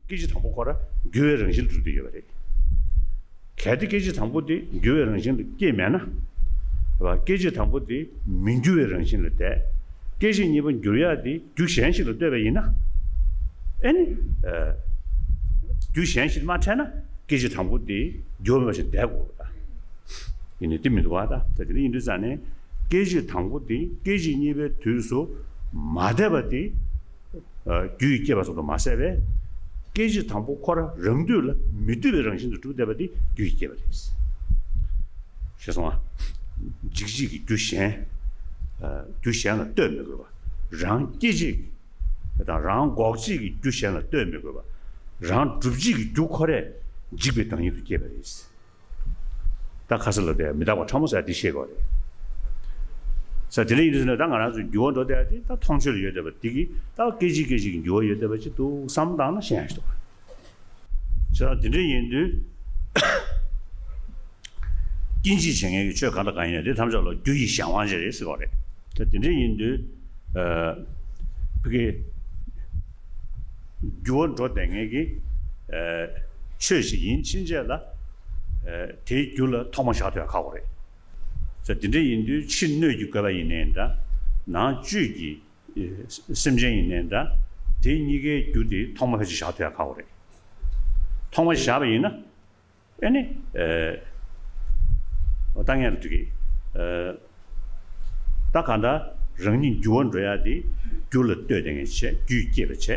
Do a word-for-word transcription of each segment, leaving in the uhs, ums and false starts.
སྐད་ཅིག་དང་པོ་ཁོ་རང་འགྱུར་བའི་རང་བཞིན་ལ་གྲུབ་བསྡད་ཡོད་པ་རེད། གལ་ཏེ་སྐད་ཅིག་དང་པོ་དེ་འགྱུར་བའི་རང་བཞིན་ལ་སྐྱེས་མེད་ན། རེད་བ། སྐད་ཅིག་དང་པོ་དེ་མི་འགྱུར་བའི་རང་བཞིན་ལ་བསྡད། སྐད་ཅིག་གཉིས་པ་འགྱུར་ཡག་དེ་རྒྱུ་གཞན་ཞིག་ལ་ལྟོས་པ་ཡིན་ན། ཨེ་ནི། ཨ། རྒྱུ་གཞན་ཞིག་མ་འཕྲད་ན་སྐད་ཅིག་དང་པོ་དེ་འགྱུར་བ་མེད་པ་ཞིག་བསྡད་དགོས་པ་དང་། ཡིན་ནའི་དེ་མི་འདུག་བ་ད། ད་དེ་འདྲ་ཡིན་དུས་ཙང་ནས་སྐད་ཅིག་དང་པོ་དེ་སྐད་ཅིག་གཉིས་པའི་དུས་སུ་མ་བསྡད་པ་དེ། ཨ། རྒྱུ་ཡིས་བསྐྱེད་པ་ཙམ་དུ་མ་ཟད་པས། སྐད་ཅིག་དང་པོ་ཁོ་རང་རང་དུས་ལ་མི་ལྟོས་པའི་རང་བཞིན་དུ་གྲུབ་བསྡད་པ་དེ་རྒྱུ་ཡིས་བསྐྱེད་པ་རེད། ཤེས་སོང་ང་། འཇིག་བྱེད་ཀྱི་རྒྱུ་གཞན། ཨ། རྒྱུ་གཞན་ལ་ལྟོས་མི་དགོས་པ། རང་སྐྱེད་བྱེད་ཀྱི་དང་རང་འགོག་བྱེད་ཀྱི་རྒྱུ་གཞན་ལ་ལྟོས་མི་དགོས་པ། རང་སྒྲུབ་བྱེད་ཀྱི་རྒྱུ་ཁོ་རང་འཇིག་པའི་བདག་ཉིད་དུ་སྐྱེས་པ་རེད། ད་ཁ་ས་ལ་དེ་མི་རྟག་པ་ཕྲ་མོ་ཟེར་ཡ་དེ་ཤེས་དགོས་རེད། ས་དེ་འདྲ་ཡིན་དུས་ན་ད་ང་རང་ཚོའི་འགྱུར་བ་འགྲོ་བསྡད་ཡ་དེ་ད་མཐོང་ཆོས་ལ་ཡོད་བསྡད་པ་དེ་གིས་ད་སྐད་ཅིག་སྐད་ཅིག་གི་འགྱུར་བ་ཡོད་བསྡད་པ་ཅིག་འདུག་བསམ་བཏང་ན་ཤེས་ཡ་ཞིག་འདུག་བ། བྱས་ཙང་དེ་འདྲ་ཡིན་དུས། སྐྱེད་བྱེད་བྱེད་མཁན་གྱི་ཆོས་གང་དང་གང་ཡིན་ན་དེ་ཐམས་ཅད་ལ་རྒྱུ་ཡི་གཞན་དབང་ཅན་རེད་ཟེར་བ་རེད། ད་དེ་འདྲ་ཡིན་དུས། ཨ། ཕ་གི་འགྱུར་བ་འགྲོ་བསྡད་མཁན་གྱི། ཨ། ཆོས་ཤིག་ཡིན་ཕྱིན་ཆད་ལ། ཨ། དེའི་རྒྱུ་ལ་ཐོག་མ་བཞག་ཐུབ་ཡ་ཁག་པོ་རེད། ད་དེ་འདྲ་ཡིན་དུས་ཕྱི་སྣོད་ཀྱི་བཀོད་པ་ཡིན་ནའི་འདྲ། ནང་བཅུད་ཀྱི་སེམས་ཅན་ཡིན་ནའི་འདྲ། དེ་གཉིས་ཀའི་རྒྱུ་དེ་ཐོག་མ་ཕལ་ཆེར་བཞག་ཐུབ་ཡ་ཁག་པོ་རེད། ཐོག་མ་བཞག་པ་ཡིན་ན། ཨེ་ནི། ཨེ། འོ་ད་ངས་ལ་འགྲིག་གི། ཨེ། ད་གང་ལྟར་རང་ཉིད་འགྱུར་བ་འགྲོ་ཡག་དེ་རྒྱུ་ལ་ལྟོས་ཏེ་ངས་བྱས། རྒྱུས་བསྐྱེད་པ་བྱས།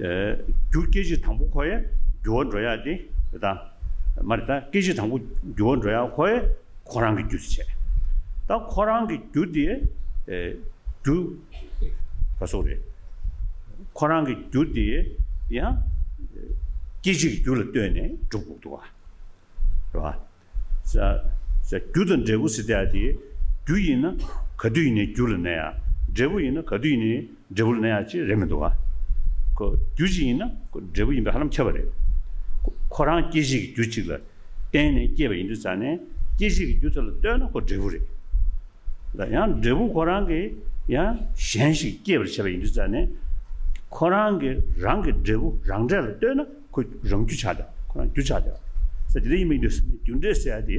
ཨེ། རྒྱུ་སྐད་ཅིག་དང་པོ་ཁོ་ཡང་འགྱུར་བ་འགྲོ་ཡག་དེ་ད། མ་རེད། ད་སྐད་ཅིག་དང་པོ་འགྱུར་བ་འགྲོ་ཡག་ཁོ་ཡང་ཁོ་རང་གི་རྒྱུ་དེ་བྱས། ད་ཁོ་རང་གི་རྒྱུ་དེ། ཨེ། རྒྱུ། ག་སོགས་རེད། ཁོ་རང་གི་རྒྱུ་དེ་ཡང་སྐད་ཅིག་གི་རྒྱུ་ལ་ལྟོས་ནས་གྲུབ་དགོས་འདུག་བ། རེད་བ། ས། ས། རྒྱུ་དང་འབྲས་བུ་ཟེར་དེ་ཡ་དེ། རྒྱུ་ཡིན་ན་ག་དུས་ཡིན་ནའི་རྒྱུ་ལ་གནས་ཡ། འབྲས་བུ་ཡིན་ན་ག་དུས་ཡིན་ནའི་འབྲས་བུ་ལ་གནས་ཡ་ཅིག་རེད་མི་འདུག་ག། ཁོ་རྒྱུ་ཅིག་ཡིན་ན་ཁོ་འབྲས་བུ་ཡིན་པ་ཧ་ལམ་ཁྱབ་པ་རེད། ཁོ་ཁོ་རང་སྐད་ཅིག་གི་རྒྱུ་གཅིག་ལ་བརྟེན་ནས་སྐྱེས་པ་ཡིན་དུས་ཙང་ནས་སྐད་ཅིག་གི་རྒྱུ་དེ་ལ་ལྟོས་ན་ཁོ་འབྲས་བུ་རེད། ལ་ཡང་འབྲས་བུ་ཁོ་རང་གིས་ཡང་གཞན་ཞིག་སྐྱེད་པར་བྱེད་པ་ཡིན་དུས་ཙང་ནས། ཁོ་རང་གི་རང་གི་འབྲས་བུ་རང་འབྲས་ལ་ལྟོས་ན་ཁོ་རང་རྒྱུ་ཆགས་བསྡད། ཁོ་རང་རྒྱུ་ཆགས་བསྡད། ས་དེ་འདྲ་ཡིན་པ་ཡིན་དུས་ཙང་ནས་རྒྱུ་འབྲས་ཟེར་ཡ་དེ།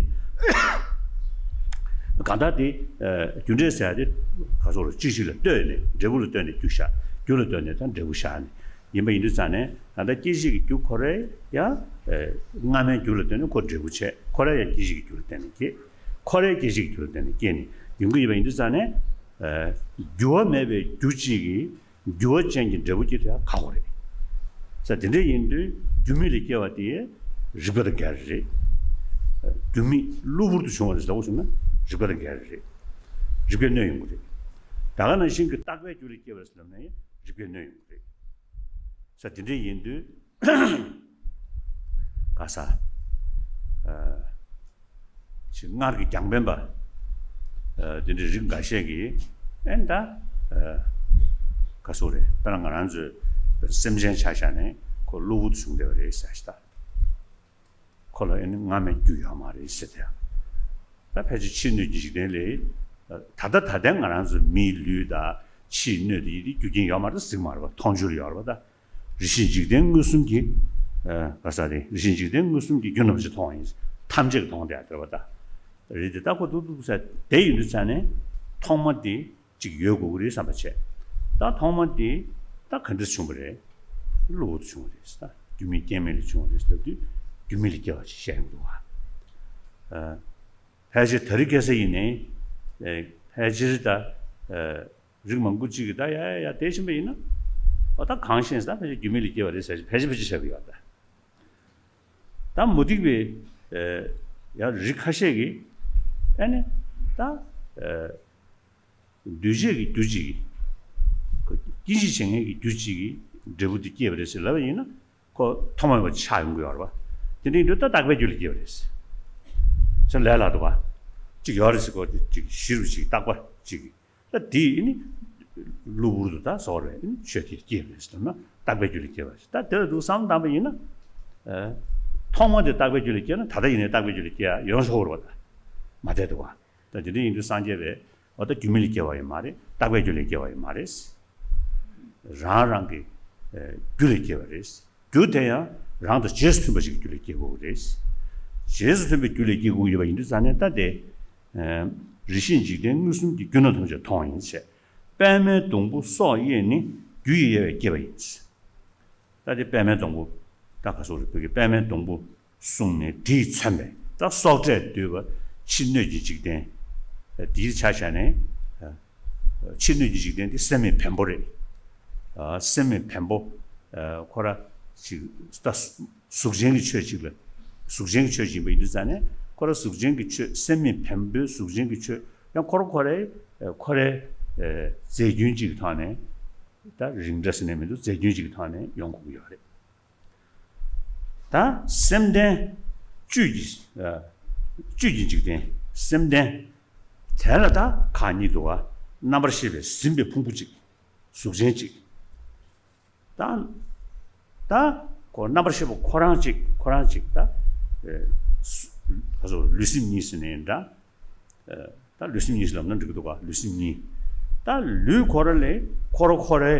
གང་ལྟར་དེ། ཨ། རྒྱུ་འབྲས་ཟེར་ཡ་དེ་ག་སོགས་རུ་གཅིག་གཅིག་ལ་ལྟོས་ནས་འབྲས་བུ་ལ་ལྟོས་ནས་རྒྱུ་བཞག། རྒྱུ་ལ་ལྟོས་ནས་ད་འབྲས་བུ་བཞག་ནས་ཡིན་པ་ཡིན་དུས་ཙང་ནས། གང་ལྟར་སྐྱེད་བྱེད་ཀྱི་རྒྱུ་ཁོ་རང་ཡང་། ཨ། སྔ་མའི་རྒྱུ་ལ་ལྟོས་ནས་ཁོ་འབྲས་བུ་བྱས། ཁོ་རང་ཡང་སྐྱེད་བྱེད་ཀྱི་རྒྱུ་ལ་ལྟོས་ནས་སྐྱེས། ཁོ་རང་སྐྱེད་བྱེད་ཀྱི་རྒྱུ་ལ་བརྟེན་ནས་སྐྱེས་ནས་ཡོང་གི་ཡོད་པ་ཡིན་དུས་ཙང་ནས། ཨ། འགྱུར་བ་མེད་པའི་རྒྱུ་གཅིག་གིས་འགྱུར་བ་ཅན་གྱི་འབྲས་བུ་སྐྱེ་ཐུབ་ཡ་ཁག་པོ་རེད། ས་དེ་འདྲ་ཡིན་དུས་རྒྱུ་མེད་ལ་སྐྱེ་བ་དེ་རིགས་པ་དང་འགལ་རེད། རྒྱུ་མེད་གློ་བུར་དུ་བྱུང་བ་རེད་ཟེར་བ་སོང་ན་རིགས་པ་དང་འགལ་རེད། རིགས་པས་གནོད་ཡོང་གི་རེད། ད་ག་ནང་བཞིན་གྱི་རྟག་པའི་རྒྱུ་ལ་སྐྱེ་བ་རེད་ཟེར་ལབ་ན་ཡང་རིགས་པས་གནོད་ཡོང་གི་རེད། ས་དེ་འདྲ་ཡིན་དུས། ག་ས། ཨ། ཅིག་སྔར་གྱི་རྒྱང་འཕེན་པ། ཨ། དེ་འདྲའི་རིགས་འགའ་ཤས་ཀྱིས་ཨེ་ད། ཨ། ག་སོགས་རེད། དཔེར་ན་ང་རང་ཚོའི་སེམས་ཅན་ཆ་བཞག་ནས་ཁོ་གློ་བུར་དུ་བྱུང་བསྡད་པ་རེད་ཟེར་ཞིག་ད། ཁོ་ལ་ཨེ་ནི་སྔ་མའི་རྒྱུ་ཡོད་མ་རེད་ཟེར་ཏེ། ད་ཕལ་ཆེར་ཕྱིའི་སྣོད་ཀྱི་འཇིག་རྟེན་ལས། ད་ལྟ་ད་ལྟའི་ང་རང་ཚོའི་མིའི་ལུས་དང་ཕྱིའི་སྣོད་དེ་ཡིན་དེ་རྒྱུ་རྐྱེན་ཡོད་མ་རེད། གཟིགས་མ་རེད་པ། མཐོང་ཆོས་ལ་ཡོད་རེད་པ་ད། རེ་ཞིག་འཇིག་རྟེན་མངོན་སུམ་གྱིས། ཨ། ག་ས་རེད། རེ་ཞིག་འཇིག་རྟེན་མངོན་སུམ་གྱིས་རྒྱུ་རྣམ་བཞི་མཐོང་བ་ཡིན། ཐམས་ཅད་ཀྱིས་མཐོང་བསྡད་ཡོད་རེད་པ་ད། རེད་དེ་ད་ཁོ་འདུག་འདུག་ས་དེ་ཡིན་དུས་ཙང་ནས་ཐོག་མ་དེ་གཅིག་ཡོད་དགོས་ཀྱི་རེད་བསམ་པ་བྱས། ད་ཐོག་མ་དེ་ད་ག་འདྲས་བྱུང་བ་རེད། གློ་བུར་དུ་བྱུང་བ་རེད་ཟེར། ད་རྒྱུ་མེད་རྐྱེན་མེད་ལས་བྱུང་བ་རེད་ཟེར་ལབ་དུས་རྒྱུ་མེད་ལས་སྐྱེ་བ་ཞིག་བཤད་ཀྱི་འདུག་བ། ཨ། ཕལ་ཆེར་དེ་རིང་ཁ་སང་ཡིན་ནའི། ཨ། ཕལ་ཆེར་ད། ཨ། རིགས་མང་པོ་ཅིག་གིས་ད་ཡ་ཡ་ཡ་དེ་བཞིན་པ་ཡིན་ན། ཨོ་ད་གང་ཤེས་ད་ཕལ་ཆེར་རྒྱུ་མེད་ལས་སྐྱེ་བ་རེད་ཟེར་ཕལ་ཆེར་ཕལ་ཆེར་བཤད་ཀྱི་ཡོད་ད། ད་མུ་སྟེགས་པའི། ཨ། ཡང་རིགས་ཁ་ཤས་ཀྱིས་ཨ་ནི་ད། ཨ། འདུས་བྱས་ཀྱི་རྒྱུ་གཅིག་གིས། སྐྱེད་བྱེད་བྱེད་མཁན་གྱི་རྒྱུ་གཅིག་གིས་འབྲས་བུ་དེ་སྐྱེས་པ་རེད་ཟེར་ལབ་པ་ཡིན་ན། ཁོ་ཐོག་མ་མེད་པ་ཆགས་ཡོང་གི་ཡོད་རེད་པ། དེ་འདྲ་ཡིན་དུས་ད་རྟག་པའི་རྒྱུ་ལས་སྐྱེས་པ་རེད་ཟེར། ལས་སླ་འདུག་པ། གཅིག་ཡོད་རེད་ཟེར། ཁོ་གཅིག་གཞི་རུ་གཅིག་རྟག་པ་གཅིག་གིས། ད་དེ་ནི་གློ་བུར་དུ་ད་ཟོར་བས་ནི་ཆོས་དེ་སྐྱེས་པ་རེད་ཟེར་ན་རྟག་པའི་རྒྱུ་ལས་སྐྱེས་པ་རེད། ད་དེ་ལ་འདུག་བསམ་བཏང་པ་ཡིན་ན། ཨ། ཐོག་མ་དེ་རྟག་པའི་རྒྱུ་ལས་སྐྱེས་ན་ད་ལྟ་ཡིན་ནའི་རྟག་པའི་རྒྱུ་ལས་སྐྱེས་ཡོང་ཆོག་རེད་པ། ད་མ་བསྡད་འདུག་པ། ད་དེ་འདྲ་ཡིན་དུས་སངས་རྒྱས་པས་འོ་ད་རྒྱུ་མེད་ལས་སྐྱེ་བ་ཡིན་མ་རེད། རྟག་པའི་རྒྱུ་ལས་སྐྱེ་བ་ཡིན་མ་རེད། རང་རང་གི་རྒྱུ་ལས་སྐྱེ་བ་རེད། རྒྱུ་དེ་ཡང་རང་དང་རྗེས་སུ་མཐུན་པ་ཞིག་གི་རྒྱུ་ལས་སྐྱེ་དགོས་ཀྱི་རེད། རྗེས་སུ་མཐུན་པའི་རྒྱུ་ལས་སྐྱེ་དགོས་ཀྱི་ཡོད་པ་ཡིན་དུས་ཙང་ནས་ད་དེ། རིགས་ཤེས་འཇིག་རྟེན་མངོན་སུམ་གྱིས་རྒྱུ་རྣམས་ཐམས་ཅད་མཐོང་ཡང་བྱས། པདྨའི་སྡོང་པོ་སྲོག་གཡས་ནི་རྒྱུ་ཡི་དབྱེ་བས་བསྐྱེད་པ་ཡིན། ད་དེ་པདྨའི་སྡོང་པོ། ད་ག་སོགས་རེད། བོད་ཀྱི་པདྨའི་སྡོང་པོ་གསུངས་ནས་དེས་མཚོན་པའི་ད་སྲོག་གྲས་བསྡུས་པ་ཕྱི་སྣོད་ཀྱི་འཇིག་རྟེན། འདིའི་ཆ་བཞག་ནས། ཕྱི་སྣོད་ཀྱི་འཇིག་རྟེན་འདི་སེམས་མེད་བེམ་པོ་རེད། སེམས་མེད་བེམ་པོ། ཁོ་ར་ཅིག་ད་གཟུགས་ཅན་གྱི་ཆོས་ཅིག་ལ། གཟུགས་ཅན་གྱི་ཆོས་ཅིག་ཡིན་པ་ཡིན་དུས་ཙང་ནས་ཁོ་ར་གཟུགས་ཅན་གྱི་ཆོས། སེམས་མེད་བེམ་པོའི་གཟུགས་ཅན་གྱི་ཆོས་ཡང་ཁོ་ར་ཁོ་རའི་ཁོ་རའི་རྫས་རྒྱུན་གཅིག་གི་ཐོག་ནས། ད་རིགས་འདྲ་ཟེར་ནས་མི་འདུག་རྫས་རྒྱུན་གཅིག་གི་ཐོག་ནས་ཡོང་དགོས་ཀྱི་ཡོད་རེད། ད་སེམས་ལྡན་བཅུད་ཀྱི། བཅུད་ཀྱི་འཇིག་རྟེན་སེམས་ལྡན། དེ་ལ་ད་ཁག་གཉིས་འདུག་ག་རྣམ་པར་ཤེས་པས་ཟིན་པའི་ཕུང་པོ་གཅིག་གཟུགས་ཅན་གཅིག་ད་ད་ཁོ་རྣམ་པར་ཤེས་པ་ཁོ་རང་གཅིག་ཁོ་རང་གཅིག་ད། ཨེ་སུ་ག་ཚོད་ལུས་སེམས་གཉིས་ཟེར་ནའི་འདྲ། ཨེ་ད་ལུས་སེམས་གཉིས་ཟེར་ལབ་ན་འགྲིག་གི་འདུག་ག་ལུས་སེམས་གཉིས། ད་ལུས་ཁོ་ར་ལས་ཁོ་ར་ཁོ་རའི་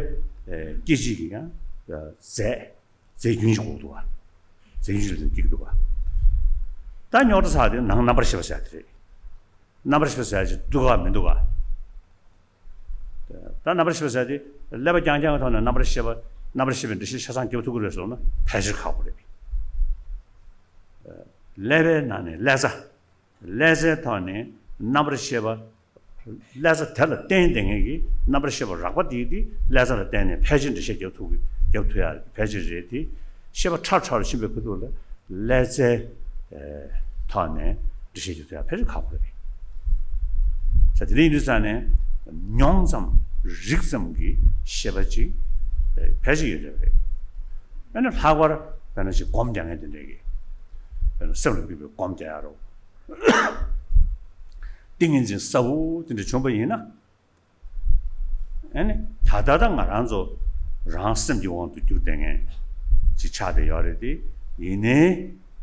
ཨེ་སྐྱེ་མཆེད་ཀྱི་ཡང་རྫས། རྫས་རྒྱུན་ཞིག་འོག་འདུག་ག་རྫས་རྒྱུན་ཞིག་ལ་སྐྱེ་གི་འདུག་ག་ད་རྙོག་དྲ་ཚ་དེ་ནང་རྣམ་པར་ཤེས་པ་ཟེར་དེ་རེད། རྣམ་པར་ཤེས་པ་ཟེར་ཅིག་འདུག་ག་མི་འདུག་ག་ད་རྣམ་པར་ཤེས་པ་ཟེར་དེ་ཀླད་པ་རྐྱང་རྐྱང་གི་ཐོག་ནས་རྣམ་པར་ཤེས་པ། རྣམ་པར་ཤེས་པའི་འགྲེལ་བཤད་ཆ་ཚང་རྒྱབ་ཐུབ་ཀྱི་རེད་ཟེར་ན་ཕལ་ཆེར་ཁག་པོ་རེད། ཀླད་པའི་ནང་ནས་ཀླད་རྩ། ཀླད་རྩའི་ཐོག་ནས་རྣམ་པར་ཤེས་པ། ཀླད་རྩ་དེ་ལ་བརྟེན་བསྡད་མཁན་གྱི་རྣམ་པར་ཤེས་པ་རགས་པ་དེ་དེ་ཀླད་རྩ་ལ་བརྟེན་ནས་ཕལ་ཆེར་འགྲེལ་བཤད་རྒྱབ་ཐུབ་ཀྱི་རྒྱབ་ཐུབ་ཡ་ཕལ་ཆེར་རེད་དེ། ཤེས་པ་ཕྲ་ཕྲ་རུ་ཕྱིན་པའི་ཁ་ཐུག་ལ་ཀླད་རྩའི་ཐོག་ནས་འགྲེལ་བཤད་རྒྱབ་ཐུབ་ཡ་ཕལ་ཆེར་ཁག་པོ་རེད། ས་དེ་འདྲ་ཡིན་དུས་ཙང་ནས་མྱོང་ཙམ་རིག་ཙམ་གྱི་ཤེས་པ་ཅིག་ཕལ་ཆེར་ཡོད་རེད། ཨ་ནི་ལྷག་པར་དཔེར་ན་ཅིག་སྒོམ་རྒྱག་མཁན་དེ་འདྲས་ཀྱིས་དཔེར་ན་སེམས་ལ་དམིགས་པའི་སྒོམ་རྒྱག་ཡ་རོ། ཏིང་ངེ་འཛིན་གསལ་བོ་དེ་འདྲ་བྱུང་བ་ཡིན་ན། ཨ་ནི་ད་ལྟ་ད་ང་རང་ཚོ་རང་སེམས་ཀྱི་དབང་དུ་གྱུར་བསྡད་མཁན་ཅིག་ཆགས་བསྡད་ཡོད་རེད་དེ། ཡིན་ནའི་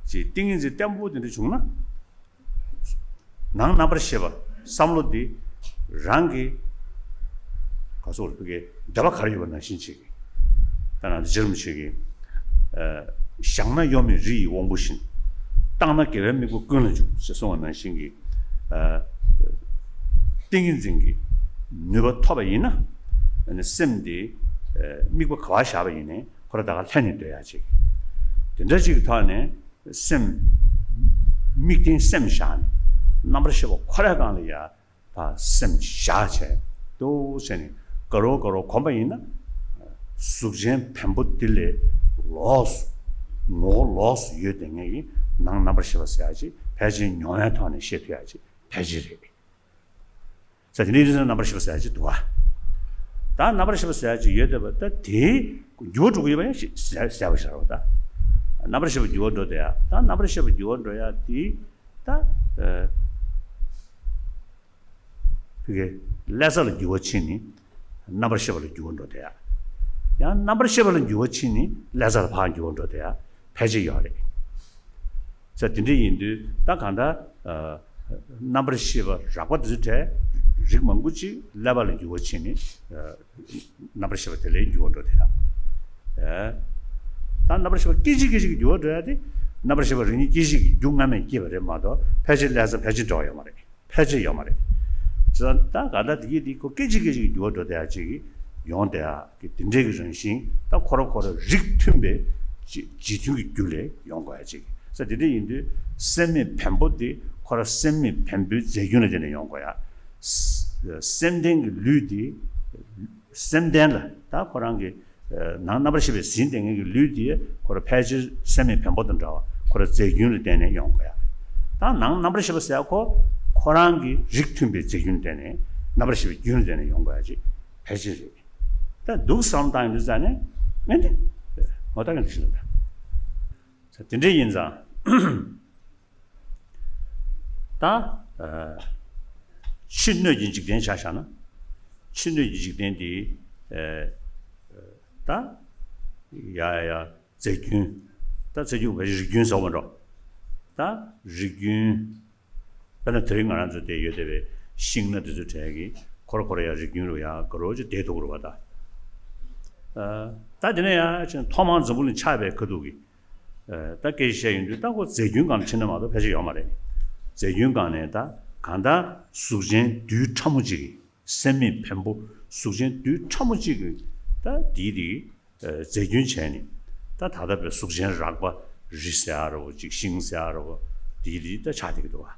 ཅིག་ཏིང་ངེ་འཛིན་བརྟན་པོ་དེ་འདྲ་བྱུང་ན། ནང་རྣམ་པར་ཤེས་པ་བསམ་བློ་འདི་རང་གི་ག་སོགས་ལ་ཕ་གི་འདོད་པ་ག་རེ་ཡོད་པ་ནང་བཞིན་བྱེད་ཀྱི། ད་ནང་རྗེ་རིན་པོ་ཆེ་གིས་ཨ་བཞག་ན་གཡོ་མེད་རི་ཡི་དབང་པོ་བཞིན། བཏང་ན་དགེ་བའི་དམིགས་པ་ཀུན་ལ་འཇུག་ཅེས་གསུངས་པ་ནང་བཞིན་གྱི། ཨ་ཏིང་ངེ་འཛིན་གྱི་ནུས་པ་ཐོབ་པ་ཡིན་ན། ཨ་ནི་སེམས་འདི་ཨ་དམིགས་པ་ག་པར་བཞག་པ་ཡིན་ནའི་ཁོ་རང་ད་ག་ལྷན་ནེ་སྡོད་ཡ་བྱེད་ཀྱི། དེ་འདྲ་ཅིག་གི་ཐོག་ནས། སེམས། དམིགས་རྟེན་སེམས་བཞག་ནས། རྣམ་པར་ཤེས་པ་ཁོ་རའི་སྒང་ལ་ཡ། ད་སེམས་བཞག་བྱས། འདུག་བྱས་ནས་དགའ་རོགས་དགའ་རོགས་གོམས་པ་ཡིན་ན། གཟུགས་ཅན་བེམ་པོ་འདི་ལས་ལོགས་སུ། ངོ་བོ་ལོགས་སུ་ཡོད་བསྡད་མཁན་གྱི་ནང་རྣམ་པར་ཤེས་པ་ཟེར་ཡ་ཅིག་ཕལ་ཆེར་མྱོང་བའི་ཐོག་ནས་ཤེས་ཐུབ་ཡ་ཅིག་ཕལ་ཆེར་རེད། ས་དེ་འདྲའི་ཡིན་ན་རྣམ་པར་ཤེས་པ་ཟེར་ཡ་ཅིག་འདུག་ག་ད་རྣམ་པར་ཤེས་པ་ཟེར་ཡ་ཅིག་ཡོད་བསྡད་པ་ད་དེའི་འགྱུར་བ་འགྲོ་གི་ཡོད་པ་ཡང་ཞིག་ཟེར་ཟེར་བ་ཤར་བ་ད། རྣམ་པར་ཤེས་པ་འགྱུར་བ་འགྲོ་བསྡད་ཡ་ད་རྣམ་པར་ཤེས་པ་འགྱུར་བ་འགྲོ་ཡ་དེ་ད། ཨ་ཕ་གི་ཀླད་རྩ་ལ་འགྱུར་བ་ཕྱིན་ནས་རྣམ་པར་ཤེས་པ་ལ་འགྱུར་བ་འགྲོ་བསྡད་ཡ། ཡང་རྣམ་པར་ཤེས་པ་ལ་འགྱུར་བ་ཕྱིན་ནས་ཀླད་རྩ་ལ་ཕར་འགྱུར་བ་འགྲོ་བསྡད་ཡ། ཕལ་ཆེར་ཡོད་རེད། ས་དེ་འདྲ་ཡིན་དུས་ད་གང་ལྟར་ཨ་རྣམ་པར་ཤེས་པ་རགས་པ་དེ་ཚོའི་གྲས་རིགས་མང་པོ་ཅིག་ཀླད་པ་ལ་འགྱུར་བ་ཕྱིན་ནས་ཨ་རྣམ་པར་ཤེས་པ་དེ་ལས་འགྱུར་བ་འགྲོ་བསྡད་ཡ། ཨ་ད་རྣམ་པར་ཤེས་པ་སྐད་ཅིག་སྐད་ཅིག་གིས་འགྱུར་བ་འགྲོ་ཡ་དེ་རྣམ་པར་ཤེས་པ་རང་ཉིད་སྐད་ཅིག་གིས་རྒྱུ་སྔ་མས་སྐྱེས་པ་རེད་མ་གཏོགས་ཕལ་ཆེར་ཀླད་རྩ་ཕལ་ཆེར་འབྲེལ་བ་ཡོད་མ་རེད། ཕལ་ཆེར་ཡོད་མ་རེད། བྱས་ཙང་ད་ག་ད་དེ་གི་དེ་ཁོ་སྐད་ཅིག་སྐད་ཅིག་གིས་འགྱུར་བ་འགྲོ་བསྡད་ཡ་ཅིག་གི་ཡོང་བསྡད་ཡ་གི་དེ་འདྲའི་གི་རང་བཞིན་ད་ཁོ་ར་ཁོ་ར་རིགས་མཐུན་པའི་རྗེས་རྗེས་མཐུན་གྱི་རྒྱུ་ལས་ཡོང་དགོས་ཡ་ཅིག་ས་དེ་འདྲ་ཡིན་དུས་སེམས་མེད་བེམ་པོ་དེ་ཁོ་ར་སེམས་མེད་བེམ་པོའི་རྫས་རྒྱུན་ལ་བརྟེན་ནས་ཡོང་དགོས་ཡ། ས་སེམས་ལྡན་གྱི་ལུས་དེ། སེམས་ལྡན་ལ་ད་ཁོ་རང་གི་ནང་རྣམ་པར་ཤེས་པས་ཟིན་བསྡད་མཁན་གྱི་ལུས་དེ་ཁོ་ར་ཕལ་ཆེར་སེམས་མེད་བེམ་པོ་དང་འདྲ་བ་ཁོ་ར་རྫས་རྒྱུན་ལ་བརྟེན་ནས་ཡོང་དགོས་ཡ། ད་ནང་རྣམ་པར་ཤེས་པ་ཟེར་ཡ་ཁོ་ཁོ་རང་གི་རིགས་མཐུན་པའི་རྫས་རྒྱུན་ལ་བརྟེན་ནས་རྣམ་པར་ཤེས་པའི་རྒྱུན་ལ་བརྟེན་ནས་ཡོང་དགོས་ཡ་ཅིག་ཕལ་ཆེར་རེད། ད་འདུག་བསམ་བཏང་ཡོང་དུས་ཙང་ནས་ཨེ་ནི་ངོ་ཐག་ཡོང་དུས་ཤིག་ལ་ད། ས་དེ་འདྲ་ཡིན་ཙང་། ད། ཨ་ཕྱི་སྣོད་ཀྱི་འཇིག་རྟེན་ཆ་བཞག་ན། ཕྱི་སྣོད་ཀྱི་འཇིག་རྟེན་འདི། ཨ་ད། ཡ་ཡ་ཡ་རྫས་རྒྱུན། ད་རྫས་རྒྱུན་བས་རིགས་རྒྱུན་ཟེར་བ་འགྲོ། ད་རིགས་རྒྱུན། དཔེར་ན་དེ་རིང་ང་རང་ཚོ་དེ་ཡོད་བསྡད་པའི་ཤིང་སྣ་དེ་ཚོ་གྲས་ཀྱི་ཁོ་ར་ཁོ་ར་ཡ་རིགས་རྒྱུན་རུ་ཡ་དགའ་རོགས་ཀྱི་བསྡད་ཐུབ་ཀྱི་རེད་པ་ད། ད་དེ་ནས་ཡང་ཅིག་ཐོག་མར་འཛམ་བུ་གླིང་ཆགས་པའི་ཁ་ཐུག་གི་ད་སྐད་ཆ་བཤད་ཡོང་དུས། ད་ཁོ་རྫས་རྒྱུན་སྒང་ལ་ཕྱིན་ན་མ་གཏོགས་ཕལ་ཆེར་ཡོད་མ་རེད། རྫས་རྒྱུན་སྒང་ནས་ད་གང་ལྟར་གཟུགས་ཅན་རྡུལ་ཕྲ་མོ་གཅིག་གི། སེམས་མེད་བེམ་པོ་གཟུགས་ཅན་རྡུལ་ཕྲ་མོ་གཅིག་གི་ད་དེའི་དེ་གི་རྫས་རྒྱུན་བྱས་ནས། ད་ད་ལྟ་བའི་གཟུགས་ཅན་རགས་པ་རི་ཟེར་ཡ་ར་བོ་ཅིག་ཤིང་ཟེར་ཡ་ར་བོ་དེའི་དེ་ད་ཆགས་བསྡད་ཀྱི་འདུག་བ།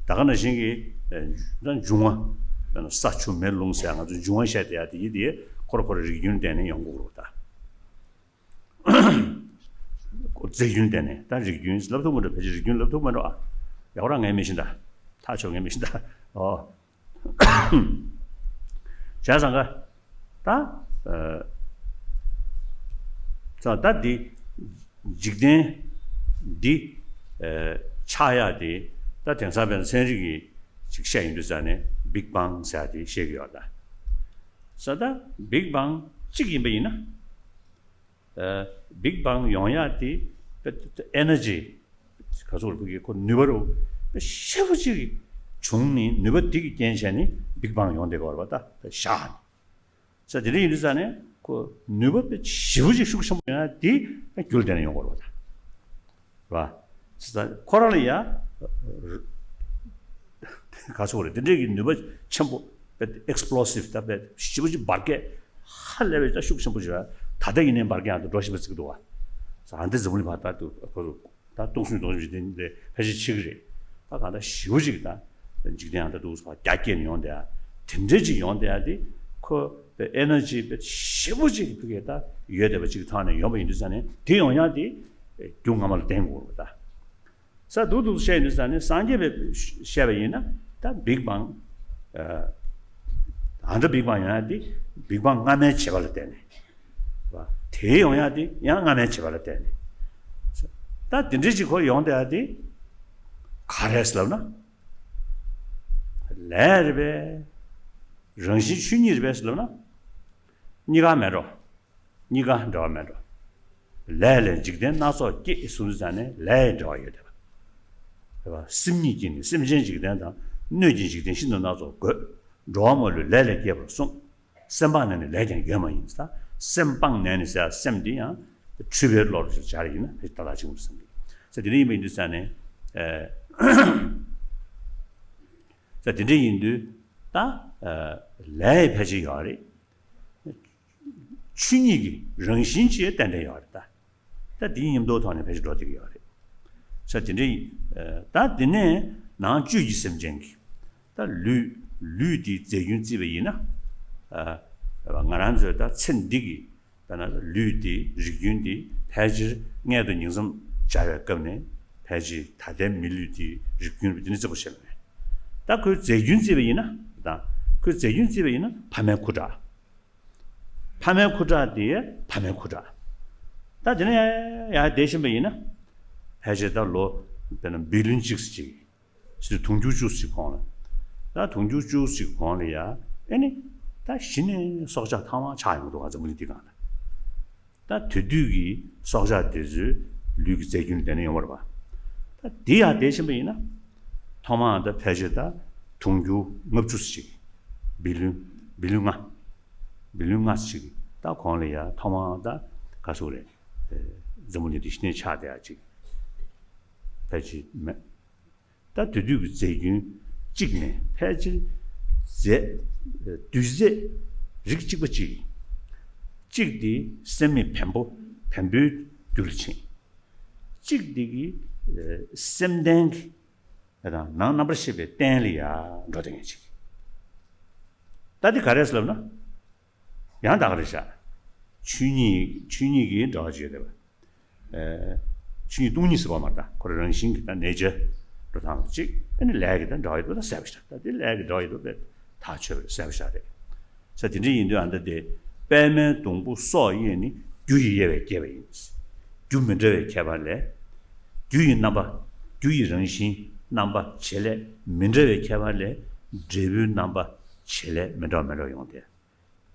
ད་ག་ནང་བཞིན་གྱི་ད་འབྱུང་བ། དཔེར་ན་ས་ཆུ་མེ་རླུང་ཟེར་ཡ་ང་ཚོ་འབྱུང་བ་བཤད་བསྡད་ཡ་དེའི་དེ་ཁོ་རང་ཁོ་རང་རིགས་རྒྱུན་བསྟན་ནས་ཡོང་དགོས་རེད་བ་ད། རྫས་རྒྱུན་བསྟན་ནས། ད་རིགས་རྒྱུན་ལབ་ཐུབ་མི་འགྲོ། ཕལ་ཆེར་རིགས་རྒྱུན་ལབ་ཐུབ་མི་འགྲོ་ཨ། ཡག་རང་ངས་མི་ཤེས་ད། ཐག་ཆོད་ངས་མི་ཤེས་ད། ཨོ། བྱས་ཙང་ག་ད། ཨ། ཙང་ད་འདི་འཇིག་རྟེན་འདི་ཨ་ཆགས་ཡག་དེ་ད་དེང་སང་བས་ཚན་རིག་གིས་ཅིག་བཤད་ཡོང་དུས་ཙ་ནས་བིག་བང་ཟེར་ཡག་དེ་བཤད་ཀྱི་ཡོད་ད། ས་ད་བིག་བང་གཅིག་ཡིན་པ་ཡིན་ན། ཨ། བིག་བང་ཡོང་ཡག་དེ་ཨེ་ནར་ཇི་ག་ཚོད་རེད། ཁོ་ནུས་པ་རུ་ཞེ་པོ་ཅིག་བྱུང་ནས། ནུས་པ་དེ་གི་རྐྱེན་བྱས་ནས་བིག་བང་ཡོང་བསྡད་ཀྱི་ཡོད་རེད་བ་ད། བཞག་ནས་ས་དེ་འདྲ་ཡིན་དུས་ཙ་ནས་ཁོ་ནུས་པ་ཞེ་པོ་ཅིག་ཤུགས་ཆེན་པོ་ཡོང་ཡག་དེ་རྒྱུ་ལ་བརྟེན་ནས་ཡོང་གི་ཡོད་རེད་བ་ད། རེད་བ། ཁོ་རང་ལ་ཡ་ག་ཚོད་རེད། དེ་འདྲའི་གི་ནུས་པ་ཆེན་པོ། དཔེ་ཨེག་སི་པི་ལོ་སིབ་ད་དཔེ་ཞེ་པོ་ཅིག་འབར་གས་ཧ་ལས་པའི་ད་ཤུགས་ཆེན་པོ་ཞིག་ད་ལྟ་ཡིན་ནའི་འབར་གས་ཡང་ད་འགྲོ་བཞིན་པ་ཅིག་འདུག་བ། ས་ཨ་འདི་འཛམ་བུ་གླིང་བར་ད་དུ་ཁོ་ཚོ་ད་སྟོང་སུན་སྟོང་སུན་དེ་འདྲ་ཕལ་ཆེར་ཆེ་གི་རེད། ད་གང་ལྟར་ཞེ་པོ་ཅིག་ད་འཇིག་རྟེན་ཡང་ད་འདུག་ས་རྒྱ་སྐྱེད་ནས་ཡོང་བསྡད་ཡ་དེ་འདྲ་ཅིག་ཡོང་བསྡད་ཡ་དེ་ཁོ་དཔེ་ཨེ་ནར་ཇི་དཔེ་ཞེ་པོ་ཅིག་ཕ་གིར་ད་ཡོད་བསྡད་པ་ཅིག་གི་ཐོག་ནས་ཡོང་བ་ཡིན་དུས་ཙ་ནས། དེ་ཡོང་ཡག་དེ་རྒྱུ་སྔ་མ་ལ་བརྟེན་དགོས་རེད་ད། ས་འདུག་འདུག་བཤད་ཡོང་དུས་ཙ་ནས་སངས་རྒྱས་པས་བཤད་པ་ཡིན་ན་ད་བིག་བང་། ཨ། ད་བིག་བང་ཡོང་ཡག་དེ་བིག་བང་སྔ་མའི་བྱེད་པ་ལ་བརྟེན་ནས། བ། དེ་ཡོང་ཡག་དེ་ཡང་སྔ་མའི་བྱེད་པ་ལ་བརྟེན་ནས། ད་དེ་འདྲ་ཅིག་ཁོ་ཡོང་བསྡད་ཡག་དེ་ག་རེ་རེད་ལབ་ན། ལས་རེད་པས། རང་བཞིན་ཆོས་ཉིད་རེད་པས་ལབ་ན། གཉིས་ཀ་མེད་འགྲོ། གཉིས་ཀ་འབྲེལ་བ་མེད་འགྲོ། ལས་ལས་འཇིག་རྟེན་སྣ་ཚོགས་སྐྱེ་གསུངས་དུས་ཙ་ནས་ལས་ཡི་འབྲེལ་བ་ཡོད་བསྡད་པ། རེད་པ། སེམས་ཉིད་ཀྱིས་ནི་སེམས་ཅན་འཇིག་རྟེན་དང་། སྣོད་ཀྱིས་འཇིག་རྟེན་ཤིན་ཏུ་སྣ་ཚོགས་བཀོད། འགྲོ་བ་མ་ལུས་ལས་ལས་སྐྱེས་པར་གསུངས། སེམས་སྤངས་ནས་ནི་ལས་ཀྱང་ཡོད་མ་ཡིན། ད་སེམས་སྤངས་ནས་ནི་ཟེར་ཡ་སེམས་འདི་ཡང་འཁྲུལ་པའི་བློ་ལ་སྦྱར་ཡིན་ན་ཕལ་ཆེར་ཏག་ཏག་ཅིག་འདུག་བསམ་གི། ས་དེ་འདྲ་ཡིན་པ་ཡིན་དུས་ཙ་ནས། ཨ། ས་དེ་འདྲ་ཡིན་དུས་ད། ཨ། ལས་ཕལ་ཆེར་ཡོད་རེད། ཆོས་ཉིད་ཀྱི་རང་བཞིན་གྱིས་ཏན་ཏན་ཡོད་རེད་ད། ད་དེའི་མཉམ་དུ་ཐོག་ནས་ཕལ་ཆེར་འགྲོ་བསྡད་ཀྱི་ཡོད་རེད། ས་དེ་འདྲ་ཡིན། ཨ། ད་དེ་ནས་ནང་བཅུད་ཀྱི་སེམས་ཅན་གྱི་ད་ལུས། ལུས་དེའི་རྫས་རྒྱུན་བརྩིས་པ་ཡིན་ན། ཨ། ང་རང་ཚོའི་ད་ཚེ་འདི་གི་དཔེར་ན་ལུས་དེའི་རིགས་རྒྱུན་དེ་ཕལ་ཆེར་མངལ་དུ་ཉིང་མཚམས་སྦྱར་བའི་སྐབས་ནས་ཕལ་ཆེར་ད་ལྟའི་མི་ལུས་དེའི་རིགས་རྒྱུན་དེ་ནས་བརྩི་དགོས་བྱས་པ་རེད། ད་ཁོའི་རྫས་རྒྱུན་བརྩིས་པ་ཡིན་ན། ད་ཁོའི་རྫས་རྒྱུན་བརྩིས་པ་ཡིན་ན་ཕ་མའི་ཁུ་ཁྲག་ཕ་མའི་ཁུ་ཁྲག་དེ་ཕ་མའི་ཁུ་ཁྲག་ད་དེ་ནས་ཡར་ཡར་བསྡད་བཞིན་པ་ཡིན་ན། ཕལ་ཆེར་ད་ལོ་དཔེར་ན་བི་ལིན་གཅིག་ཙམ་ཅིག་ཕྱི་དུས་དུང་ཕྱུར་བཅུ་ཙམ་ཅིག་གོང་ལ། ད་དུང་ཕྱུར་བཅུ་ཙམ་ཅིག་གོང་ལ་ཡ། ཨེ་ནི། ད་གཞི་ནས་སྲོག་ཆགས་ཐ་མག་ཆགས་ཡོང་གི་འདུག་ག་འཛམ་བུ་གླིང་འདི་སྒང་ལ། ད་དེ་དུས་ཀྱི་སྲོག་ཆགས་དེ་ཚོའི་ལུས་ཀྱི་རྫས་རྒྱུན་དེ་ནས་ཡོང་བ་རེད་པ། ད་དེ་ཡར་བསྡད་ཕྱིན་པ་ཡིན་ན། ཐོག་མར་ད་ཕལ་ཆེར་ད་དུང་ཕྱུར་ལྔ་བཅུ་ཙམ་ཅིག་བི་ལིན། བི་ལིན་ལྔ། བི་ལིན་ལྔ་ཙམ་ཅིག་ད་གོང་ལ་ཡ་ཐོག་མར་ད་ག་ཚོད་རེད། ཨེ། འཛམ་བུ་གླིང་འདི་གཞི་ནས་ཆགས་བསྡད་ཡ་ཅིག་ཕལ་ཆེར་མེད། ད་དེ་དུས་ཀྱི་རྫས་རྒྱུན་གཅིག་ནས་ཕལ་ཆེར་རྫས། རྡུལ་རྫས་རིགས་གཅིག་པ་གཅིག་གཅིག་དེ་སེམས་མེད་བེམ་པོ། བེམ་པོའི་རྒྱུ་ལ་ཕྱིན། གཅིག་དེ་གི་སེམས་ལྡན་གྱི་དང་ནང་རྣམ་པར་ཤེས་པའི་རྟེན་ལ་ཡར་འགྲོ་བསྡད་མཁན་ཅིག་ད་དེ་ག་རེ་རེད་ལབ་ན། ཡང་དག་རེད་ཤག་ཆོས་ཉིད། ཆོས་ཉིད་ཀྱི་འབྲེལ་བ་ཅིག་ཡོད་བསྡད་པ། ཨེ། ཆོས་ཉིད་སྟོང་ཉིད་ཟེར་བ་མ་རེད། ད་ཁོ་རང་རང་བཞིན་གྱི་ད་ནེ་ཅར་འགྲོ་སྟངས་ལ་གཅིག་ཨ་ནི་ལས་ཀྱི་ད་འབྲེལ་བ་ཡོད་པ་ད་གསལ་པོ་ཞིག་ད་དེ་ལས་ཀྱི་འབྲེལ་བ་ཡོད་པ་དཔེ་ཐག་ཆོད་པ་རེད། གསལ་པོ་ཞིག་རེད། ས་དེ་འདྲ་ཡིན་དུས་ཨ་ད་དེ། པདྨའི་སྡོང་པོ་སོགས་དབྱེ་ནི། རྒྱུ་ཡི་དབྱེ་བས་བསྐྱེད་པ་ཡིན། རྒྱུ་མི་འདྲ་བའི་ཁྱད་པར་ལས། རྒྱུ་ཡི་རྣམ་པ། རྒྱུ་ཡི་རང་བཞིན། རྣམ་པ། བྱེད་ལས་མི་འདྲ་བའི་ཁྱད་པར་ལས། འབྲས་བུའི་རྣམ་པ། བྱེད་ལས་མི་འདྲ་བ་མི་འདྲ་བ་ཡོང་སྟེ།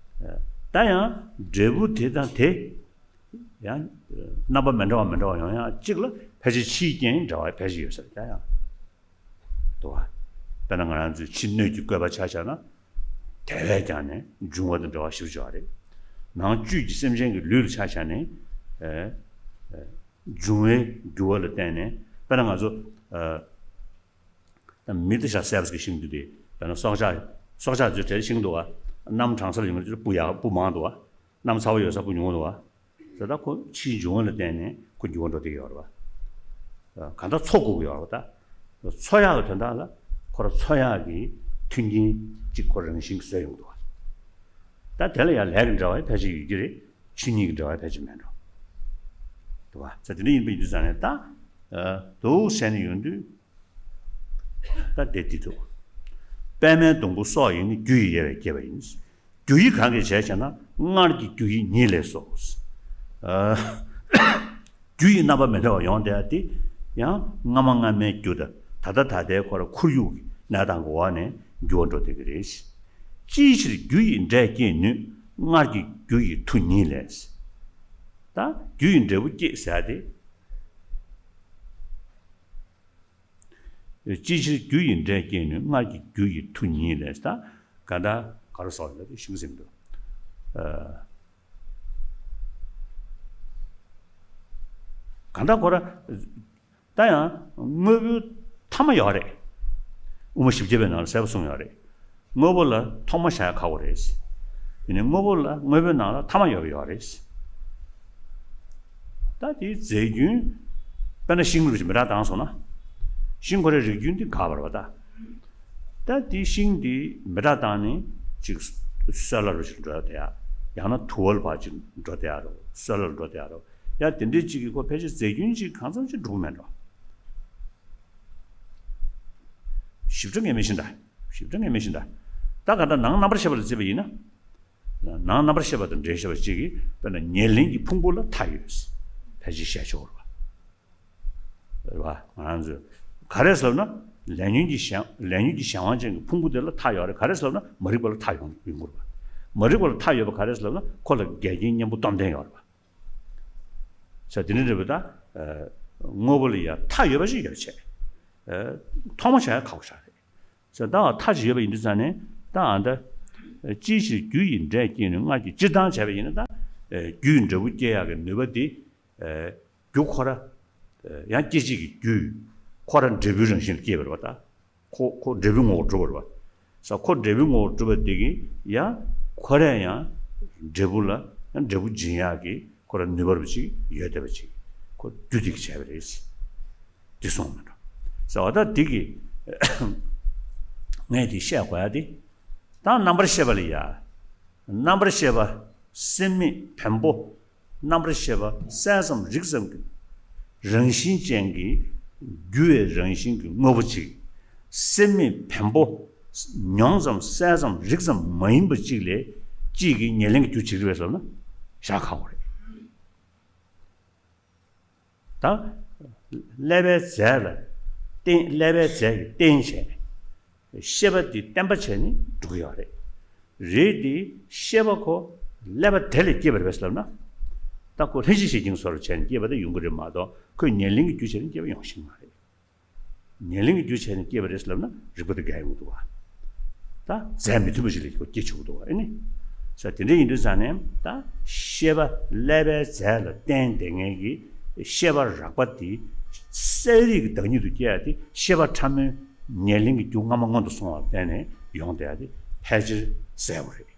ད་ཡང་འབྲས་བུ་དེ་དང་དེ། ཡང་རྣམ་པ་མི་འདྲ་བ་མི་འདྲ་བ་ཡོང་ཡང་གཅིག་ལ་ཕལ་ཆེར་ཕྱིའི་རྐྱེན་འབྲེལ་བ་ཕལ་ཆེར་ཡོད་ས་རེད། ད་ཡང་འདུག་བ། དཔེར་ན་ང་རང་ཚོའི་ཕྱི་སྣོད་ཀྱི་བཀོད་པ་ཆ་བཞག་ན། དེ་བས་ཀྱང་ནས་འབྱུང་བ་དང་འབྲེལ་བ་ཞེ་པོ་ཅིག་ཡོད་རེད། ནང་བཅུད་ཀྱི་སེམས་ཅན་གྱི་ལུས་ལ་ཆ་བཞག་ནས། ཨ། ཨ། འབྱུང་བའི་འགྱུར་བ་ལ་བརྟེན་ནས། དཔེར་ན་ང་ཚོ། ཨ། མི་དེ་ཤ་གསལ་པོ་ཞིག་ཤིང་འདུག་དེ། དཔེར་ན་སྲོག་ཆགས། སྲོག་ཆགས་ཚོས་དེར་ཤིང་འདུག་བ། གནམ་གྲང་ས་ལ་ཡོང་དུས་སྤུ་ཡག་སྤུ་མང་འདུག་བ། གནམ་ཚ་བ་ཡོད་ས་སྤུ་ཉུང་བ་འདུག་བ། ཟེར་ད་ཁོ་ཕྱིའི་འབྱུང་བ་ལ་བརྟེན་ནས་ཁོ་འགྱུར་བ་འགྲོ་བསྡད་ཡོད་རེད་བ། གང་ལྟར་འཚོ་དགོས་ཀྱི་ཡོད་རེད་བ་ད། འཚོ་ཡག་གི་དོན་དག་ལ་ཁོ་ར་འཚོ་ཡག་གི་མཐུན་རྐྱེན་གཅིག་ཁོ་རང་བཞིན་གྱིས་བཟོས་ཡོང་འདུག་བ། ད་དེ་ལ་ཡང་ལས་ཀྱི་འབྲེལ་བ་ཕལ་ཆེར་ཡོད་ཀྱི་རེད། ཆོས་ཉིད་ཀྱི་འབྲེལ་བ་ཕལ་ཆེར་མེད་འགྲོ། འདུག་བ། ད་དེ་འདྲ་ཡིན་པ་ཡིན་དུས་ཙང་ནས་ད། འདུག་ཟེར་ནས་ཡོང་དུས། ད་དེ་འདི་འདུག། པདྨའི་སྡོང་པོ་སྲོག་ཡིན་ནི། རྒྱུ་ཡི་དབྱེ་བས་བསྐྱེད་པ་ཡིན། རྒྱུ་ཡི་གང་གིས་བྱས་ཞེ་ན། སྔར་གྱི་རྒྱུ་ཡི་ཉིད་ལས་སོ། ཨ། རྒྱུ་ཡི་རྣམ་པ་མི་འདྲ་བ་ཡོང་བསྡད་ཡ་དེ། ཡང་སྔ་མ་སྔ་མའི་རྒྱུ་དང་ད་ལྟ་ད་ལྟའི་ཁོ་ར་ཁོར་ཡུག་གི་གནས་སྟངས་ཀྱི་འོག་ནས་འགྱུར་བ་འགྲོ་བསྡད་ཀྱི་རེད། ཅིའི་ཕྱིར་རྒྱུ་ཡི་འབྲས་སྐྱེད་ནུས། སྔར་གྱི་རྒྱུ་ཡི་མཐུ་ཉིད་ལས། ད་རྒྱུ་ཡི་འབྲས་བུ་སྐྱེད་ཟེར་ཡ་དེ། ཅིའི་ཕྱིར་རྒྱུ་ཡི་འབྲས་སྐྱེད་ནུས། སྔར་གྱི་རྒྱུ་ཡི་མཐུ་ཉིད་ལས། ད་ག་འདྲ་ག་རུ་སོགས་ལ་ཤིང་ཟིན་འདུག། ཨ། ག་འདྲ་ཁོ་ར། ད་ཡང་དངོས་པོའི་ཐ་མ་ཡོད་རེད། དབུ་མ་བཞི་བརྒྱ་པའི་ནང་ལ་གསལ་པོ་གསུངས་ཡོད་རེད། དངོས་པོ་ལ་ཐོག་མ་བཞག་ཡ་ཁག་པོ་རེད། ཡིན་ནའི་དངོས་པོ་ལ། དངོས་པོའི་ནང་ལ་ཐ་མ་ཡོད་པ་ཡོད་རེད། ད་དེའི་རྫས་རྒྱུན། དཔེར་ན་ཤིང་རུ་ཞིག་མི་དྲག་བཏང་སོང་ན། ཤིང་ཁོ་རའི་རིགས་རྒྱུན་དེ་འགག་པ་རེད་བ་ད། ད་དེའི་ཤིང་དེ་མི་དྲག་བཏང་ནས་ཅིག་སོལ་རླབས་རུ་ཞིག་འགྲོ་བསྡད་ཡ། ཡང་ན་དུ་བ་ལ་ཕར་ཅིག་འགྲོ་བསྡད་ཡ་རོ། སོལ་རླབས་འགྲོ་བསྡད་ཡ་རོ། ཡ་དེ་འདྲའི་ཅིག་གི་ཁོ་ཕལ་ཆེར་རྫས་རྒྱུན་ཅིག་གང་འཚམ་ཅིག་འགྲོ་གི་མེད་འགྲོ། ཞིབ་ཕྲ་ངས་མི་ཤེས་ད། ཞིབ་ཕྲ་ངས་མི་ཤེས་ད། ད་ག་ད་ནང་རྣམ་པར་ཤེས་པ་ལ་བརྩིས་པ་ཡིན་ན། ནང་རྣམ་པར་ཤེས་པ་དང་འབྲེལ་ཤེས་པ་གཅིག་གིས་དཔེར་ན་ཉེར་ལེན་གྱི་ཕུང་པོ་ལ་མཐའ་ཡོད། ཕལ་ཆེར་བཤད་ཆོག་རེད་བ། རེད་བ། ང་རང་ཚོས་ག་རེ་ཟེར་ན། ལས་ཉོན་གྱི་གཞན། ལས་ཉོན་གྱི་གཞན་དབང་ཅན་གྱི་ཕུང་པོ་དེ་ལ་མཐའ་ཡོད་རེད། ག་རེ་ཟེར་ན། མ་རིག་པ་ལ་མཐའ་ཡོང་ཡོང་གི་རེད་བ། མ་རིག་པ་ལ་མཐའ་ཡོད་པ་ག་རེ་ཟེར་ན། ཁོ་ལ་འགལ་རྐྱེན་གཉེན་པོ་སྟོབས་ལྡན་ཡོད་རེད་བ། ས་དེ་འདྲ་འདྲ་བོ་ད། ཨ། དངོས་པོ་ལ་ཡང་མཐའ་ཡོད་པ་ཞིག་ཡོད་བྱས། ཨ། ཐོག་མ་བྱ་ཡ་ཁག་པོ་ཞིག་རེད། ས་ད་མཐའ་ཞིག་ཡོད་པ་ཡིན་དུས་ཙང་ནས་ད་ཨ་ད། ཅིའི་ཕྱིར་རྒྱུ་ཡི་འབྲས་སྐྱེད་ནུས། སྔར་གྱི། སྤྱིར་བཏང་བྱས་པ་ཡིན་ན་ད། ཨ། རྒྱུ་ཡི་འབྲས་བུ་སྐྱེད་ཡག་གི་ནུས་པ་དེ། ཨ། རྒྱུ་ཁོ་ར། ཨ། ཡང་སྐྱེད་བྱེད་ཀྱི་རྒྱུ་ཁོ་ར་འབྲས་བུའི་རང་བཞིན་ལ་སྐྱེས་པ་རེད་བ་ད། ཁོ་ཁོ་འབྲས་བུའི་ངོ་བོར་གྲུབ་པ་རེད་བ། ས་ཁོ་འབྲས་བུའི་ངོ་བོར་གྲུབ་པ་དེ་གིས་ཡང་ཁོ་རས་ཡང་འབྲས་བུ་ལ་ཡང་འབྲས་བུ་འབྱིན་ཡག་གི་ཁོ་ར་ནུས་པ་རུ་ཅིག་ཡོད་བསྡད་པ་ཅིག་ཁོ་རྒྱུ་དེ་གིས་བྱས་པ་རེད། དེ་གསུངས་མི་འགྲོ། ས་འོ་ད་དེ་གིས་ངས་དེ་བཤད་དགོས་ཡ་དེ། ད་རྣམ་པར་ཤེས་པ་ལ་ཡ། རྣམ་པར་ཤེས་པ་སེམས་མེད་བེམ་པོ། རྣམ་པར་ཤེས་པ་གསལ་ཙམ་རིག་ཙམ་གྱི་རང་བཞིན་ཅན་གྱི་རྒྱུ་བའི་རང་བཞིན་གྱི་དངོས་པོ་གཅིག། སེམས་མེད་བེམ་པོ་མྱོང་ཙམ་གསལ་ཙམ་རིག་ཙམ་མ་ཡིན་པ་གཅིག་ལ་གཅིག་གིས་ཉེར་ལེན་གྱི་རྒྱུ་བྱེད་ཀྱི་རེད་ཟེར་ན་བཞག་ཁག་པོ་རེད། ད་ཀླད་པའི་རྫས་ལ་བརྟེན། ཀླད་པའི་རྫས་ཀྱིས་བརྟེན་བྱས། ཤེས་པ་འདི་བརྟེན་པ་བྱས་ནས་འགྲོ་གི་ཡོད་རེད། རེད་དེ། ཤེས་པ་ཁོ་ཀླད་པ་དེ་ལས་སྐྱེས་པ་རེད་པས་ལབ་ན། ད་ཁོ་ལྷན་ཅིག་བྱེད་ཀྱི་བཟོ་འདྲ་བྱས་ནས་སྐྱེས་པ་དེ་ཡོང་གི་རེད་མ་གཏོགས། ཁོས་ཉེར་ལེན་གྱི་རྒྱུ་བྱས་ནས་སྐྱེས་པ་ཡོང་ཤེས་མ་རེད། ཉེར་ལེན་གྱི་རྒྱུ་བྱས་ནས་སྐྱེས་པ་རེད་ལབ་ན་རིགས་པ་དེ་འགལ་ཡོང་གི་འདུག་བ། ད་རྫས་མི་མཐུན་པ་ཞིག་ལ་ཁོ་སྐྱེ་ཆོག་གི་འདུག་བ། ཨེ་ནི། ས་དེ་འདྲ་ཡིན་དུས་ཙང་ནས་ད་ཤེས་པ་ཀླད་པའི་རྫས་ལ་བརྟེན་བསྡད་མཁན་གྱི་ཤེས་པ་རགས་པ་དེ་གསལ་རིག་གི་བདག་ཉིད་དུ་སྐྱེ་ཡ་དེ་ཤེས་པ་ཕྲ་མོའི་ཉེར་ལེན་གྱི་རྒྱུ་སྔ་མ་སྔོན་དུ་སོང་བ་བརྟེན་ནས་ཡོང་བསྡད་ཡ་དེ་ཕལ་ཆེར་གསལ་པོ་རེད།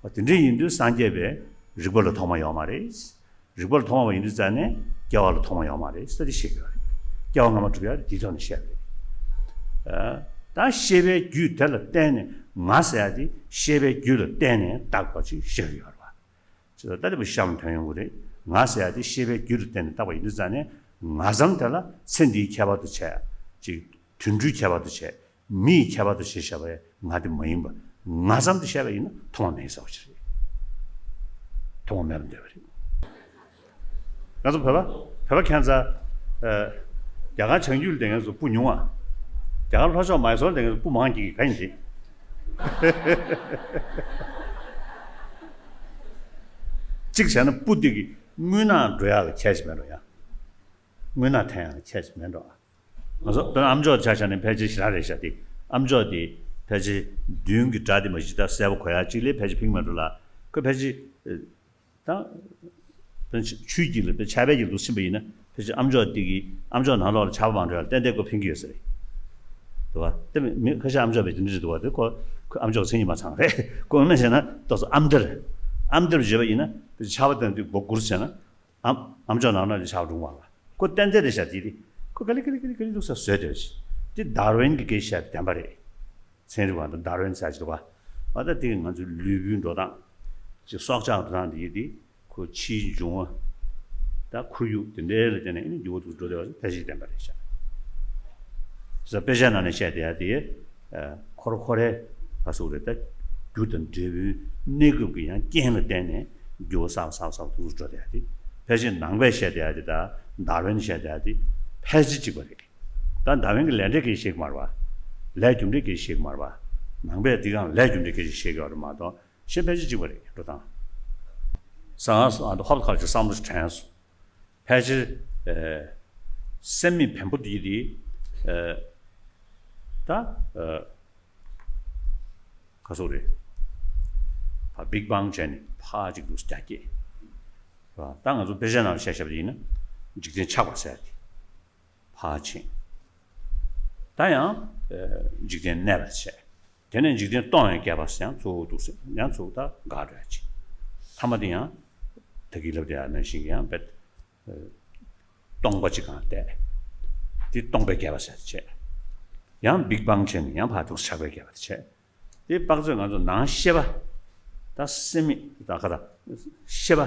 འོ་དེ་འདྲ་ཡིན་དུས་སངས་རྒྱས་པས་རིགས་པ་ལ་ཐོག་མ་ཡོད་མ་རེད། རིགས་པ་ལ་ཐོག་མ་ཡིན་དུས་ཙང་ནས་སྐྱེ་བ་ལ་ཐོག་མ་ཡོད་མ་རེད་ཟེར་ཏེ་བཤད་ཀྱི་ཡོད་རེད། སྐྱེ་བ་སྔ་མ་གྲུབ་ཡ་རེད། དེའི་ཐོག་ནས་བཤད་པ་རེད། ཨ། ད་ཤེས་པའི་རྒྱུད་དེ་ལ་བརྟེན་ནས་ང་ཟེར་ཡ་དེ་ཤེས་པའི་རྒྱུད་ལ་བརྟེན་ནས་བཏགས་པ་ཅིག་བཤད་ཀྱི་ཡོད་རེད་བ། ཅེས་ད་ལྟ་བུ་གཤམ་ཐོན་ཡོང་གི་རེད། ང་ཟེར་ཡ་དེ་ཤེས་པའི་རྒྱུད་ལ་བརྟེན་ནས་བཏགས་པ་ཡིན་དུས་ཙང་ནས་ང་ཙམ་དེ་ལ་ཚེ་འདིའི་ཁྱད་པར་དུ་བྱས། ཅིག་དུད་འགྲོའི་ཁྱད་པར་དུ་བྱས། མིའི་ཁྱད་པར་དུ་བྱས་བཞག་པའི་ང་དེ་མ་ཡིན་པ། ང་ཙམ་དུ་བཤད་པ་ཡིན་ན་ཐོག་མ་མེད་ཟེར་བ་ཞིག་རེད། ཐོག་མ་མེད་པ་འདོད་པ་རེད། ང་ཚོ་བོད་པ། བོད་པ་ཁྱད་མཚར། ཨ། རྒྱ་གར་བྱང་རྒྱུད་ལ་བསྡད་མཁན་ཚོ་སྤུ་ཉུང་བ། རྒྱ་གར་ལྷོ་ཕྱོགས་མའི་སོར་ལ་བསྡད་མཁན་ཚོ་སྤུ་མང་གི་ག་ཡིན་རེད། གཅིག་བྱས་ན་སྤུ་དེ་གི་རྔུལ་ནག་འགྲོ་ཡག་ལ་ཁྱད་ཞིག་མེད་འགྲོ་ཡ། རྔུལ་ནག་འཐེན་ཡག་ལ་ཁྱད་ཞིག་མེད་འགྲོ། ང་ཚོ་དཔེར་ན་ཨམ་ཅོག་ཆ་བཞག་ནས་ཕལ་ཆེར་ཞེ་དྲག་རེད་ཤག་དེ། ཨམ་ཅོག་དེ་ཕལ་ཆེར་མདུན་གྱི་སྒྲ་དེ་མ་གཞི་ད་གསལ་པོ་གོ་ཡག་གཅིག་ལས་ཕལ་ཆེར་ཕིང་མ་འགྲོ་ལ། ཁོས་ཕལ་ཆེར། ཨ། ད་ཆོས་ཀྱི་ལ་ཆར་པའི་གི་འདུག་ཕྱིན་པ་ཡིན་ན། ཕལ་ཆེར་ཨ་མཆོག་དེ་གི་ཨ་མཆོག་ནང་ལོགས་ལ་ཆར་པ་མ་འགྲོ་ཡ་ཏན་ཏན་ཁོ་ཕན་གྱི་ཡོད་ས་རེད། འདུག་བ། དེ་མི་ཁ་ཤས་ཨ་མཆོག་པའི་དེ་འདྲ་རེད་འདུག་བ། དེ་ཁོ་ཁོ་ཨ་མཆོག་མཚན་ཉིད་མ་ཚང་རེད། ཁོ་ངོ་མ་བྱས་ན་ཏོག་ཙམ་ཨ་མདར། ཨ་མདར་བརྗོད་པ་ཡིན་ན་ཕལ་ཆེར་ཆར་པ་དེ་འདུག་མགོ་སྒུར་བྱས་ན། ཨ་ཨ་མཆོག་ནང་ལོགས་ལ་ཆར་པ་འགྲོ་མ་རེད། ཁོ་ཏན་ཏན་རེད་ཤག་དེ་དེ། ཁོ་ག་ལེ་ག་ལེ་ག་ལེ་ག་ལེ་འདུག་ས་བཟོས་བསྡད་ཅིག་དེ་ཌར་ཝིན་གྱི་སྐད་ཆ་བདེན་པ་རེད། ཚན་རིག་པ་དང་ཌར་ཝིན་ཟེར་གྱི་འདུག་བ། ཨ་ད་དེ་ང་ཚོའི་ལུས་པོའི་འགྲོ་སྟངས། ཅིག་སྲོག་ཆགས་འགྲོ་སྟངས་དེ་ཡིན་དེ། ཁོ་ཕྱིའི་འབྱུང་བ། ད་ཁོར་ཡུག་དེ་འདྲའི་ལ་བརྟེན་ནས་ཨ་ནི་འགྱུར་བ་འདུག་འགྲོ་བསྡད་པ་ཕལ་ཆེར་བདེན་པ་རེད་ཤག་ས་དཔེ་ཆ་ནང་ནས་བཤད་བསྡད་ཡ་དེ། ཨ་ཁོར་ཁོ་རེ་ག་སོགས་རེད། ད་རྒྱུ་དང་འབྲས་བུའི་གནས་སྐབས་ཀྱི་ཡང་རྐྱེན་ལ་བརྟེན་ནས་འགྱུར་བ་གསར་པ་གསར་པ་གསར་པ་འདུག་འགྲོ་བསྡད་ཡ་དེ། ཕལ་ཆེར་ནང་པས་བཤད་བསྡད་ཡ་དེ་དང་ཌར་ཝིན་བཤད་བསྡད་ཡ་དེ་ཕལ་ཆེར་གཅིག་པ་རེད། ད་ཌར་ཝིན་གྱི་ལས་འབྲས་སྐད་ཆ་བཤད་ཀྱི་མ་རེད་བ། ལས་རྒྱུ་འབྲས་སྐད་ཆ་བཤད་ཀྱི་མ་རེད་བ། ནང་པས་འདི་གའང་ལས་རྒྱུ་འབྲས་སྐད་ཆ་བཤད་ཀྱི་ཡོད་རེད་མ་གཏོགས་གཞན་ཕལ་ཆེར་གཅིག་པ་རེད། འགྲོ་སྟངས། ས་ཨ་ཧོབ་ཁ་ཅིག་བསམ་བློ་ཞིག་དྲན་སོང་། ཕལ་ཆེར་ཨ་སེམས་མེད་བེམ་པོ་འདི་དེ་ཨ་ད་ཨ་ག་སོགས་རེད། ཕ་བིག་བང་བྱས་ནས་ཕ་གཅིག་ཏུ་རྒྱ་སྐྱེད། རེད་བ། ད་ང་ཚོ་དཔེ་ཆ་ནང་བཤད་བཤད་པ་ཡིན་ན་འཇིག་རྟེན་ཆགས་པ་ཟེར་ཏེ། ཕར་ཕྱིན། ད་ཡང་འཇིག་རྟེན་གནས་པར་བྱས། དེ་ནས་འཇིག་རྟེན་སྟོང་བའི་བསྐལ་པ་ཡང་གཙོ་བོ་འདུག་ཟེར། ཡང་གཙོ་བོ་ད་འགག་འགྲོ་ཡ་ཅིག་མཐའ་མ་དེ་ཡང་ད་གིན་ལབ་དེ་ཡང་ནང་བཞིན་གྱི་ཡང་བེད་སྟོང་པ་ཅིག་གང་བལྟས། དེ་སྟོང་པའི་བསྐལ་པ་ཟེར་བྱས། ཡང་བིག་བང་བྱས་ནས་ཡང་ཕར་ཚུར་ཆགས་པའི་བསྐལ་པ་དེ་བྱས། དེ་དཔག་ཚོད་ང་ཚོ་ནང་ཤེས་པ། ད་སེམས་མེད་ད་ག་ད་ཤེས་པ།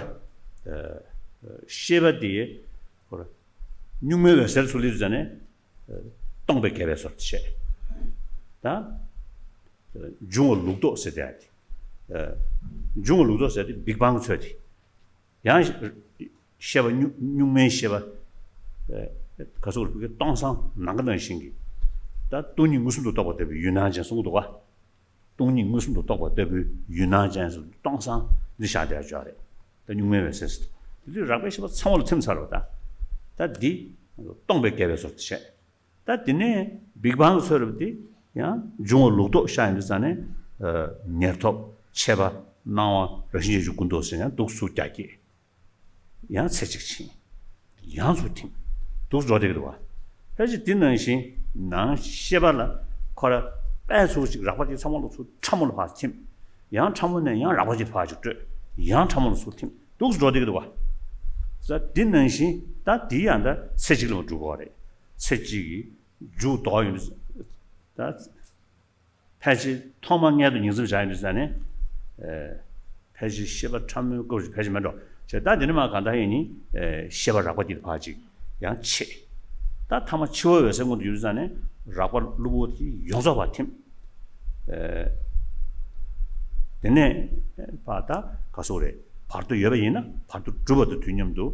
ཤེས་པ་དེ་ཧོར་གཉུག་མའི་འོད་ཟེར་ཚུར་སླེབས་ཙ་ནས་སྟོང་པའི་བསྐལ་པའི་བཟོ་འདྲ་བྱས། ད་འབྱུང་བ་ལུགས་ལྡོག་ཟེར་དེ་ཡ་དེ། འབྱུང་བ་ལུགས་ལྡོག་ཟེར་དེ་བིག་བང་ཚོད་དེ། ཡང་ཤེས་པ་གཉུག་གཉུག་མའི་ཤེས་པ། ག་ཚོད་རིག་པའི་སྟོང་སང་ནམ་མཁའ་ནང་བཞིན་གྱི། ད་སྟོང་ཉིད་མངོན་སུམ་དུ་རྟོགས་པ་ལྟ་བུའི་ཡུལ་སྣང་ཅན་གསུང་གི་འདུག་ག་སྟོང་ཉིད་མངོན་སུམ་དུ་རྟོགས་པ་ལྟ་བུའི་ཡུལ་སྣང་ཅན་སོགས་སྟོང་སང་འདི་བཞག་བསྡད་ཡ་ཅིག་རེད། ད་གཉུག་མའི་འོད་ཟེར་ཟེར། དེ་དུས་རགས་པའི་ཤེས་པ་ཚང་མ་ལ་ཐིམ་ཚར་བ་ད། ད་འདི་སྟོང་པའི་བསྐལ་པའི་བཟོ་འདྲ་བྱས། ད་དེ་ནས་བིག་བང་གི་ཚོད་རེད་པ། དེ་ཡང་འབྱུང་བ་ལུགས་ལྡོག་ཤར་ཡོང་དུས་ཙ་ནས། ཉེར་ཐོབ་མཆེད་པ་སྣང་བ་རང་བཞིན་གྱི་ཀུན་རྟོག་ཟེར་ཡང་འདུག་ཚུར་རྒྱ་སྐྱེད། ཡང་ཚེ་གཅིག་ཕྱིན། ཡང་ཚུར་ཐིམ། འདུག་འགྲོ་བསྡད་ཀྱི་འདུག་བ། ཕལ་ཆེར་དེ་ནང་བཞིན་ནང་ཤེས་པ་ལ་ཁོ་ར་པས་ཚུར་ཅིག་རགས་པ་ཅིག་ཚང་མ་ལ་ཚུར་ཕྲ་མོ་ལ་ཕར་ཐིམ། ཡང་ཕྲ་མོ་ནས་ཡང་རགས་པ་ཅིག་ཕར་ཅིག་སྤྲོད། ཡང་ཕྲ་མོ་ལ་ཚུར་ཐིམ། འདུག་འགྲོ་བསྡད་ཀྱི་འདུག་བ། ད་དེ་ནང་བཞིན་ད་དེ་ཡང་ད་ཚེ་གཅིག་ལ་མ་འགྲུབ་པ་རེད། ཚེ་གཅིག་གི་མཇུག་ལྡོག་ཡོང་དུས། ད་ཕལ་ཆེར་ཐོག་མ་མངལ་དུ་ཉིང་མཚམས་བཞག་ཡོང་དུས་ཙ་ནས། ཨེ། ཕལ་ཆེར་ཤེས་པ་ཕྲ་མོའི་སྐབས་སུ་ཕལ་ཆེར་མེད་འགྲོ། བྱས་ད་དེ་ནས་མར་གང་ལྟར་ཡིན་ནི། ཨེ། ཤེས་པ་རགས་པ་དེ་ཕར་ཅིག་ཡང་ཆད། ད་ཐ་མ་འཆི་བ་འོད་གསལ་མངོན་དུ་གྱུར་དུས་ཙ་ནས་རགས་པ་གློ་བུར་དེ་ཡོངས་རྫོགས་ཕར་ཐིམ། ཨེ། དེ་ནས་ཕར་ད་ག་སོགས་རེད། བར་དོ་ཡོད་པ་ཡིན་ན་བར་དོ་གྲུབ་པ་དང་དུས་མཉམ་དུ་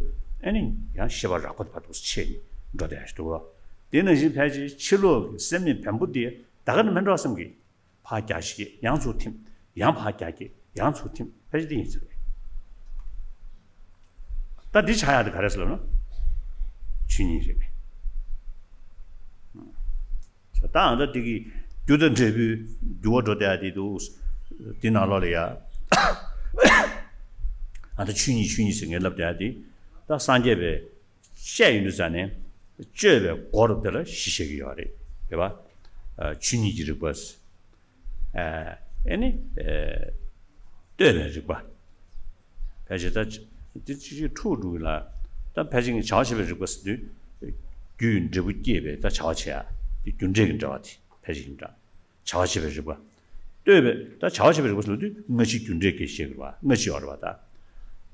ཨེ་ནི་ཡང་ཤེས་པ་རགས་པ་དེ་ཕར་འདུག་ཆད་ནས་འགྲོ་བསྡད་ཡ་ཞིག་འདུག་བ། དེ་ནང་བཞིན་ཕལ་ཆེར་ཕྱི་ལོགས་ཀྱི་སེམས་ཉིད་བེམ་པོ་དེ་ད་ག་ནས་མེད་འགྲོ་བསམ་གི། ཕར་རྒྱ་སྐྱེད་ཡང་ཚུར་ཐིམ། ཡང་ཕར་རྒྱ་སྐྱེད་ཡང་ཚུར་ཐིམ། ཕལ་ཆེར་དེ་ཡིན་ཚུལ་རེད། ད་འདི་ཆགས་ཡག་དེ་ག་རེ་ཟེར་ལབ་ན། ཆོས་ཉིད་རེད། ད་ཨ་ད་དེ་གི་རྒྱུ་དང་འབྲས་བུའི་འགྱུར་བ་འགྲོ་བསྡད་ཡ་དེ་འདུག་དེ་ནང་ལོགས་ལ་ཡ། ཨ་ད་ཆོས་ཉིད་ཆོས་ཉིད་ཟེར་ངས་ལབ་བསྡད་ཡ་དེ། ད་སངས་རྒྱས་པའི་བཤད་ཡོང་དུས་ཙ་ནས། དཔྱོད་པའི་སྒོ་རུ་དེ་ལ་གཞི་བཞག་གི་ཡོད་རེད། རེད་པ། ཨ། ཆོས་ཉིད་ཀྱི་རིག་པ། ཨ། ཨེ་ནི། ཨ། ལྟོས་པའི་རིག་པ། ཕལ་ཆེར་ད་འདི་ཅི་ཞིག་འཁྲུག་འགྲོ་གི་ལ། ད་ཕལ་ཆེར་བྱ་བ་བྱེད་པའི་རིག་པ་ཟེར་དུས། རྒྱུའི་འབྲས་བུ་སྐྱེས་པའི་ད་བྱ་བ་བྱེད་ཡ། དེ་རྒྱུ་འབྲས་ཀྱི་འབྲེལ་བ་དེ་ཕལ་ཆེར་ཡིན་འདྲ། བྱ་བ་བྱེད་པའི་རིག་པ། ལྟོས་པའི་ད་བྱ་བ་བྱེད་པའི་རིག་པ་ཟེར་དུས་སྔ་ཕྱི་རྒྱུ་འབྲས་ཀྱི་བཤད་དགོས་པ། སྔ་ཕྱི་ཡོད་རེད་པ་ད།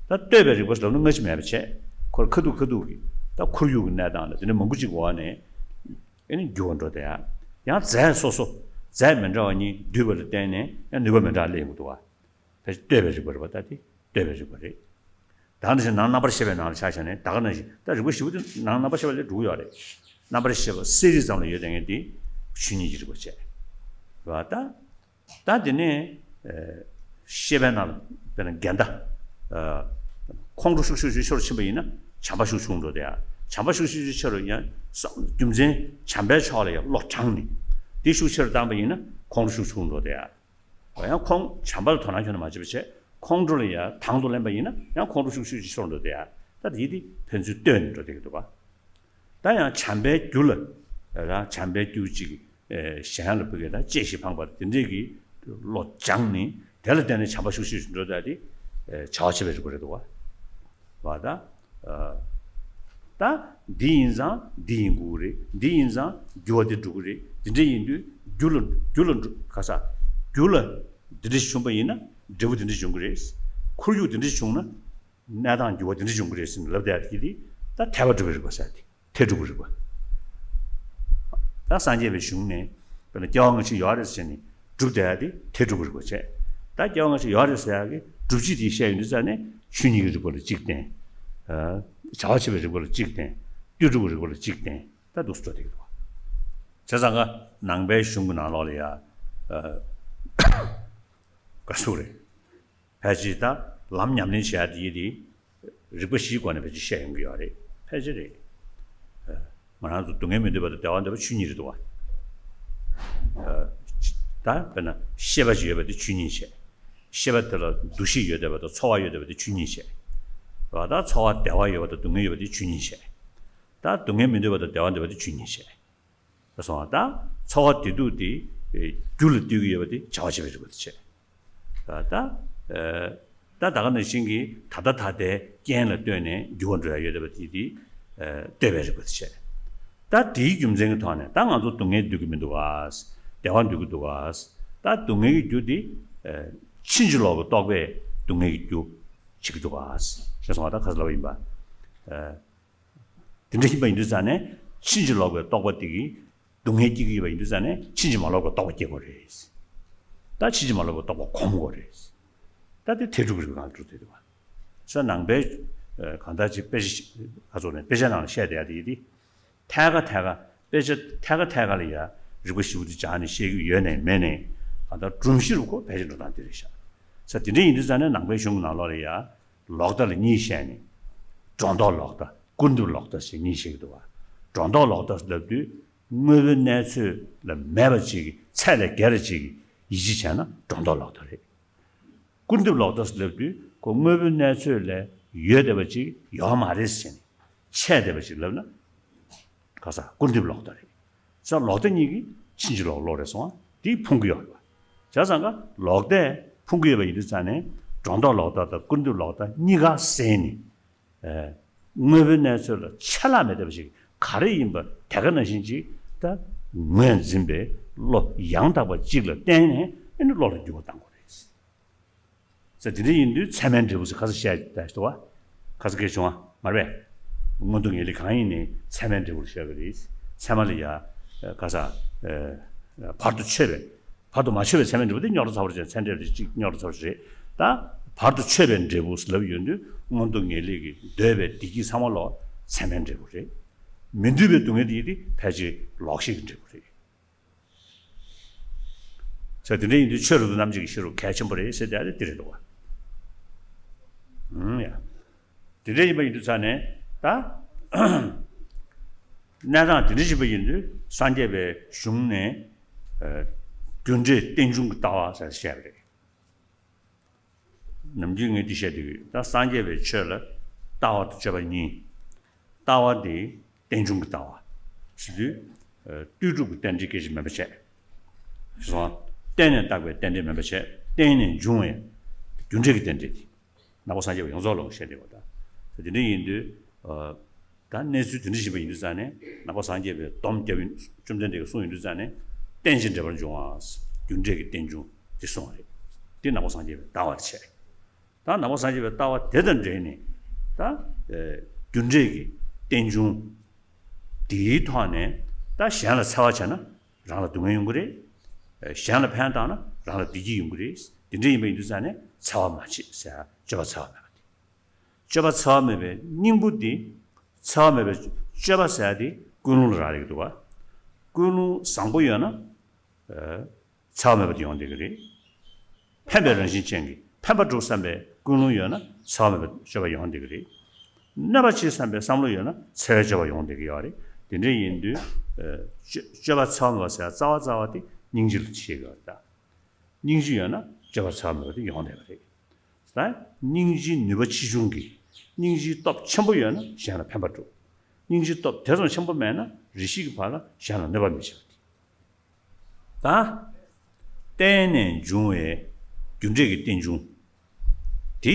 ད་ལྟོས་པའི་རིག་པ་ཟེར་ན་སྔ་ཕྱི་མེད་པ་བྱས། ཁོར་ཁ་ཐུག་ཁ་ཐུག་གི་ད་ཁོར་ཡུག་གི་གནས་སྟངས་དང་དེ་འདྲ་མང་པོ་ཅིག་འོག་ནས། ཨེ་ནི་འགྱུར་བ་འགྲོ་བསྡད་ཡ། ཡང་རྫས་སོ་སོ། རྫས་མི་འདྲ་བ་གཉིས་འདུས་པ་ལ་བརྟེན་ནས་ཡང་ནུས་པ་མི་འདྲ་བ་སླེབས་ཡོང་གི་འདུག་བ། ཕལ་ཆེར་ལྟོས་པའི་རིག་པ་རེད་པ། ད་དེ་ལྟོས་པའི་རིག་པ་རེད། ད་ག་ནང་བཞིན་ནང་རྣམ་པར་ཤེས་པའི་ནང་ལ་ཆ་བཞག་ནས་ད་ག་ནང་བཞིན་ད་རིག་པ་བཞི་པོ་དེ་ནང་རྣམ་པར་ཤེས་པ་ལས་འགྲོ་གི་ཡོད་རེད། རྣམ་པར་ཤེས་པ་གསལ་རིག་ཙམ་ལ་ཡོད་བསྡད་མཁན་དེ་ཆོས་ཉིད་ཀྱི་རིག་པ་བྱས། རེད་པ། ད། ད་དེ་ནས། ཨ། ཤེས་པའི་ནང་ལ་དཔེར་ན་འགལ་ཟླ། ཨ། ཁོང་ཁྲོ་ཤུགས་ཆེ་ཆེ་རུ་ཕྱིན་པ་ཡིན་ན་བྱམས་པ་ཤུགས་ཆུང་འགྲོ་བསྡད་ཡ། བྱམས་པ་ཤུགས་ཆེ་ཆེ་རུ་ཡང་བསམ་རྒྱུ་མཚན་བྱམས་པའི་ཕྱོགས་ལ་ཡང་བློ་དྲངས་ནས། དེ་ཤུགས་ཆེ་རུ་བཏང་པ་ཡིན་ན་ཁོང་ཁྲོ་ཤུགས་ཆུང་འགྲོ་བསྡད་ཡ། ཡང་ཁོང་བྱམས་པ་ལ་དོ་སྣང་ཁྱོན་ནས་མ་བྱེད་པ་བྱས། ཁོང་ཁྲོ་ལ་ཡ་དང་དུ་ལེན་པ་ཡིན་ན་ཡང་ཁོང་ཁྲོ་ཤུགས་ཤུགས་ཀྱིས་ཤོར་འགྲོ་དེ་ཡ། ད་དེ་དེ་ཕན་ཚུན་ལྟོས་ནས་འགྲོ་བསྡད་ཀྱི་འདུག་ག་ད་ཡང་བྱམས་པའི་རྒྱུ་ལ་རང་བྱམས་པའི་རྒྱུ་ཅིག་གཞན་ལ་ཕུལ་མཁན་དང་བཅད་ཤིང་འཕངས་པ་དེ་འདྲས་ཀྱི་བློ་སྦྱངས་ནས་དེ་ལ་བརྟེན་ནས་བྱམས་པ་ཤུགས་ཤུགས་ཤིག་འགྲོ་ད་དེ་བྱ་བ་བྱེད་པའི་རིག་པ་རེད་འདུག་བ། བ་ད། ད་འདི་ཡིན་ཙང་འདི་ཡིན་དགོས་ཀྱི་རེད། འདི་ཡིན་ཙང་འགྱུར་བ་འདི་འགྲོ་གི་རེད། འདི་འདྲ་ཡིན་དུས་རྒྱུ་ལ་རྒྱུ་ལ་འགྲོ་ག་ས་རྒྱུ་ལ་འདི་འདྲ་ཞིག་བྱུང་པ་ཡིན་ན་འབྲས་བུ་འདི་འདྲ་འབྱུང་གི་རེད། ཁོར་ཡུག་འདི་འདྲ་བྱུང་ན་གནས་སྟངས་འགྱུར་བ་འདི་འདྲ་འབྱུང་གི་རེད་ཟེར་ནས་ལབ་བསྡད་དེ་དེ་ད་ཐེག་པ་སྒྲུབ་པའི་རིག་པ་ཟེར་དེ་ཐེག་སྒྲུབ་ཀྱི་རིག་པ། ད་སངས་རྒྱས་པའི་གཞུང་ནས་དཔེར་ན་སྐྱེ་བ་སྔ་ཕྱི་ཡོད་རེད་ཟེར་ནས་སྒྲུབ་བསྡད་ཡ་དེ་ཐེག་སྒྲུབ་ཀྱི་རིག་པ་བྱས། ད་སྐྱེ་བ་སྔ་ཕྱི་ཡོད་རེད་ཟེར་ཡ་གི་སྒྲུབ་བྱེད་དེ་བཤད་ཡོང་དུས་ཙ་ནས་ཆོས་ཉིད་ཀྱི་རིག་པ་ལ་གཅིག་བརྟེན། བྱ་བ་བྱེད་པའི་རིག་པ་ལ་གཅིག་བརྟེན། ལྟོས་གྲུབ་ཀྱི་རིག་པ་ལ་གཅིག་བརྟེན། ད་འདུག་སེ་འགྲོ་བསྡད་ཀྱི་འདུག་བ། བྱས་ཙང་ཀ་ནང་པའི་གཞུང་གི་ནང་ལོགས་ལ་ཡ། ག་ཟེར་དགོས་རེད། ཕལ་ཆེར་ད་ལམ་ཉམས་ལེན་བྱེད་ཡ་དེ་ཡིན་དེ། རིག་པ་བཞིའི་སྒོ་ནས་ཕལ་ཆེར་བཤད་ཡོང་གི་ཡོད་རེད། ཕལ་ཆེར་རེད། ང་རང་ཚོ་སྡུག་བསྔལ་མི་འདོད་པ་དང་བདེ་བ་འདོད་པ་ཆོས་ཉིད་རེད་འདུག་བ། ད་དཔེར་ན་ཤེས་པ་ཞིག་ཡོད་པ་དེ་ཆོས་ཉིད་བྱས། ཤེས་པ་དེ་ལ་འདུ་ཤེས་ཡོད་བསྡད་པ་དང་ཚོར་བ་ཡོད་བསྡད་པ་དེ་ཆོས་ཉིད་བྱས། བ་ད་ཚོར་བ་བདེ་བ་ཡོད་པ་དང་སྡུག་བསྔལ་ཡོད་པ་དེ་ཆོས་ཉིད་བྱས། ད་སྡུག་བསྔལ་མི་འདོད་པ་དང་བདེ་བ་འདོད་པ་དེ་ཆོས་ཉིད་བྱས། ད་སོང་བ་ད་ཚོར་བ་བདེ་སྡུག་དེ་རྒྱུ་ལ་ལྟོས་ཀྱི་ཡོད་པ་དེ་བྱ་བ་བྱེད་པའི་རིག་པ་དེ་བྱས། ད་ད་ད་ག་ནང་བཞིན་གྱི་ད་ལྟ་ད་ལྟའི་རྐྱེན་ལ་ལྟོས་ནས་འགྱུར་བ་འགྲོ་ཡ་ཡོད་བསྡད་པ་དེ་དེ་ལྟོས་པའི་རིག་པ་དེ་བྱས། ད་དེའི་རྒྱུ་མཚན་གྱི་ཐོག་ནས་ད་ང་ཚོ་སྡུག་བསྔལ་འདོད་ཀྱི་མི་འདུག་ག་བདེ་བ་འདོད་ཀྱི་འདུག་ག་ད་སྡུག་བསྔལ་གྱི་རྒྱུ་དེ་ཕྱིན་ཅི་ལོག་གི་རྟོག་པས་སྡུག་བསྔལ་གྱི་རྒྱུ་བྱེད་ཀྱི་འདུག་ག་ཞེས་གསུངས་པ་ད་ག་ས་ལབ་པ་ཡིན་པ། དེ་འདྲ་ཡིན་པ་ཡིན་དུས་ཙང་ནས་ཕྱིན་ཅི་ལོག་པའི་རྟོག་པ་དེ་གིས་སྡུག་བསྔལ་སྐྱེ་གི་ཡོད་པ་ཡིན་དུས་ཙང་ནས་ཕྱིན་ཅི་མ་ལོག་པའི་རྟོག་པ་སྐྱེ་དགོས་རེད། ད་ཕྱིན་ཅི་མ་ལོག་པའི་རྟོག་པ་གོམས་དགོས་རེད། ད་དེ་ཐེག་སྒྲུབ་ཀྱི་རིག་པའི་སྒང་ལ་འགྲོ་བསྡད་འདུག་བ། ས་ནང་པའི་གང་ལྟར་ཅིག་དཔེ་ཆ་ག་ཚོད་ནས་དཔེ་ཆ་ནང་ལ་བཤད་བསྡད་ཡ་དེ་ཡིན་ཏེ། ཐད་ཀ་ཐད་ཀ་དཔེ་ཆ་ཐད་ཀ་ཐད་ཀ་ལ་ཡ་རིག་པ་ཞིབ་པོ་དེ་སྦྱངས་ནས་བཤད་ཀྱི་ཡོད་ནས་མེད་ནས་གང་ལྟར་སྒྲོམ་གཞི་རུ་ཁོ་ཕལ་ཆེར་འགྲོ་སྟངས་དེ་རེད་ཤག་ས་དེ་འདྲ་ཡིན་དུས་ཙང་ནས་ནང་པའི་གཞུང་གི་ནང་ལོགས་ལ་ཡ། ལོག་ལྟ་ལ་གཉིས་བཤད་ནས། སྒྲོ་འདོགས་ལོག་ལྟ། ཀུན་རྫོབ་ལོག་ལྟ་ཞེས་གཉིས་བཤད་ཀྱི་འདུག་བ། སྒྲོ་འདོགས་ལོག་ལྟ་ལབ་དུས། དངོས་པོའི་གནས་ཚོད་ལ་མེད་པ་ཅིག་གི་ཚད་ལས་བརྒལ་བ་ཅིག་གི་ཡིད་ཆེས་བྱས་ན་སྒྲོ་འདོགས་ལོག་ལྟ་རེད། ཀུན་རྫོབ་ལོག་ལྟ་ལབ་དུས་ཁོ་དངོས་པོའི་གནས་ཚོད་ལས་ཡོད་བསྡད་པ་ཅིག་ཡོད་མ་རེད་ཟེར་ནས་ཆད་བསྡད་པ་ཅིག་ལབ་ན། ག་ས་ཀུན་རྫོབ་ལོག་ལྟ་རེད། ས་ལོག་ལྟ་གཉིས་ཀྱིས་ཕྱིན་ཅི་ལོག་ལོག་རེད་སོང་བ་དེ་ཕུང་གི་ཡོད་རེད་བ། བྱས་ཙང་ཀ་ལོག་ལྟས་ཕུང་གི་ཡོད་པ་ཡིན་དུས་ཙང་ནས་སྒྲོ་འདོགས་ལོག་ལྟ་དང་ཀུན་རྫོབ་ལོག་ལྟ་གཉིས་ཀ་ཟད་ནས། དངོས་པོའི་གནས་ཚོད་ལ་ཆད་ལྷག་མེད་བསྡད་པ་ཞིག་ག་རེ་ཡིན་པ་དེ་ག་ནང་བཞིན་ཅིག་ད་ངོས་འཛིན་པའི་བློ་ཡང་དག་པ་གཅིག་ལ་བརྟེན་ནས་ཨ་ནི་བློ་ལ་འགྱུར་བ་གཏང་དགོས་རེད། ཟེར་དེ་འདྲ་ཡིན་དུས་ཚད་མའི་འབྲས་བུ་ཟེར་ཁ་ས་བཤད་ད་ཞིག་འདུག་བ། ཁ་ས་སྐད་བྱུང་བ་མ་རེད་པས། མངོན་མཐོ་ངེས་ལེགས་གང་ཡིན་ནའི་ཚད་མའི་འབྲས་བུར་བཤད་ཀྱི་རེད། ཚད་མ་ལ་ཡ། ག་ས། བར་དུ་ཆོད་པའི། བར་དུ་མ་ཆོད་པའི་ཚད་མའི་འབྲས་བུ་དེ་རྙོག་དྲ་ཚ་བོར་བྱས་ཚད་འབྲས་རེད་ཅིག་རྙོག་དྲ་ཚ་བོར་རེད། ད། བར་དུ་ཆོད་པའི་འབྲས་བུ་ཟེར་ལབ་ཡོང་དུས་མངོན་མཐོ་ངེས་ལེགས་ཀྱི་འདོད་པའི་བདེ་སྐྱིད་ཚང་མ་ལོག་ཚད་མའི་འབྲས་བུ་རེད། མི་འདོད་པའི་སྡུག་བསྔལ་དེ་ཡིན་ཏེ་ཕལ་ཆེར་ལོག་ཤེས་ཀྱི་འབྲས་བུ་རེད། ས་དེ་འདྲ་ཡིན་དུས་ཆོས་རབ་ཏུ་རྣམ་འབྱེད་ཀྱི་ཤེས་རབ་གལ་ཆེན་པོ་རེད་ཟེར་བསྡད་དེ་དེ་རེད་འདུག་བ། ཨུམ་ཡ། དེ་འདྲ་ཡིན་པ་ཡིན་དུས་ཙང་ནས་ད། གནས་སྟངས་དེ་འདྲ་ཞིག་པ་ཡིན་དུས་སངས་རྒྱས་པའི་གཞུང་ནས། རྒྱུ་འབྲས་རྟེན་འབྱུང་གི་ལྟ་བ་ཟེར་བཤད་པ་རེད། ནམ་རྒྱུན་ངས་འདི་བཤད་བསྡད་ཀྱི་ཡོད། ད་སངས་རྒྱས་པའི་ཆོས་ལ་ལྟ་བ་དང་སྤྱོད་པ་གཉིས། ལྟ་བ་འདི་རྟེན་འབྱུང་གི་ལྟ་བ། ཞེས་དུས། ལྟོས་གྲུབ་ཀྱི་རྟེན་འབྲེལ་སྐད་ཅིག་མིན་པ་བྱས། སོང་། བརྟེན་ནས་བཏགས་པའི་རྟེན་འབྲེལ་མིན་པ་བྱས། བརྟེན་ནས་འབྱུང་བའི་རྒྱུ་འབྲས་ཀྱི་རྟེན་འབྲེལ་དེ། ནང་པ་སངས་རྒྱས་པ་ཡོངས་རྫོགས་ལ་བཤད་བསྡད་པ་དང་། དེ་འདྲ་ཡིན་དུས། ད་གནས་ཚུལ་དེ་འདྲ་ཞིག་པ་ཡིན་དུས་ཙང་ནས་ནང་པ་སངས་རྒྱས་པའི་སྡོམ་རྒྱབ་ཡིན་བཅོམ་ལྡན་འདས་ཀྱིས་གསུངས་ཡིན་དུས་ཙང་ནས་རྟེན་ཅིང་འབྲེལ་པར་འབྱུང་བ། རྒྱུ་འབྲས་ཀྱི་རྟེན་འབྱུང་དེ་གསུངས་པ་རེད། དེ་ནང་པ་སངས་རྒྱས་པའི་ལྟ་བ་དེ་བྱས། ད་ནང་པ་སངས་རྒྱས་པའི་ལྟ་བ་དེ་དང་འབྲེལ་ནས་ད་རྒྱུ་འབྲས་ཀྱི་རྟེན་འབྱུང་དེའི་ཐོག་ནས་ད་གཞན་ལ་འཚེ་བ་བྱས་ན་རང་ལ་སྡུག་བསྔལ་ཡོང་གི་རེད། གཞན་ལ་ཕན་བཏགས་ན་རང་ལ་བདེ་སྐྱིད་ཡོང་གི་རེད། དེ་འདྲ་ཡིན་པ་ཡིན་དུས་ཙང་ནས་འཚེ་བ་མ་བྱེད་ཟེར་སྤྱོད་པ་འཚེ་བ་མེད་པ་དེ། སྤྱོད་པ་འཚེ་བ་མེད་པའི་སྙིང་པོ་འདི། འཚེ་བ་མེད་པའི་སྤྱོད་པ་ཟེར་ཡ་དེ་ཀུན་སློང་ལ་རག་ལས་ཀྱི་འདུག་བ། ཀུན་སློང་བཟང་པོ་ཡོད་ན། འཚེ་བ་མེད་པ་དེ་ཡོང་བསྡད་ཀྱི་རེད། ཕན་པའི་རང་བཞིན་ཅན་གྱི་ཕན་པ་སྒྲུབ་བསམ་པའི་ཀུན་སློང་ཡོད་ན་འཚེ་བ་མེད་པའི་སྤྱོད་པ་ཡོང་བསྡད་ཀྱི་རེད། གནོད་པ་བྱེད་བསམ་པའི་བསམ་བློ་ཡོད་ན་འཚེ་བའི་སྤྱོད་པ་ཡོང་བསྡད་ཀྱི་ཡོད་རེད། དེ་འདྲ་ཡིན་དུས། སྤྱོད་སྤྱོད་པ་འཚེ་བ་མེད་པ་ཟེར་ཡ་རྩ་བ་རྩ་བ་དེ་སྙིང་རྗེ་ལ་བྱེད་དགོས་རེད་ད། སྙིང་རྗེ་ཡོད་ན་སྤྱོད་པ་འཚེ་བ་མེད་པ་དེ་ཡོང་བསྡད་པ་རེད། ད་སྙིང་རྗེའི་ནུས་པ་ཆེ་ཆུང་གིས། སྙིང་རྗེའི་སྟོབས་ཆེན་པོ་ཡོད་ན་གཞན་ལ་ཕན་པ་སྒྲུབ། སྙིང་རྗེའི་སྟོབས་དེ་ཙམ་ཆེན་པོ་མེད་ན་རེ་ཞིག་གི་བར་ལ་གཞན་ལ་གནོད་པ་མི་བྱེད་པ་དེ། ད་བརྟེན་ནས་འབྱུང་བའི་རྒྱུ་འབྲས་ཀྱི་རྟེན་འབྱུང་དེ་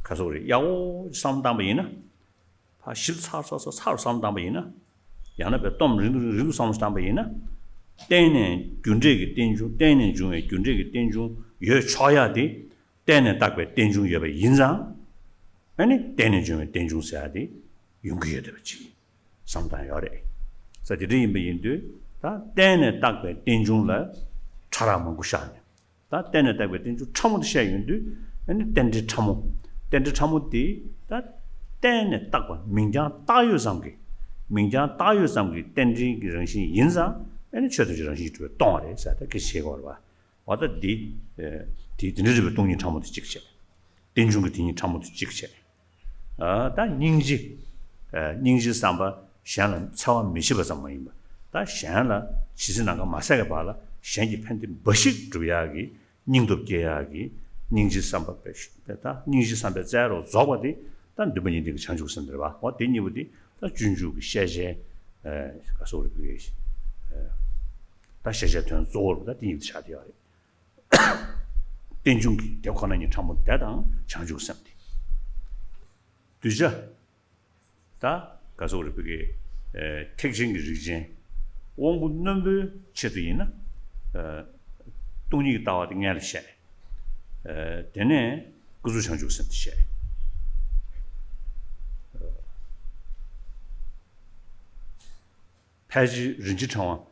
ག་ཚོད་རེད། ཡག་པོ་བསམ་བློ་བཏང་པ་ཡིན་ན། ཕར་ཞིབ་ཚགས་ཚགས་ཚགས་ཚགས་རུ་བསམ་བློ་བཏང་པ་ཡིན་ན། ཡང་ན་བའི་སྟོབས་རིང་དུ་རིང་དུ་བསམ་བློ་བཏང་པ་ཡིན་ན། བརྟེན་ནས་རྒྱུ་འབྲས་ཀྱི་རྟེན་འབྱུང་། བརྟེན་ནས་འབྱུང་བའི་རྒྱུ་འབྲས་ཀྱི་རྟེན་འབྱུང་ཡོད་ཆོག་ཡ་དེ། བརྟེན་ནས་བཏགས་པའི་རྟེན་འབྱུང་ཡོད་པ་ཡིན་ཙང་། ཨ་ནི་བརྟེན་ནས་འབྱུང་བའི་རྟེན་འབྱུང་ཟེར་ཡ་དེ་ཡོང་གི་ཡོད་བསྡད་པ་ཅིག་བསམ་བཏང་ཡོད་རེད། ས་དེ་འདྲ་ཡིན་པ་ཡིན་དུས། ད་བརྟེན་ནས་བཏགས་པའི་རྟེན་འབྱུང་ལ་ཕྲ་རགས་མང་པོ་བཞག་ནས། ད་བརྟེན་ནས་བཏགས་པའི་རྟེན་འབྱུང་ཕྲ་མོ་དེ་བཤད་ཡོང་དུས། ཨ་ནི་རྟེན་འབྲེལ་ཕྲ་མོ། རྟེན་འབྲེལ་ཕྲ་མོ་དེ་ད་བརྟེན་ནས་བཏགས་པ་མིང་རྐྱང་བཏགས་ཡོད་ཙམ་གྱི། མིང་རྐྱང་བཏགས་ཡོད་ཙམ་གྱི་རྟེན་འབྲེལ་གྱི་རང་བཞིན་ཡིན་ཙང་། ཨ་ནི་ཆོས་ཐམས་ཅད་རང་བཞིན་གྱིས་གྲུབ་པས་སྟོང་བ་རེད་ཟེར། ད་སྐད་ཆ་བཤད་དགོས་རེད་པ། འོ་ད་འདི། ཨ། དེ་དེ་འདྲ་རེད་པའི་སྟོང་ཉིད་ཕྲ་མོ་དེ་གཅིག་བྱས། རྟེན་འབྱུང་གི་དེ་ཉིད་ཕྲ་མོ་དེ་གཅིག་བྱས། ཨ། ད་སྙིང་རྗེ། ཨ། སྙིང་རྗེའི་བསམ་པ་གཞན་ལ་འཚེ་བ་མི་བྱེད་པ་ཙམ་མ་ཡིན་པར། ད་གཞན་ལ་ཇི་སྲིད་ནམ་མཁའ་མ་ཟད་ཀྱི་བར་ལ་གཞན་གྱི་ཕན་བདེ་འབའ་ཞིག་སྒྲུབ་ཡག་གི་སྙིང་སྟོབས་སྐྱེ་ཡག་གི་སྙིང་རྗེའི་བསམ་པ་དཔེ་ཞིག་དཔེ། ད་སྙིང་རྗེའི་བསམ་པའི་རྩལ་རོ་རྫོགས་པ་དེ་ད་འདུན་པ་གཉིས་ལྡན་གྱི་བྱང་ཆུབ་སེམས་དེ་རེད་པ། འོ་དེ་གཉིས་པོ་དེ་ད་སྤྱོད་འཇུག་གི་ཤེས་བྱའི། ཨ། ག་སོགས་རེད་པས། ཨ། ད་ཤེས་བྱའི་དོན་གཙོ་བོ་རེད་པ། ད་དེ་གཉིས་པོ་དེ་ཆགས་བསྡད་ཡོད་རེད། རྟེན་འབྱུང་གི་དེ་ཁོ་ན་ཉིད་ཕྲ་མོ་དེ་དང་བྱང་ཆུབ་སེམས་དེ། གདུལ་བྱ། ད་ག་སོགས་རེད་པས། ཨེ། ཐེག་ཆེན་གྱི་རིགས་ཅན། དབང་པོ་རྣོན་པོའི་ཆེད་དུ་ཡིན་ན། ཨེ། སྟོང་ཉིད་ཀྱི་ལྟ་བ་དེ་སྔོན་ལ་བཤད། ཨེ། དེ་ནས་ཀུན་རྫོབ་བྱང་ཆུབ་སེམས་དེ་བཤད། ཕལ་ཆེར་རིན་ཆེན་ཕྲེང་བ་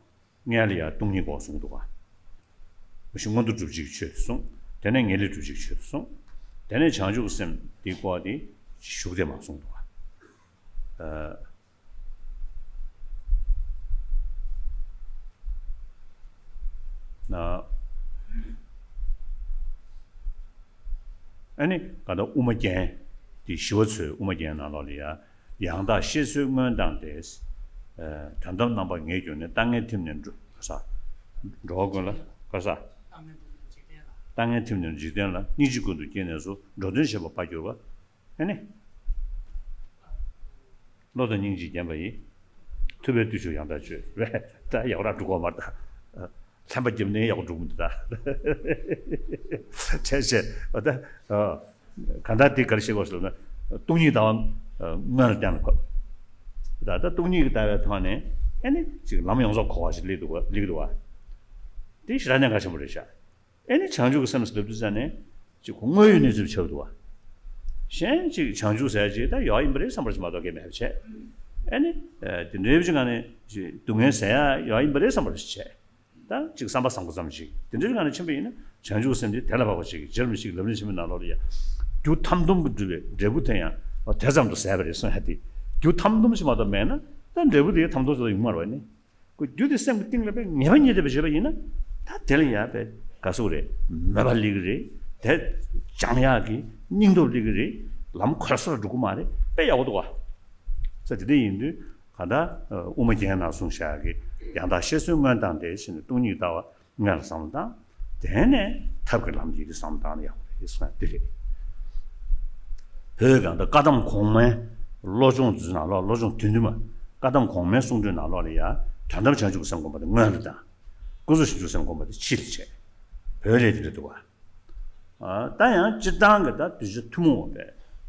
སྔོན་ལ་ཡང་སྟོང་ཉིད་སྐོར་གསུངས་འདུག་ག། མ་གཞི་མངོན་མཐོ་སྒྲུབ་བྱེད་ཀྱི་ཆོས་དེ་གསུངས། དེ་ནས་ངེས་ལེགས་སྒྲུབ་བྱེད་ཀྱི་ཆོས་དེ་གསུངས། དེ་ནས་བྱང་ཆུབ་སེམས་དེའི་སྐོར་དེ་ཞུགས་དེ་མ་གསུངས་འདུག་ག། ཨ། ན། ཨ་ནི་ག་ད་དབུ་མ་རྒྱན་དེ་ཞི་བ་འཚོའི་དབུ་མ་རྒྱན་ནང་ལོགས་ལ་ཡ། ཡང་དག་ཤེས་ཚོལ་སྔོན་བཏང་སྟེ། ཨ། དོན་དམ་རྣམ་པར་ངེས་གྱུར་ནས། ལྟ་ངན་ཐིམ་ནས་འགྲོ། ག་ས། འགྲོ་བ་ཀུན་ལ། ག་ས། ལྟ་ངན་ཐིམ་ནས་འཇིག་རྟེན་ལ། སྙིང་རྗེ་ཀུན་ཏུ་སྐྱེས་ནས་སུ། འགྲོ་དོན་བྱེད་པ་ཕར་གྱུར་པ། ཨ་ནི། བློ་དང་སྙིང་རྗེས་བརྒྱན་པ་ཡིས། ཐུབ་པའི་བརྟུལ་ཞུགས་ཡང་དག་སྤྱོད། ད་ཡག་ར་འགྲོ་གོ་མ་རེད་ད། ལྷན་པ་རྒྱབ་ནས་ཡག་པོ་འགྲོ་གི་མི་འདུག་ད། བྱས་བྱས། འོ་ད། ཨ། གང་ལྟར་དེ་ག་རེ་བཤད་དགོས་ཟེར་ན། སྟོང་ཉིད་ལྟ་བ་སྔོན་ལ་བསྟན་ན་ཁོ། ད་ལྟ་སྟོང་ཉིད་ཀྱི་ལྟ་བའི་ཐོག་ནས་ཨ་ནི་ཅིག་ལམ་ཡོངས་རྫོགས་གོ་བ་ཞིག་སླེབས་འདུག་བ། སླེབས་འདུག་བ། དེ་ཞེ་དྲག་གནད་འགག་ཆེན་པོ་རེད་ཤག། ཨ་ནི་བྱང་ཆུབ་ཀྱི་སེམས་ཟེར་ལབ་དུས་ཙ་ནས། ཅིག་དངོས་ཡོད་གནས་ཚུལ་ཆགས་འདུག་བ། གཞན་ཅིག་བྱང་ཆུབ་ཟེར་ཅིག་ད་ཡོད་ཡིན་པ་རེད་བསམ་པ་ཞིག་མ་གཏོགས་སྐད་མེད་པ་བྱས། ཨ་ནི། ཨ། དེ་འདྲའི་ཅིག་ངང་ནས་ཅིག་སྡུག་བསྔལ་ཟེར་ཡ་ཡོད་ཡིན་པ་རེད་བསམ་པ་ཞིག་བྱས། ད་ཅིག་བསམ་པ་བཟང་པོ་ཙམ་ཞིག་དེ་འདྲའི་ཅིག་ངང་ནས་ཕྱིན་པ་ཡིན་ན། བྱང་ཆུབ་སེམས་དེ་དེ་ལ་བབ་པ་ཞིག་གི་རྗེ་རིན་པོ་ཆེས་ལམ་རིམ་ཆེན་མོའི་ནང་ལོགས་ལ་ཡ། རྒྱུ་ཐབས་སྡོམ་གྱིས་སྒྲུབ་པའི་འབྲས་བུ་དེ་ཡང་དེ་ཙམ་དུ་ཟད་པ་རེད་གསུངས་ཡ་དེ། རྒྱུ་ཐབས་སྡོམ་ཞིག་མ་གཏོགས་མེད་ན། ད་འབྲས་བུ་དེ་ཐབས་སྡོམ་ཞིག་ཡོང་མ་རེད་བ་ནི། ཁོ་རྒྱུ་དེ་སེམས་ཀྱི་གཏིང་ལ་དཔེ་ངེས་པ་རྙེད་བསྡད་པ་བྱས་པ་ཡིན་ན། ད་དེ་ལ་ཡ་དཔེ་ག་ཟེར་དགོས་རེད། མོས་པ་སླེབས་ཀྱི་རེད། དེ་སྦྱང་ཡག་གི་སྙིང་སྟོབས་སླེབས་ཀྱི་རེད། ལམ་ཁོ་ར་སོ་ར་འགྲོ་གི་མ་རེད། དཔེ་ཡག་པོ་འདུག་བ། ས་དེ་འདྲ་ཡིན་དུས་ག་ད་དབུ་མ་རྒྱན་ནང་གསུངས་བཞག་གི། ཡང་དག་ཤེས་ཚོལ་སྔོན་བཏང་སྟེ་ཟེར་ནས། སྟོང་ཉིད་ལྟ་བ་སྔོན་ལ་བསམ་བློ་བཏང་། དེ་ནས་ཐབས་ཀྱི་ལམ་གྱི་བསམ་བློ་བཏང་ན་ཡག་པོ་རེད་གསུངས་ཡ་དེ་རེད། བོད་གང་ལྟར་བཀའ་གདམས་གོང་མའི་བློ་སྦྱོང་ཟེར་ནང་ལོགས། བློ་སྦྱོང་དོན་བདུན་མ། བཀའ་གདམས་གོང་མའི་གསུང་སྒྲོས་ནང་ལོགས་ལ་ཡ། དོན་དམ་བྱང་ཆུབ་ཀྱི་སེམས་སྒོམ་པ་དེ་སྔོན་ལ་དང་། ཀུན་རྫོབ་བྱང་ཆུབ་སེམས་སྒོམ་པ་དེ་ཕྱི་ལ་བྱས། བོད་ལས་དེ་འདྲ་འདུག་བ། ཨ། ད་ཡང་སྤྱིར་བཏང་གི་ད་གདུལ་བྱ་ཐུན་མོང་བ་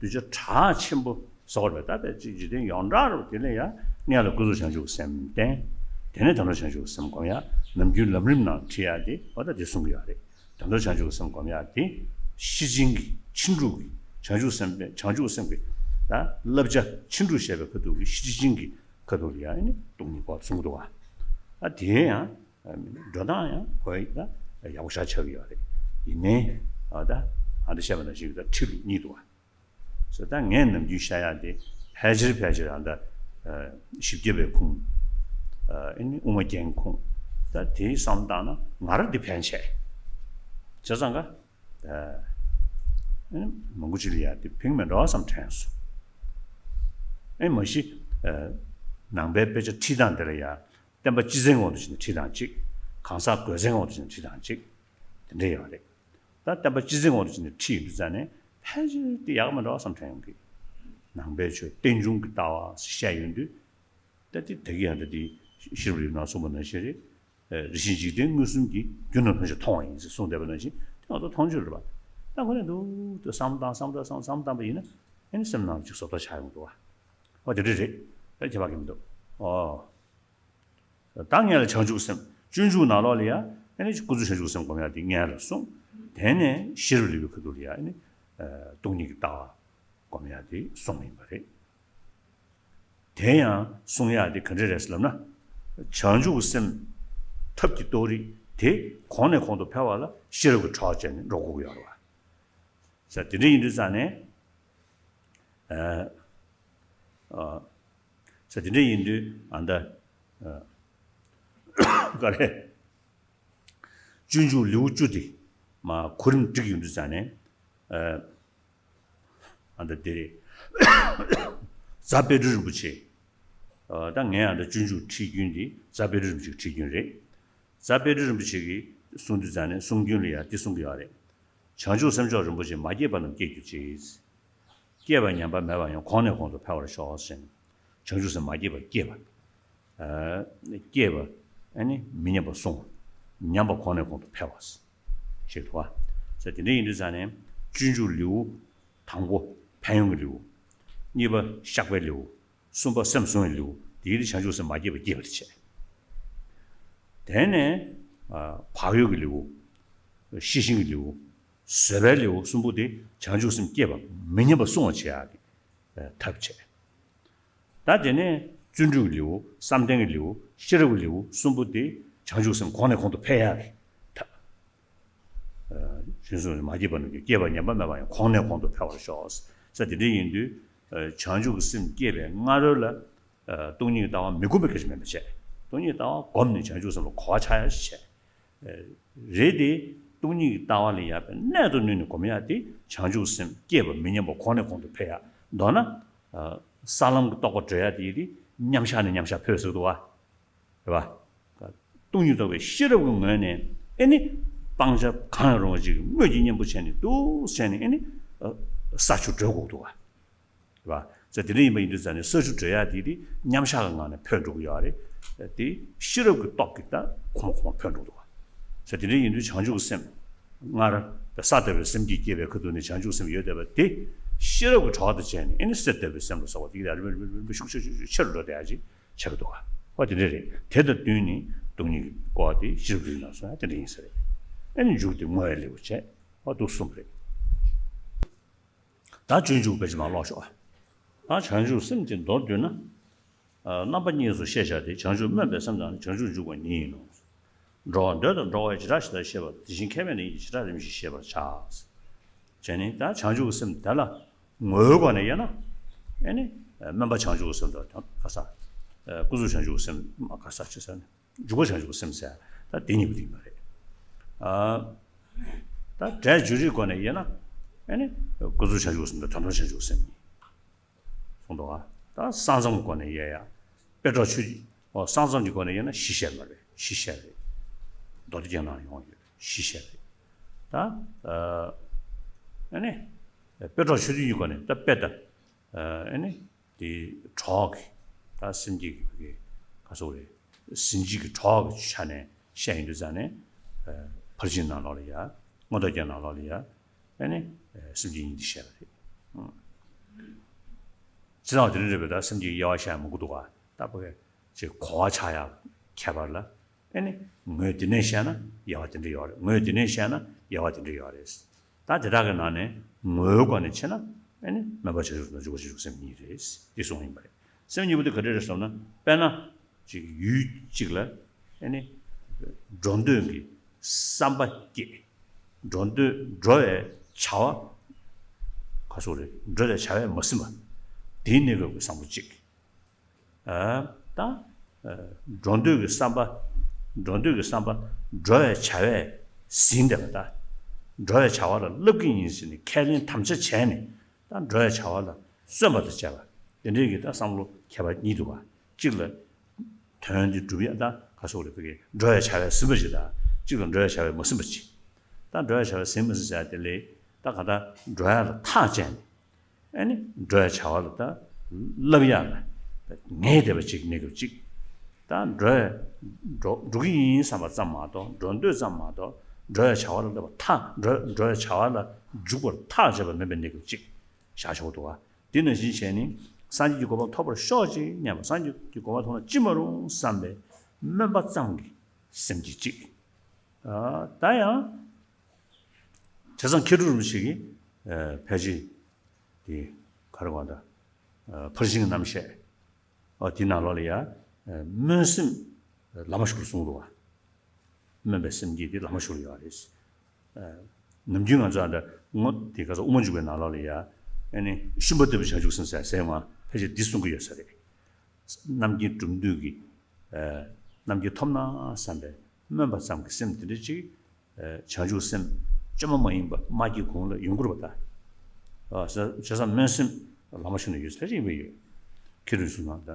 བས། གདུལ་བྱ་གྲགས་ཆེན་པོ་ཟེར་བ་རེད། ད་དཔེ་ཅིག་འཇིག་རྟེན་ཡོངས་གྲགས་རེད་བ། དེ་ལ་ཡང་སྔོན་ལ་ཀུན་རྫོབ་བྱང་ཆུབ་ཀྱི་སེམས་བསྟེན། དེ་ནས་དོན་དམ་བྱང་ཆུབ་ཀྱི་སེམས་སྒོམ་ཡ། ནམ་རྒྱུན་ལམ་རིམ་ནང་ཁྲིད་ཡ་དེ་འོ་ད་དེ་གསུང་གི་ཡོད་རེད། དོན་དམ་བྱང་ཆུབ་ཀྱི་སེམས་སྒོམ་ཡ་དེ་ཤེར་ཕྱིན་གྱི་ཕྱིན་དྲུག་གི་བྱང་ཆུབ་སེམས་དཔའི། བྱང་ཆུབ་སེམས་ཀྱི་ད་བསླབ་བྱ་ཕྱིན་དྲུག་བཤད་པའི་ཁ་ཐུག་གི་ཤེར་ཕྱིན་གྱི་ཁ་ཐུག་ལ་ཡ་ཨ་ནི་སྟོང་ཉིད་སྐོར་གསུང་གི་འདུག་བ། ཨ། དེ་ཡང་འགྲོ་སྟངས་ཡང་ཁོ་ཡི་ད་ཡག་པོ་ཞེ་དྲག་ཆགས་ཀྱི་ཡོད་རེད། ཡིན་ནའི་ཨ་ད་ཨ་ད་བཤད་པ་ནང་བཞིན་གྱི་ད་ཁྲིད་ལུགས་གཉིས་འདུག་བ། ཟེར། ད་ངས་ནམ་རྒྱུན་བཤད་ཡ་དེ་ཕལ་ཆེར་ཕལ་ཆེར་ཨ་ད་ཨ་བཞི་བརྒྱ་པའི་ཁུངས། ཨ་ཨ་ནི་དབུ་མ་རྒྱན་ཁུངས། ད་དེའི་བསམ་བཏང་ན་ང་རང་འདི་ཕན་ཆད། བྱས་ཙང་ཀ་ཨ་ཨ་ནི་མང་པོ་ཅིག་ལ་ཡ་དེ་ཕན་མི་འགྲོ་བསམ་དྲན་སོང་། ཨེ་མ་གཞི་ཨ་ནང་པའི་དཔེ་ཆ་ཁྲིད་སྟངས་དེ་ལ་ཡ། བསྟན་པ་སྤྱི་བཙན་དབང་དུ་བྱས་ནས་ཁྲིད་སྟངས་གཅིག། གང་ཟག་དགོས་ཟན་དབང་དུ་བྱས་ནས་ཁྲིད་སྟངས་གཅིག། དེ་འདྲ་ཡོད་རེད། ད་བསྟན་པ་སྤྱི་ཚེའི་དབང་དུ་བྱས་ནས་ཁྲིད་ཡོང་དུས་ཙང་ནས་ཕལ་ཆེར་དེ་ཡག་མི་འདྲ་བ་བསམ་དྲན་ཡོང་གི། ནང་པའི་ཆོས་རྟེན་འབྱུང་གི་ལྟ་བ་བཤད་ཡོང་དུས། ད་དེ་ད་གི་ཡང་ད་དེ་ཤེས་རབ་ལེའུ་ནང་གསུངས་པ་ནང་བཞིན་རེད། རེ་ཞིག་འཇིག་རྟེན་མངོན་སུམ་གྱིས། རྒྱུ་རྣམས་ལྷུན་གྱིས་མཐོང་བ་ཡིན་ཟེར་གསུངས་བསྡད་པ་ནང་བཞིན་དེ་ང་ཚོ་མཐོང་ཆོས་རེད་པ། ད་ཁོ་ནས་འདུག་ཏུ་བསམ་བཏང་བསམ་བཏང་བསམ་བཏང་བསམ་བཏང་པ་ཡིན་ན། ཨེ་ནི་སེམས་ནང་ཅིག་བཟོ་ལྟ་ཆགས་ཡོང་འདུག་བ། འོ་དེ་འདྲ་རེད། ད་ཁྱད་པར་གྱི་མི་འདུག་ཨོ། ད་སྔོན་ལ་བྱང་ཆུབ་སེམས། སྤྱོད་འཇུག་ནང་ལོགས་ལ་ཡང་ཨེ་ནི་ཀུན་རྫོབ་བྱང་ཆུབ་སེམས་སྒོམ་ཡག་དེ་སྔོན་ལ་གསུངས། དེ་ནས་ཤེས་རབ་ལེའུའི་ཁ་ཐུག་ལ་ཡང་ཨེ་ནི་སྟོང་ཉིད་ཀྱི་ལྟ་བ་སྒོམ་ཡག་དེ་གསུངས་ཡིན་པ་རེད། དེ་ཡང་གསུང་ཡག་དེ་ག་འདྲ་རེད་ཟེར་ལབ་ན། བྱང་ཆུབ་སེམས་ཐབས་ཀྱི་རྟོགས་རིགས་དེ་གོང་ནས་གོང་དུ་འཕེལ་བ་ལ་ཤེས་རབ་ཀྱི་གྲོགས་བྱས་ནས་འགྲོ་དགོས་ཀྱི་ཡོད་རེད་བ། ས་དེ་འདྲ་ཡིན་དུས་ཙང་ནས། ཨ། ཨ། ས་དེ་འདྲ་ཡིན་དུས་ཨ་ད། ཨ། ག་རེ། སྤྱོད་འཇུག་ལེའུ་བཅུ་དེ་མར་གོ་རིམ་བསྒྲིགས་ཡོང་དུས་ཙང་ནས། ཨ། ཨ་ད་དེ་རེད། རྫ་དཔལ་སྤྲུལ་རིན་པོ་ཆེ། ཨ། ད་ངས་ཨ་ད་སྤྱོད་འཇུག་ཁྲིད་རྒྱུན་དེ་རྫ་དཔལ་སྤྲུལ་རིན་པོ་ཆེས་ཁྲིད་རྒྱུན་རེད། རྫ་དཔལ་སྤྲུལ་རིན་པོ་ཆེ་གིས་གསུང་དུས་ཙང་ནས་གསུང་རྒྱུན་ལ་ཡང་འདི་གསུང་གི་ཡོད་རེད། བྱང་ཆུབ་སེམས་མཆོག་རིན་པོ་ཆེ། མ་སྐྱེས་པ་རྣམས་སྐྱེ་གྱུར་ཅིག། སྐྱེས་པ་ཉམས་པ་མེད་པ་ཡང་གོང་ནས་གོང་དུ་འཕེལ་བར་ཤོག་ཟེར་ནས། བྱང་ཆུབ་སེམས་མ་སྐྱེས་པ་སྐྱེས་པ། ཨ། སྐྱེས་པ་ཨ་ནི་མི་ཉམས་པ་སྲུང་བ། ཉམས་པ་གོང་ནས་གོང་དུ་འཕེལ་བ་ཞིག་འདུག་བ། ས་དེ་འདྲ་ཡིན་དུས་ཙང་ནས་སྤྱོད་འཇུག་ལེའུ་དང་པོ་ཕན་ཡོན་གྱི་ལེའུ། གཉིས་པ་བཤགས་པའི་ལེའུ། གསུམ་པ་སེམས་བཟུང་བའི་ལེའུ། དེའི་རིགས་བྱང་ཆུབ་སེམས་མ་སྐྱེས་པ་སྐྱེས་པར་བྱས། དེ་ནས་ཨ་བག་ཡོད་ཀྱི་ལེའུ། ཤེས་བཞིན་གྱི་ལེའུ། བཟོད་པའི་ལེའུ་གསུམ་པོ་དེ་བྱང་ཆུབ་སེམས་སྐྱེས་པ་མི་ཉམས་པ་སྲུང་བ་བྱེད་ཡག་གི་ཐབས་བྱས། ད་དེ་ནས་བརྩོན་འགྲུས་ཀྱི་ལེའུ། བསམ་གཏན་གྱི་ལེའུ། ཤེས་རབ་ཀྱི་ལེའུ་གསུམ་པོ་དེ་བྱང་ཆུབ་སེམས་གོང་ནས་གོང་དུ་འཕེལ་ཡག་གི་ཐབས། ཨ། ཞེས་གསུངས། མ་སྐྱེས་པ་རྣམས་ཀྱང་སྐྱེས་པ་ཉམས་པ་མེད་པ་ཡང་གོང་ནས་གོང་དུ་འཕེལ་བར་ཤོག་ཟེར། དེ་འདྲ་ཡིན་དུས་ཨ་བྱང་ཆུབ་ཀྱི་སེམས་སྐྱེས་པའི་སྔ་རོལ་ལ་ཨ་སྟོང་ཉིད་ཀྱི་ལྟ་བ་མི་སྒོམ་པའི་སྐད་ཆ་མིན་པ་བྱས། སྟོང་ཉིད་ཀྱི་ལྟ་བ་སྒོམ་ནས་བྱང་ཆུབ་སེམས་ལ་གོ་བ་ཆགས་ཡག་ཞིག་བྱས། ཨ་རེད་དེ། སྟོང་ཉིད་ཀྱི་ལྟ་བ་ལ་ཡར་དཔེ་གནད་དུ་བསྣུན་ནས་སྒོམ་ཡག་དེ་བྱང་ཆུབ་སེམས་སྐྱེས་པ་མི་ཉམས་པ་གོང་ནས་གོང་དུ་འཕེལ་ཡག་མདོར་ན། ཨ་ས་ལམ་གྱི་རྟོགས་པ་གྲོལ་ཡག་དེ་ཡིན་དུས་མཉམ་བཞག་ནས་མཉམ་བཞག་འཕོས་ཟེར་གི་འདུག་བ། རེད་བ། སྟོང་ཉིད་རྟོགས་པའི་ཤེས་རབ་ཀྱི་ངོས་ནས་ཨེ་ནི། སྤང་བྱ་གང་ཡང་རུང་བ་ཅིག་དངོས་ཀྱི་གཉེན་པོ་བྱས་ནས་འདུག་བྱས་ནས་ཨེ་ནི། ཨ་ས་ཆུ་གྲོལ་དགོས་འདུག་བ། རེད་བ། ས་དེ་འདྲ་ཡིན་པ་ཡིན་དུས་ཙང་ནས་ས་ཆུ་གྲོལ་ཡག་དེ་དེ་མཉམ་བཞག་གི་ངང་ནས་འཕོས་འགྲོ་གི་ཡོད་རེད། དེ་ཤེས་རབ་ཀྱི་སྟོབས་ཀྱིས་ད་གོང་མ་གོང་མ་འཕོས་འགྲོ་འདུག་བ། ས་དེ་འདྲ་ཡིན་དུས་བྱང་ཆུབ་ཀྱི་སེམས། སྔར་ས་དག་པའི་སེམས་བསྐྱེད་སྐྱེས་པའི་ཁ་ཐུག་ནས་བྱང་ཆུབ་སེམས་ཡོད་བསྡད་པ་དེ། ཤེས་རབ་ཀྱི་གྲོགས་དང་བཅས་ནས་ཨེ་ནི་སེམས་དག་པའི་སེམས་ལ་སོགས་པ་དེ་རིམ་པས་རིམ་པས་ཤུགས་ཆེ་ཤུགས་ཆེ་ཆེ་རུ་འགྲོ་བསྡད་ཡག་ཅིག་ཆགས་ཀྱི་འདུག་བ། ཨོ་དེ་འདྲ་རེད། དེ་དང་བསྟུན་ནས་སྟོང་ཉིད་ཀྱི་སྐོར་དེ་ཤེས་རབ་ཀྱི་ནང་སོང་ཡག་དེ་འདྲ་ཡིན་ས་རེད། ཨེ་ནི་མཇུག་དེ་བསྔོ་བའི་ལེའུ་བྱས། ཨོ་འདུག་གསུངས་པ་རེད། ད་སྤྱོད་འཇུག་དཔེ་ཆ་མར་ཀློག་ཤོག་ཨ། ད་བྱང་ཆུབ་སེམས་ཀྱི་མདོར་བསྡུས་ན། ཨ་རྣམ་པ་གཉིས་སུ་ཤེས་བྱ་སྟེ། བྱང་ཆུབ་སྨོན་པའི་སེམས་དང་ནི། བྱང་ཆུབ་འཇུག་པ་ཉིད་ཡིན་ནོ། འགྲོ་བ་འདོད་དང་འགྲོགས་པས་བྱེ་བྲག་ཞེས་བརྟགས་ཤེས་པ། དེ་བཞིན་མཁས་པས་ནི་ཡིད་ཀྱིས་བྱེ་བྲག་རིམ་བཞིན་ཤེས་པར་བྱ། བྱས་ནས་ད་བྱང་ཆུབ་ཀྱི་སེམས་དེ་ལ་ངོ་བོའི་སྒོ་ནས་དབྱེ་ན། ཨེ་ནི། སྨོན་པ་བྱང་ཆུབ་ཀྱི་སེམས་དང་ག་ས། ཀུན་རྫོབ་བྱང་ཆུབ་ཀྱི་སེམས་ག་ས་ཅི་ཟེར་ན། འཇུག་པ་བྱང་ཆུབ་སེམས་ཟེར་ད་དེ་གཉིས་པོ་དེ་ཡིན་པ་རེད། ཨ། ད་སྒྲའི་སྦྱོར་རིགས་སྒོ་ནས་དབྱེ་ན། ཨེ་ནི། ཀུན་རྫོབ་བྱང་ཆུབ་སེམས་དང་དོན་དམ་བྱང་ཆུབ་སེམས་གཉིས། གསུངས་འདུག་ག་ད་ས་མཚམས་སྒོ་ནས་དབྱེ་ཡ། དཔེ་གྲོགས་ཆོས་ཨོ་ས་མཚམས་ཀྱི་སྒོ་ནས་དབྱེ་ན་གཞི་ཤེས་མ་རེད། གཞི་ཤེས་རེད། མདོ་སྡེ་རྒྱན་ནང་ཡོང་ཡོད། གཞི་ཤེས་རེད། ད་ཨ་ནི། དཔེ་གྲོགས་ཆོས་མཐུན་གྱི་སྒོ་ནས་ད་དཔེ་ད། ཨ་ནི། དེ་གྲོགས་ཀྱི་ད་སེམས་བསྐྱེད་ཀྱི་བུ་གའི་ག་སོགས་རེད། ཟིན་བྲིས་ཀྱི་གྲོགས་ཀྱི་ཆ་ནས་བཤད་ཡོང་དུས་ཙང་ནས། ཕར་ཕྱིན་ནང་ལོགས་ལ་ཡ། མངོན་རྟོགས་རྒྱན་ནང་ལོགས་ལ་ཡ། ཨ་ནི། སེམས་བསྐྱེད་གཉིས་འདི་བཤད་པ་རེད། ཅི་ལྟར་དེ་རིང་རེད་པས་ད་སེམས་བསྐྱེད་དབྱེ་བ་བཤད་མི་དགོས་འདུག་ག་ད་བུ་གའི་ཅིག་གོ་བ་ཆགས་ཡག་ཁྱད་པར་ལ། ཨེ་ནི། ངོས་དེ་ནས་བཤད་ན་དབྱེ་བ་དེ་འདྲ་ཡོད་རེད། ངོས་དེ་ནས་བཤད་ན་དབྱེ་བ་དེ་འདྲ་ཡོད་རེད། ད་དེ་དག་གི་ནང་ནས་ངོ་བོའི་སྒོ་ནས་ཕྱེ་ན། ཨེ་ནི། སྨོན་པ་བྱང་ཆུབ་དང་འཇུག་པ་བྱང་ཆུབ་སེམས་གཉིས་རེད། འདི་གསུངས་ཡིན་པ་རེད། སེམས་གཉིས་པོ་དེ་ག་འདྲ་རེད་ཟེར་ན། དཔེར་ན། ཅིག་ཡུལ་གཅིག་ལ། ཨེ་ནི། འགྲོ་འདོད་ཀྱི་བསམ་པ་སྐྱེས། འགྲོ་འདོད་འགྲོ་བའི་བྱ་བ། ག་སོགས་རེད། འགྲོ་བའི་བྱ་བས་མ་ཟིན་པ། དེའི་གནས་སྐབས་ཀྱི་བསམ་བློ་གཅིག་ཨ། ད། ཨ། འགྲོ་འདོད་ཀྱི་བསམ་པ། འགྲོ་འདོད་ཀྱི་བསམ་པ། འགྲོ་བའི་བྱ་བས་ཟིན་བསྡད་པ་ད། འགྲོ་བའི་བྱ་བ་ལ་བསླབ་ཀྱི་ཡིན་ཟེར་ནས་ཁས་ལེན་དམ་བཅའ་བྱས་ནས། ད་འགྲོ་བའི་བྱ་བ་ལ་བརྩོན་པ་དང་བཅས་པ། དེ་འདྲའི་གི་ད་བསམ་བློ་ཁྱད་པར་གཉིས་འདུག་ག་གཅིག་ལ། དོན་འདི་སྒྲུབ་ཡ་ད་ག་སོགས་རེད། བོད་སྐད་འགྲོ་བའི་བྱ་བས་ཟིན་པ་ཅིག་ད། གཅིག་ལ་འགྲོ་བའི་བྱ་བས་མ་ཟིན་པ་ཅིག་ད་འགྲོ་ཡ་བྱ་བ་ཟིན་མི་ཟིན་ཟེར་ཡ་དེ་ལས་ད་ག་ད་འགྲོ་ཡ་ལ་ཐག་བཅད་ནས། ཨ་ནི་འགྲོ་ཡ་བྱ་བ་ལ་ད་བསླབ་ཡ་ལ་ངེས་བསྡད་པ་ཅིག་གནས་སྐབས་ཅིག་ད་འགྲོ་ཡ་འགྲོ་འགྲོ་གི་ཡིན་བསམ་པ་ཙམ་མ་གཏོགས། འགྲོ་འདོད་ཙམ་མ་གཏོགས། འགྲོ་ཡ་བྱ་བ་ལ་བསླབ་པ་ཐག་འགྲོ་འགྲོ་ཡ་བྱ་བ་ལ་འཇུག་པར་ཐག་བཅད་པ་མིན་པའི་གནས་སྐབས་ཅིག་བཞག་ཆོག་འདུག་བ། དེ་ནང་བཞིན་བྱས་ནས་སངས་རྒྱས་ཀྱི་གོ་འཕང་ཐོབ་པར་ཤོག་ཅེས་སྙམ་པ། སངས་རྒྱས་ཀྱི་གོ་འཕང་ཐོབ་ན་ཅི་མ་རུང་བསམ་པའི་སྨོན་པ་ཙམ་གྱི་སེམས་ཀྱིས་གཅིག་ཨ། ད་ཡང་བྱས་ཙང་མཁས་གྲུབ་རིན་པོ་ཆེ་གིས་ཨ་ཕལ་ཆེར་དེ་ག་རེ་གོ་ད་ཨ་ཕར་ཕྱིན་རྣམ་བཤད། ཨ། དེ་ནང་ལོགས་ལ་ཡ་ཨ་སྨོན་སེམས་བླ་མ་ཞུགས་གསུངས་འདུག་བ། སྨོན་པའི་སེམས་བསྐྱེད་དེ་བླ་མ་ཞུགས་ཡོད་རེད། ཨ། ནམ་རྒྱུན་ང་ཚོ་ཨ་འདྲ་ངོ་དེ་ག་ས་དབུ་མ་འཇུག་པའི་ནང་ལོགས་ལ་ཡ། ཨ་ནི་ཤུན་པ་བཏབ་པའི་བྱང་ཆུབ་སེམས་ཟེར་ཟེར་བ་ཕལ་ཆེར་འདི་གསུང་གི་ཡོད་ས་རེད། རྣམ་མཁྱེན་གྲུབ་འདོད་ཀྱི་ཨ་རྣམ་མཁྱེན་ཐོབ་ན་བསམ་པའི་སྨོན་པ་ཙམ་གྱི་སེམས་དེ་འདྲ་ཅིག་ཨ་བྱང་ཆུབ་སེམས་བཅོས་མ་མ་ཡིན་པ་མ་སྐྱེས་གོང་ལ་ཡོང་གི་རེད་པ་ད། ཨ་ཟེར་བྱས་ཙང་སྨོན་སེམས་བླ་མ་ཞུགས་ན་ཡོད་ས་ཡིན་པས་ཡོད། མཁས་གྲུབ་གསུང་ནང་ད་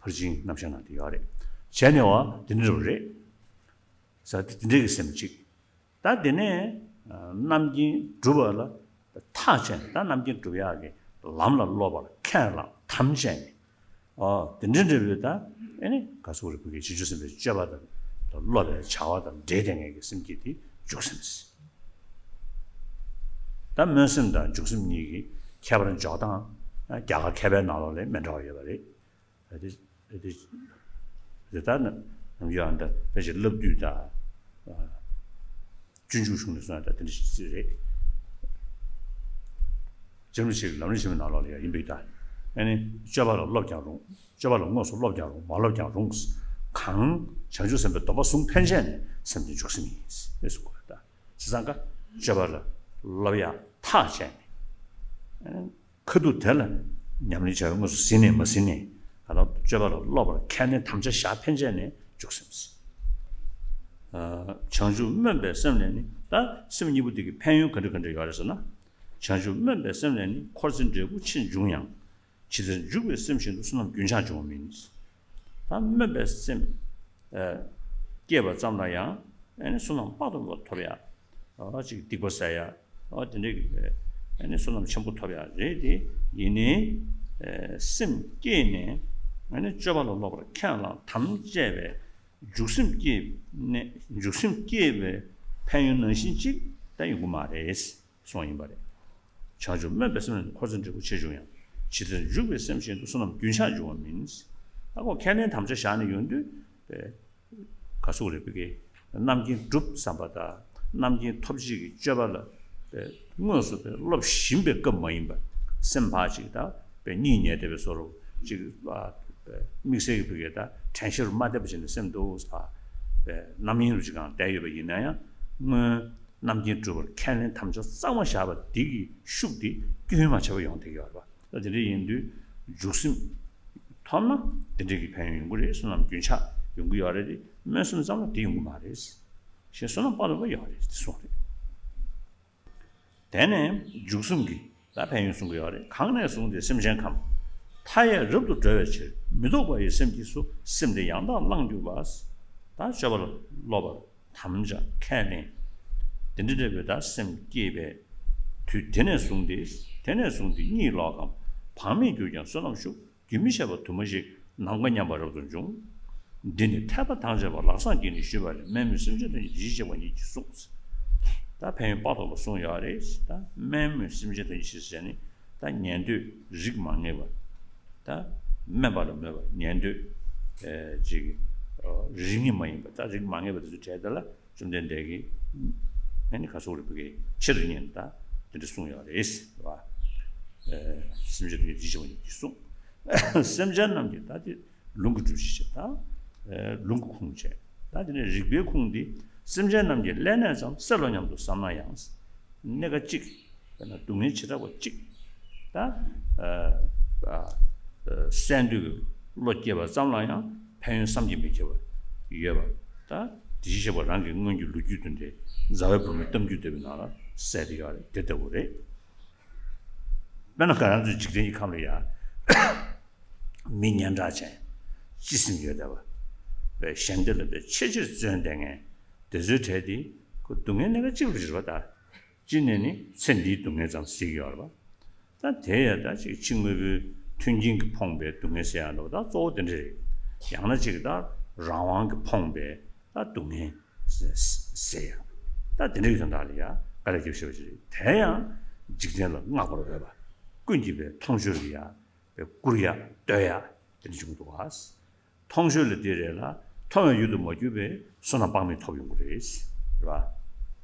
ཕར་ཕྱིན་རྣམ་བཤད་ནང་དེ་ཡོད་རེད། བྱས་ནས་བ་དེ་འདྲ་རེད། ཟེར་དེ་འདྲའི་གི་སེམས་གཅིག་ད་དེ་ནས་ཨ་རྣམ་མཁྱེན་སྒྲུབ་པ་ལ་ཐག་བཅད་ནས། ད་རྣམ་མཁྱེན་སྒྲུབ་ཡག་གི་ལམ་ལ་སློབ་པར་ཁས་བླངས་དམ་བཅས་ནས། ཨོ། དེ་འདྲའི་འབྲས་བུ་ད་ཨེ་ནི་ག་ཚོད་རེ་བུ་གའི་བྱང་ཆུབ་སེམས་དཔའི་སྤྱོད་པ་དང་སློབ་པའི་བྱ་བ་དང་འབྲེལ་ཏེ་ངེས་ཀྱི་སེམས་བསྐྱེད་དེ་འཇུག་སེམས། ད་སྨོན་སེམས་དང་འཇུག་སེམས་གཉིས་ཀྱི་ཁྱད་པར་འཇོག་སྟངས་རྒྱ་གར་མཁས་པའི་ནང་ལོགས་ལས་མི་འདྲ་བ་ཡོད་པ་རེད། ཨ་དེ་ཨ་དེ་དེ་ལྟར་ན་ནམ་རྒྱུན་ཨ་འདྲ་ཕལ་ཆེར་བསླབ་བཏུས་དང་། ཨ་སྤྱོད་འཇུག་གཞུང་ནས་གསུངས་ཡ་ད་དེ་འདྲ་ཞིག་རེད། རྗེ་རིན་པོ་ཆེ་གི་ལམ་རིམ་ཆེན་མོའི་ནང་ལོགས་ལ་ཡང་ཡིན་པའི་ད། ཨ་ནི་སྤྱོད་པ་ལ་སློབ་ཀྱང་རུང་། སྤྱོད་པ་ལ་དངོས་སུ་སློབ་ཀྱང་རུང་། མ་སློབ་ཀྱང་རུང་། གང་བྱང་ཆུབ་སེམས་དཔའི་སྡོམ་པ་བཟུང་ཕན་ཆད་ནས་སེམས་དེ་འཇུག་སེམས་ཡིན་ཞེས་གསུངས་པ་རེད་ད། བྱས་ཙང་ཀ་སྤྱོད་པ་ལ་སློབ་ཡ་ཐག་བཅད་ནས། ཨ་ནི་ཁ་ཐུག་དེ་ལ་ཉམས་ལེན་བྱ་བའི་དངོས་སུ་ཟིན་ནས་མ་ཟིན་ནས་ག་ལ་སྤྱོད་པ་ལ་སློབ་པར་ཁས་ལེན་དམ་བཅའ་བཞག་ཕན་ཆད་ནས་འཇུག་སེམས། ཨ་བྱང་ཆུབ་སྨོན་པའི་སེམས་ལས་ནི། ད་སེམས་གཉིས་པོ་དེ་གི་ཕན་ཡོན་ག་འདྲ་ག་འདྲ་ཡོད་རེད་ཟེར་ན། བྱང་ཆུབ་སྨོན་པའི་སེམས་ལས་ནི། འཁོར་ཚེ་འབྲས་བུ་ཕྱིར་འབྱུང་ཡང་། ཇི་ལྟར་འཇུག་པའི་སེམས་བཞིན་དུ། བསོད་ནམས་རྒྱུན་ཆགས་འབྱུང་བ་མིན། ད་སྨོན་པའི་སེམས་ཨ་སྐྱེས་པ་ཙམ་ལ་ཡང་ཨ་ནི་བསོད་ནམས་དཔག་ཏུ་མེད་པ་ཐོབ་ཡ། ཨ་ཅིག་སྡིག་པ་བསགས་ཡ། ཨ་དེ་འདྲའི་གི་ཨ་ནི་བསོད་ནམས་ཆེན་པོ་ཐོབ་ཡ་རེད་དེ། ཡིན་ནའི་ཨ་སེམས་བསྐྱེད་ནས་ཨ་ནི་སྤྱོད་པ་ལ་སློབ་པར་ཁས་བླངས་དམ་བཅས་པའི་འཇུག་སེམས་བསྐྱེད་ནས། འཇུག་སེམས་བསྐྱེད་པའི་ཕན་ཡོན་ནང་བཞིན་ཅིག་ད་ཡོང་གི་མ་རེད། གསུངས་ཡིན་པ་རེད། བྱང་ཆུབ་སྨོན་པའི་སེམས་ལས་ནི། འཁོར་ཚེ་འབྲས་བུ་ཕྱིར་འབྱུང་ཡང་། ཇི་ལྟར་འཇུག་པའི་སེམས་བཞིན་དུ། བསོད་ནམས་རྒྱུན་ཆགས་འབྱུང་བ་མིན། ཨ་ཁོ་ཁས་ལེན་དམ་བཅའ་བཞག་ནས་ཡོང་དུས་པས་ག་ཟུག་རེད་པས་ཀྱི། རྣམ་མཁྱེན་སྒྲུབ་བསམ་པ་དང་རྣམ་མཁྱེན་ཐོབ་བྱེད་ཀྱི་སྤྱོད་པ་ལ་པས་དངོས་སུ་པས་སློབ་བཞིན་པའི་སྐབས་མ་ཡིན་པ། སེམས་ཕར་ཅིག་དང་པས་གཉིད་ཉལ་བསྡད་པའི་བཟོ་འདྲ་ཅིག་ཨ་པས་དམིགས་བསལ་གྱི་པས་ཀྱི་ད་དྲན་ཤེས་རུ་མ་བསྡད་པ་བྱས་ནས་སེམས་འདུག་ཟེར་བ་པས་རྣམ་གཡེང་རུ་ཅིག་གང་བསྡད་ཡོད་པ་ཡིན་ན་ཡང་སྔོན། རྣམ་མཁྱེན་སྒྲུབ་པར་ཁས་ལེན་དམ་བཅའ་གཙང་མ་བཞག་པ་འདི་གི་ཤུགས་དེ་སྐྱོན་མ་ཆེ་བ་ཡོང་བསྡད་ཡོད་རེད་པ། ད་དེ་འདྲ་ཡིན་དུས་འཇུག་སེམས་ཐོབ་ན་དེ་འདྲ་གི་ཕན་ཡོན་ཡོང་གི་རེད། བསོད་ནམས་རྒྱུན་ཆགས་ཡོང་གི་ཡོད་རེད་དེ། སྨོན་སེམས་ཙམ་ལ་དེ་ཡོང་གི་མ་རེད། ཞེས་བསོད་ནམས་དཔག་ཏུ་མེད་པ་ཡོད་རེད་དེ་གསུངས་རེད། དེ་ནས་འཇུག་སེམས་ཀྱི་ད་ཕན་ཡོན་གསུང་གི་ཡོད་རེད། གང་ནས་བཟུང་སྟེ་སེམས་ཅན་ཁམས། མཐའ་ཡས་རབ་ཏུ་སྒྲོལ་བའི་ཕྱིར། མི་ལྡོག་པ་ཡི་སེམས་ཀྱིས་སུ། སེམས་དེ་ཡང་དག་བླངས་གྱུར་པ། ད་སྤྱོད་པ་ལ་སློབ་པར་དམ་བཅའ་ཁས་ལེན། དེ་འདྲ་འདྲ་བའི་ད་སེམས་བསྐྱེད་པའི་དུས་དེ་ནས་བཟུང་སྟེ། དེ་ནས་བཟུང་སྟེ་གཉིད་ལོག་གམ། བག་མེད་གྱུར་ཀྱང་བསོད་ནམས་ཤུགས། རྒྱུན་མི་འཆད་པར་དུ་མ་ཞིག་ནམ་མཁའ་མཉམ་པར་རབ་ཏུ་འབྱུང་། འདི་ནི་ཐེག་པ་དང་བཅས་པ་ལག་བཟང་གིས་ནི་ཞུས་པ་ལས། དམན་མོས་སེམས་ཅན་དོན་གྱི་དེ་བཞིན་གཤེགས་པ་ཉིད་ཀྱིས་གསུངས། ད་ཕན་ཡོན་དཔག་ཏུ་མེད་པ་གསུངས་ཡོད་རེད། ད་དམན་མོས་སེམས་ཅན་དོན་གྱི་ཞེས་ཟེར་ནི་ད་ཉན་ཐོས་རིགས་མ་ངེས་པ། ད་དམན་པ་ལ་མོས་པ་ཉན་ཐོས་ཨེ་ཅིག་རིགས་ངེས་མ་ཡིན་པ། ད་རིགས་མ་ངེས་པ་དེ་ཚོའི་གྲས་དེ་ལ། བཅོམ་ལྡན་འདས་ཀྱིས་ཨ་ནི་ག་ཟེར་རེད་པས་ཀྱི་ཆེད་དུ་གཉེར་ད་དེ་འདྲ་གསུངས་ཡོད་རེད་བ། ཨ་སེམས་ཅན་དོན་གྱི་དེ་བཞིན་གཤེགས་པ་ཉིད་ཀྱིས་གསུངས། སེམས་ཅན་རྣམས་ཀྱི་ད་དེ་ལུང་གི་སྒྲུབ་བྱེད་བྱེད་ད་ཨ་ལུང་གི་ཁུངས་བྱས། ད་དེ་ནས་རིགས་པའི་ཁུངས་འདི། སེམས་ཅན་རྣམས་ཀྱི་ཀླད་ནད་ཙམ་སེལ་ལོ་སྙམ་དུ་བསམ་ན་ཡང་། གནད་འགག་གཅིག་དཔེར་ན་སྡུག་བསྔལ་བྱེ་བྲག་པ་གཅིག་ད་ཨ་ཨ་ཨ་སེལ་འདོད་ཀྱི་བློ་སྐྱེས་པ་ཙམ་ལ་ཡང་ཕན་ཡོན་བསམ་གྱིས་མི་ཁྱབ་པ་ཡོད་པ། ད་དེ་བཞིན་གཤེགས་པ་རང་གི་སྔོན་གྱི་ལོ་རྒྱུས་དེ་འདྲའི་མཛའ་བའི་བུ་མོའི་གཏམ་རྒྱུད་ལྟ་བུའི་ནང་ལ་གསལ་ཏེ་ཡོད་རེད། དེ་ལྟ་བུ་རེད། དཔེར་ན་ང་རང་ཚོའི་འཇིག་རྟེན་གྱི་ཁམས་ལ་ཡང་མི་སྙན་གྲགས་ཅན་སྤྱི་སེམས་ཡོད་བསྡད་པ། བས་གཞན་སྡེ་ལ་བས་ཆེས་ཆེར་བརྩོན་བསྡད་མཁན་དེ་ཚོའི་གྲས་དེ། སྡུག་བསྔལ་གནས་སྐབས་གཅིག་རུ་བཞིར་བ་ད། གཅིག་ནས་ནི་ཚེ་འདིའི་སྡུག་བསྔལ་ཙམ་ཟེར་གྱི་ཡོད་རེད་པ། ད་དེ་ཡང་ད་ཅིག་ཕྱི་དངོས་པོའི་མཐུན་རྐྱེན་གྱིས་ཕོངས་པའི་སྡུག་བསྔལ་ཟེར་ཡག་འདྲ་བོ་ད་གཙོ་བོ་དེ་འདྲ་རེད། ཡང་ན་ཅིག་ད་རང་དབང་གིས་ཕོངས་པའི་ད་སྡུག་བསྔལ་ཟེར་ཟེར་ཡག་ད་དེ་འདྲ་གི་དོན་དག་ལ་ཡ་དཀའ་ལས་རྒྱབ་ཤེས་པ་ཅིག་རེད། དེ་ཡང་འཇིག་རྟེན་ལ་བསྔགས་པར་འོས་པ། ཀུན་གྱིས་པའི་མཐོང་ཆོས་ལ་ཡ་པའི་བཀུར་ཡག་བསྟོད་ཡག་དེ་འདྲ་བྱུང་འདུག་ག་མཐོང་ཆོས་ལ་དེ་རེད་ལ། མཐོང་བའི་ཡུལ་དུ་མ་གྱུར་པའི་བསོད་ནམས་དཔག་མེད་ཐོབ་ཡོང་གི་རེད། རེད་པ།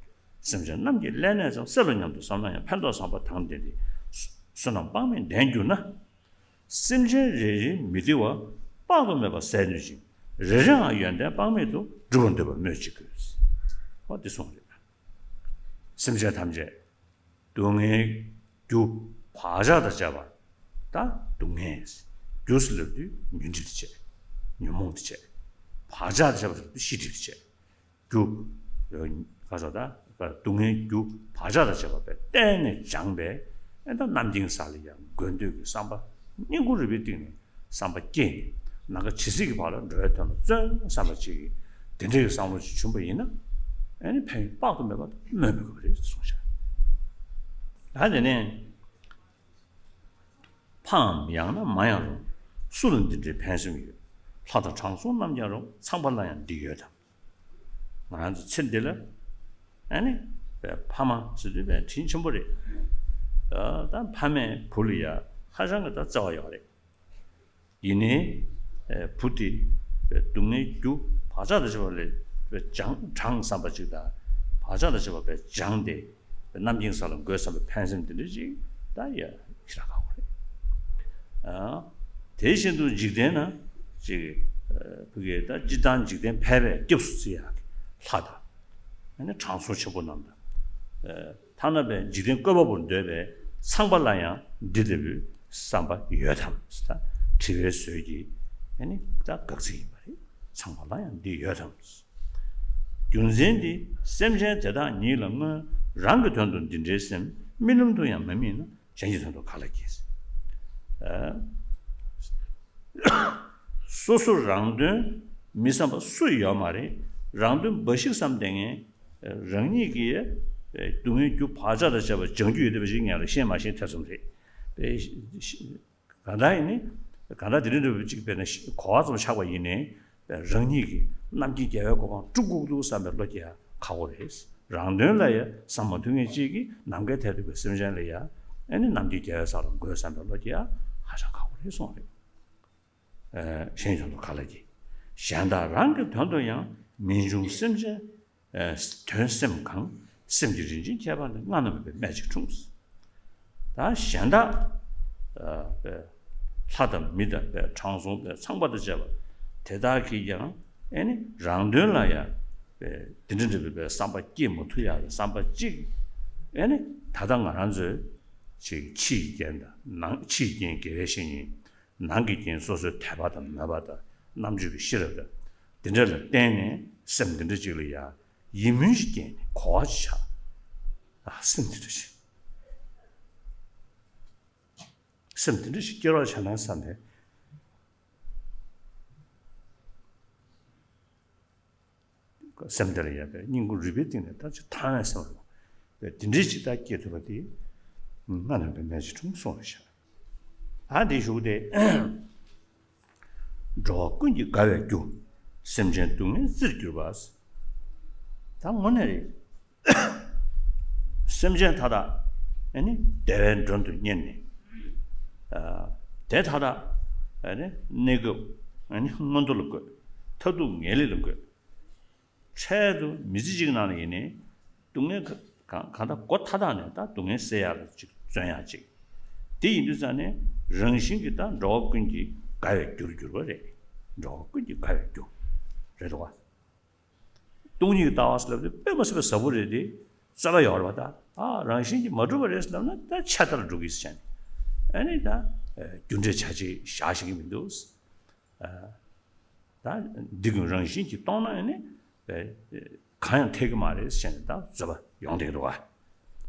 སེམས་ཅན་རྣམས་ཀྱི་ཀླད་ནད་ཙམ་སེལ་ལོ་སྙམ་དུ་བསམ་ན་ཡང་ཕན་འདོགས་བསམ་པ་དང་ལྡན་ཏེ། བསོད་ནམས་དཔག་མེད་ལྡན་གྱུར་ན། སེམས་ཅན་རེ་རེའི་མི་བདེ་བ་དཔག་ཏུ་མེད་པ་སེལ་ནུས་ཤིང་། རེ་རེའང་ཡོན་ཏན་དཔག་མེད་དུ་འགྲུབ་པར་འདོད་པ་སྨོས་ཅི་དགོས། འོ་དེ་གསུངས་རེད། སེམས་ཅན་ཐམས་ཅད་སྡུག་བསྔལ་རྒྱུ་བག་ཆགས་དང་བཅས་པ། ད་སྡུག་བསྔལ། རྒྱུ་ཟེར་ལབ་དུས་ཉོན་སྒྲིབ་དེ་བྱས། ཉོན་མོངས་དེ་བྱས། བག་ཆགས་དང་བཅས་པ་ཟེར་དུས་ཤེས་སྒྲིབ་དེ་བྱས། རྒྱུ། ག་ཟེར་ད། སྡུག་བསྔལ་རྒྱུ་བག་ཆགས་དང་བཅས་པ་བས་གཏན་ནས་སྦྱངས་པས། ཨེ་ད་རྣམ་མཁྱེན་ས་ལ་ཡང་དགོས་འདོད་ཀྱི་བསམ་པ་སྙིང་ཁུང་རུས་པའི་གཏིང་ནས་བསམ་པ་སྐྱེས་ནས། ནམ་མཁའ་ཇི་སྲིད་ཀྱི་བར་ལ་འགྲོ་བའི་དོན་ལ་བརྩོན་བསམ་པ་ཅིག་གིས་དེ་འདྲའི་བསམ་བློ་ཅིག་བྱུང་བ་ཡིན་ན། ཨེ་ནི་ཕན་ཡོན་དཔག་ཏུ་མེད་པ་སྨོས་མི་དགོས་པ་རེད་གསུངས་ཤག་ད་དེ་ནས་ཕའམ་ཡང་ན་མ་ཡང་རུང་། སུ་ལ་འདི་འདྲའི་ཕན་སེམས་ཡོད། ལྷ་དང་དྲང་སྲོང་རྣམས་ཀྱང་རུང་། ཚངས་པ་ལ་ཡང་འདི་ཡོད་དམ། ང་རང་ཚོ་ཚེ་འདི་ལ་ཨ་ནི་ཕ་མ་ཟེར་དུས་དཔེ་དྲིན་ཆེན་པོ་རེད། ད་ཕ་མས་བུ་ལ་ཡ་ཧ་ཅང་གི་ད་བརྩེ་བ་ཡོད་རེད། ཡིན་ནའི་བུ་དེ་སྡུག་བསྔལ་རྒྱུ་བག་ཆགས་དང་བཅས་པ་ལས་སྦྱངས་དྲང་བསམ་པ་ཅིག་དང་། བག་ཆགས་དང་བཅས་པ་སྦྱངས་ཏེ་རྣམ་མཁྱེན་ས་ལ་འགོད་བསམ་པའི་ཕན་སེམས་དེ་འདྲ་ཅིག་ད་ཡ་ཞེ་དྲག་ཁག་པོ་རེད། ཨ། དེ་བཞིན་དུ་འཇིག་རྟེན་ན་ཅིག་ཨ། ཕ་གི་ད་སྤྱིར་བཏང་འཇིག་རྟེན་ཕལ་པའི་སྐྱབས་སུ་བརྩི་ཡག་གི་ལྷ་དང་། ཨ་ནི་དྲང་སྲོང་ཆེན་པོ་རྣམས་དང་། ཨ། ཐ་ན་པའི་འཇིག་རྟེན་བཀོད་པ་པོར་འདོད་པའི་ཚངས་པ་ལ་ཡང་འདི་ལྟ་བུའི་བསམ་པ་ཡོད་དམ་ཟེར། ད་དྲི་བའི་ཟོལ་གྱིས་ཨ་ནི་ད་དགག་ཚིག་ཡིན་པ་རེད། ཚངས་པ་ལ་ཡང་འདི་ཡོད་དམ། རྒྱུ་མཚན་འདི་སེམས་ཅན་དེ་དག་ཉིད་ལ་སྔོན་རང་གི་དོན་དུ་འདི་འདྲའི་སེམས་རྨི་ལམ་དུ་ཡང་མ་རྨིས་ན། གཞན་གྱི་དོན་དུ་ག་ལ་བགྱིས། ཨ། སོ་སོ་རང་དོན་མི་བསམ་པ་སུ་ཡོད་མ་རེད། རང་དོན་འབའ་ཞིག་བསམ་བསྡད་མཁན། རང་ཉིད་ཀྱིས་སྡུག་བསྔལ་རྒྱུ་བག་ཆགས་དང་བཅས་པ་སྦྱང་རྒྱུ་ཡོད་བསྡད་པ་ཞིག་ངེས་ལ་ཤེས་མ་ཤེས་ཐེ་ཚོམ་རེད། གང་ལྟར་ཡིན་ནི། གང་ལྟར་དེ་རིང་འདྲ་བོ་གཅིག་དཔེར་ན་གོ་བ་ཙམ་ཆགས་པ་ཡིན་ནའི། རང་ཉིད་ཀྱིས་རྣམ་མཁྱེན་རྒྱལ་བའི་གོ་འཕང་སྒྲུབ་དགོས་འདུག་བསམ་པའི་བློ་སྐྱེ་ཡ་ཁག་པོ་རེད། རང་དོན་ལ་ཡ་བསམ་མ་ཐུབ་མཁན་གཅིག་གིས་ནམ་མཁའི་མཐས་གཏུགས་པའི་སེམས་ཅན་ལ་ཡ། ཨ་ནི་རྣམ་མཁྱེན་རྒྱལ་བའི་ས་ལ་འགོད་བསམ་པའི་བློ་སྐྱེ་ཡ་ཧ་ཅང་ཁག་པོ་རེད་གསུངས་རེད། ཨ། གཞན་གྱི་དོན་དུ་ག་ལ་བགྱིས། གཞན་དག་རང་གི་དོན་དུ་ཡང་མི་འབྱུང་སེམས་ཅན། ཨ། དོན་སེམས་གང་། སེམས་ཀྱི་རིན་ཆེན་ཁྱད་པར་འདི། སྔ་ན་མེད་པའི་སྨན་གཅིག་འཁྲུངས། ད་གཞན་དག་ཨ། པའི་ལྷ་དང་མི་དང་པའི་དྲང་སྲོང་པའི་ཚངས་པ་དང་བཅས་པ་དེ་དག་གིས་ཀྱང་ཨེ་ནི་རང་དོན་ལ་ཡང་པའི་འདི་འདྲ་འདྲ་བའི་པའི་བསམ་པ་སྐྱེ་མ་ཐུབ་ཡག་གི་བསམ་པ་གཅིག་ཨེ་ནི་ད་ལྟ་ང་རང་ཚོའི་ཅིག་ཕྱི་ཡི་རྐྱེན་དང་ནང་། ཕྱི་ཡི་རྐྱེན་དགེ་བའི་བཤེས་གཉེན། ནང་གི་རྐྱེན་སོ་སོའི་དད་པ་དང་མོས་པ་དང་རྣམ་དཔྱོད་ཀྱི་ཤེས་རབ་དང་། འདི་འདྲ་ལ་བརྟེན་ནས་སེམས་འདི་འདྲ་ཅིག་ལ་ཡ་ཡིད་སྨོན་ཞིག་སྐྱེས་ནས་གོ་བ་ཞིག་ཆགས། ཨ། སེམས་འདི་འདྲ་ཞིག་སེམས་འདི་འདྲ་ཞིག་སྐྱེ་རོགས་བྱས་ན་བསམ་པས། སེམས་དེ་ལ་ཡ་པའི་སྙིང་ཁུང་རུས་པའི་གཏིང་ནས་ད་ཅིག་ཐང་ནས་སེམས་རུང་བའི་འདི་འདྲའི་ཅིག་ད་སྐྱེ་ཐུབ་པ་དེ་སྔ་ན་མེད་པའི་སྨན་གཅིག་འཁྲུངས་གསུངས་པ་ཤག་ད་འདི་ཞུ་སྟེ། འགྲོ་བ་ཀུན་གྱི་དགའ་བའི་རྒྱུ། སེམས་ཅན་སྡུག་བསྔལ་རྩིར་གྱུར་པ། ད་དངོས་གནས་རེད། སེམས་ཅན་མཐའ་དག་ཨ་ནི་བདེ་བའི་མགྲོན་དུ་གཉེར་ནས། ཨ། དེ་མཐའ་དག་ཨ་ནི་གནས་སྐབས་ཨ་ནི་མངོན་མཐོ་ལ་འགོད། མཐར་ཐུག་ངེས་ལེགས་ལ་འགོད། འཕྲལ་དུ་མི་ཚེ་གཅིག་ནང་ལ་ཡིན་ནའི་སྡུག་བསྔལ་གང་གང་ལྟར་སྒོ་མཐའ་དག་ནས་ད་སྡུག་བསྔལ་སེལ་ཡག་ལ་ཅིག་བརྩོན་ཡག་ཅིག་དེ་ཡིན་དུས་ཙང་ནས་རང་བཞིན་གྱིས་ད་འགྲོ་བ་ཀུན་གྱི་དགའ་བའི་རྒྱུར་གྱུར་པ་རེད། འགྲོ་བ་ཀུན་གྱི་དགའ་བའི་རྒྱུ་རེད་འདུག་ག་སྟོང་ཉིད་ཀྱི་ལྟ་བ་ཟེར་ལབ་དུས་དཔེ་མ་སྲིད་པའི་ཟབ་པོ་རེད་དེ། རྩོད་པ་ཡོད་རེད་པ། ད་ཨ་རང་བཞིན་གྱིས་མ་གྲུབ་པ་རེད་ཟེར་ལབ་ན་ད་ཆད་ལྟར་འགྲོ་གི་ཟེར་བྱས་ནས། ཨ་ནི་ད་རྒྱུ་འབྲས་བྱ་བྱེད་བཞག་ཤེས་ཀྱི་མི་འདུག་ཨ། ད་འདི་ཀུན་རང་བཞིན་གྱིས་སྟོང་ན་ཨ་ནི་གང་ཡང་འཐད་ཀྱི་མ་རེད་ཟེར་ནས་ད་རྩོད་པ་ཡོང་བསྡད་ཀྱི་འདུག་ག་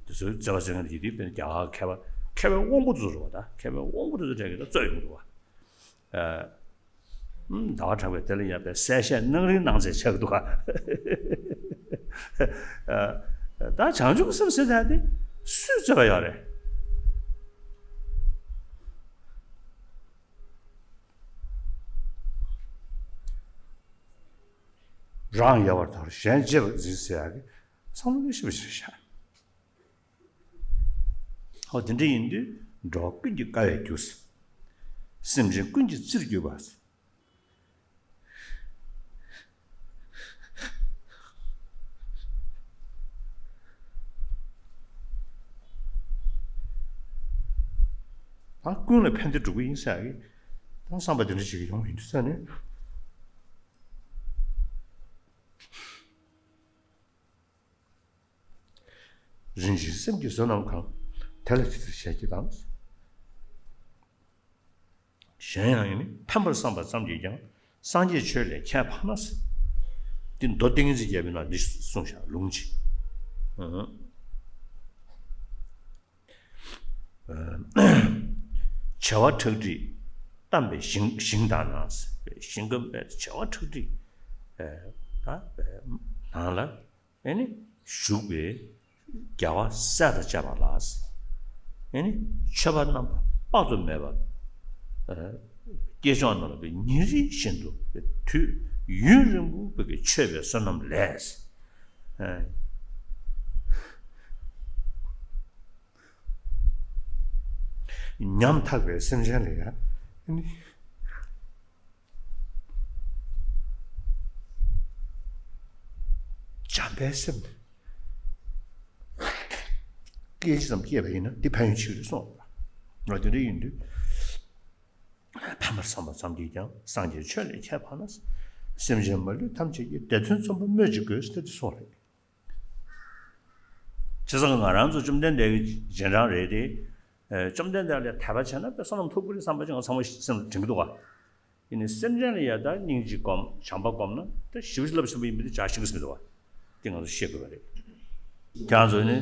དེ་ཚོའི་རྩོད་པ་རྩོད་མཁན་དེ་དེ་དཔེར་ན་རྒྱ་གར་མཁས་པ་མཁས་པའི་དབང་པོ་དེ་ཚོ་རེད་པ། ད་མཁས་པའི་དབང་པོ་དེ་ཚོ་གྲས་ཀྱིས་ད་རྩོད་ཡོང་གི་འདུག་ག་ཨ། ཟླ་བ་གྲགས་པས་དེ་ལ་ཡང་པའི་གསལ་བཤད་གནང་རིན་གནང་ཚད་ཆགས་འདུག་ག་ད་བྱང་ཆུབ་སེམས་ཟེར་ཡ་དེ་སུས་རྩོད་པ་ཡོད་རེད། རང་ཡལ་བར་དོར་གཞན་གཅེས་པར་འཛིན་ཟེར་ཡ་གི་བསམ་བློ་ཞིབ་པ་ཞིག་བཞག་ཨོ་དེ་འདྲ་ཡིན་དུས་འགྲོ་བ་ཀུན་གྱི་དཀའ་བས་རྒྱུ། སེམས་ཅན་ཀུན་གྱི་རྩིར་གྱུར་པ། ད་ཀུན་ལ་ཕན་བདེ་སྒྲུབ་ཀྱི་ཡིན་ཟེར་གི། ད་བསམ་པ་དེ་འདྲ་ཞིག་ཡོང་ཡིན་དུས་ཙང་ནས། རིན་ཆེན་སེམས་ཀྱི་བསོད་ནམས་གང་། དེ་ལ་ཇི་ལྟར་ཞལ་གྱིས་བླངས། གཞན་ཡང་ཡིན་ནི་ཕན་པར་བསམ་པ་ཙམ་གྱིས་ཀྱང་། སངས་རྒྱས་ཆོས་ལས་ཁྱད་འཕགས་ན། འདི་མདོ་ཏིང་ངེ་འཛིན་རྒྱལ་པོའི་ནང་འདི་གསུངས་བཞག་ལུང་གཅིག་བྱེ་བ་ཁྲག་ཁྲིག་གཏམས་པའི་ཞིང་ཞིང་དག་ན། ཞིང་ཁམས་པའི་བྱེ་བ་ཁྲག་ཁྲིག་ད་ནང་ལ། ཨེ་ནི་བཞུགས་པའི་རྒྱལ་བ་སྲས་དང་བཅས་པ་ལ། ཨེ་ནི་མཆོད་པ་རྣམ་པ་དཔག་ཏུ་མེད་པ། ཨ་སྐྱེས་མཆོག་རྣམས་ལ་ཉིན་རེ་བཞིན་དུ་དུས་ཡུན་རིང་པོ་བོད་ཀྱི་མཆོད་པའི་བསོད་ནམས་ལས། ཨ་ཉམ་ཐག་པའི་སེམས་ཅན་ལ་ཡང་། ཨེ་ནི། བྱམས་པའི་སེམས། སྐད་ཅིག་ཙམ་སྐྱེས་པ་ཡིན་ན་འདི་ཕན་ཡོན་ཆེ་རེད་གསུངས་པ། ང་དེ་འདྲ་ཡིན་དུས། ཕན་པར་བསམ་པ་ཙམ་གྱིས་ཀྱང་སངས་རྒྱས་ཆོས་ལས་ཁྱད་འཕགས་ན། སེམས་ཅན་མ་ལུས་ཐམས་ཅད་ཀྱི། དེ་དོན་རྩོམ་པ་སྨོས་ཅི་དགོས་ཟེར་ཏེ་གསུངས་རེད། བྱས་ཙང་ང་རང་ཚོ་བཅོམ་ལྡན་འདས་ཀྱི་རྗེས་འབྲང་རེད་དེ། ཨེ་བཅོམ་ལྡན་འདས་ལ་དད་པ་བྱས་ན་དཔེ་བསོད་ནམས་ཐོབ་ཀྱི་རེད་བསམ་པ་ཅིག་ང་ཚང་མ་སེམས་ལ་དྲན་གྱི་འདུག་ག་ཡིན་ནའི་སེམས་ཅན་ལ་ཡ་ད་སྙིང་རྗེ་སྒོམ་བྱམས་པ་སྒོམ་ན་ད་ཞི་བ་རླབས་ཆེན་པོ་ཡིན་པ་འདི་ཅག་ཤེས་ཀྱི་མི་འདུག་བ། འདི་ང་ཚོ་ཤེས་དགོས་པ་རེད། ཁྱེད་རང་ཚོ་ནི་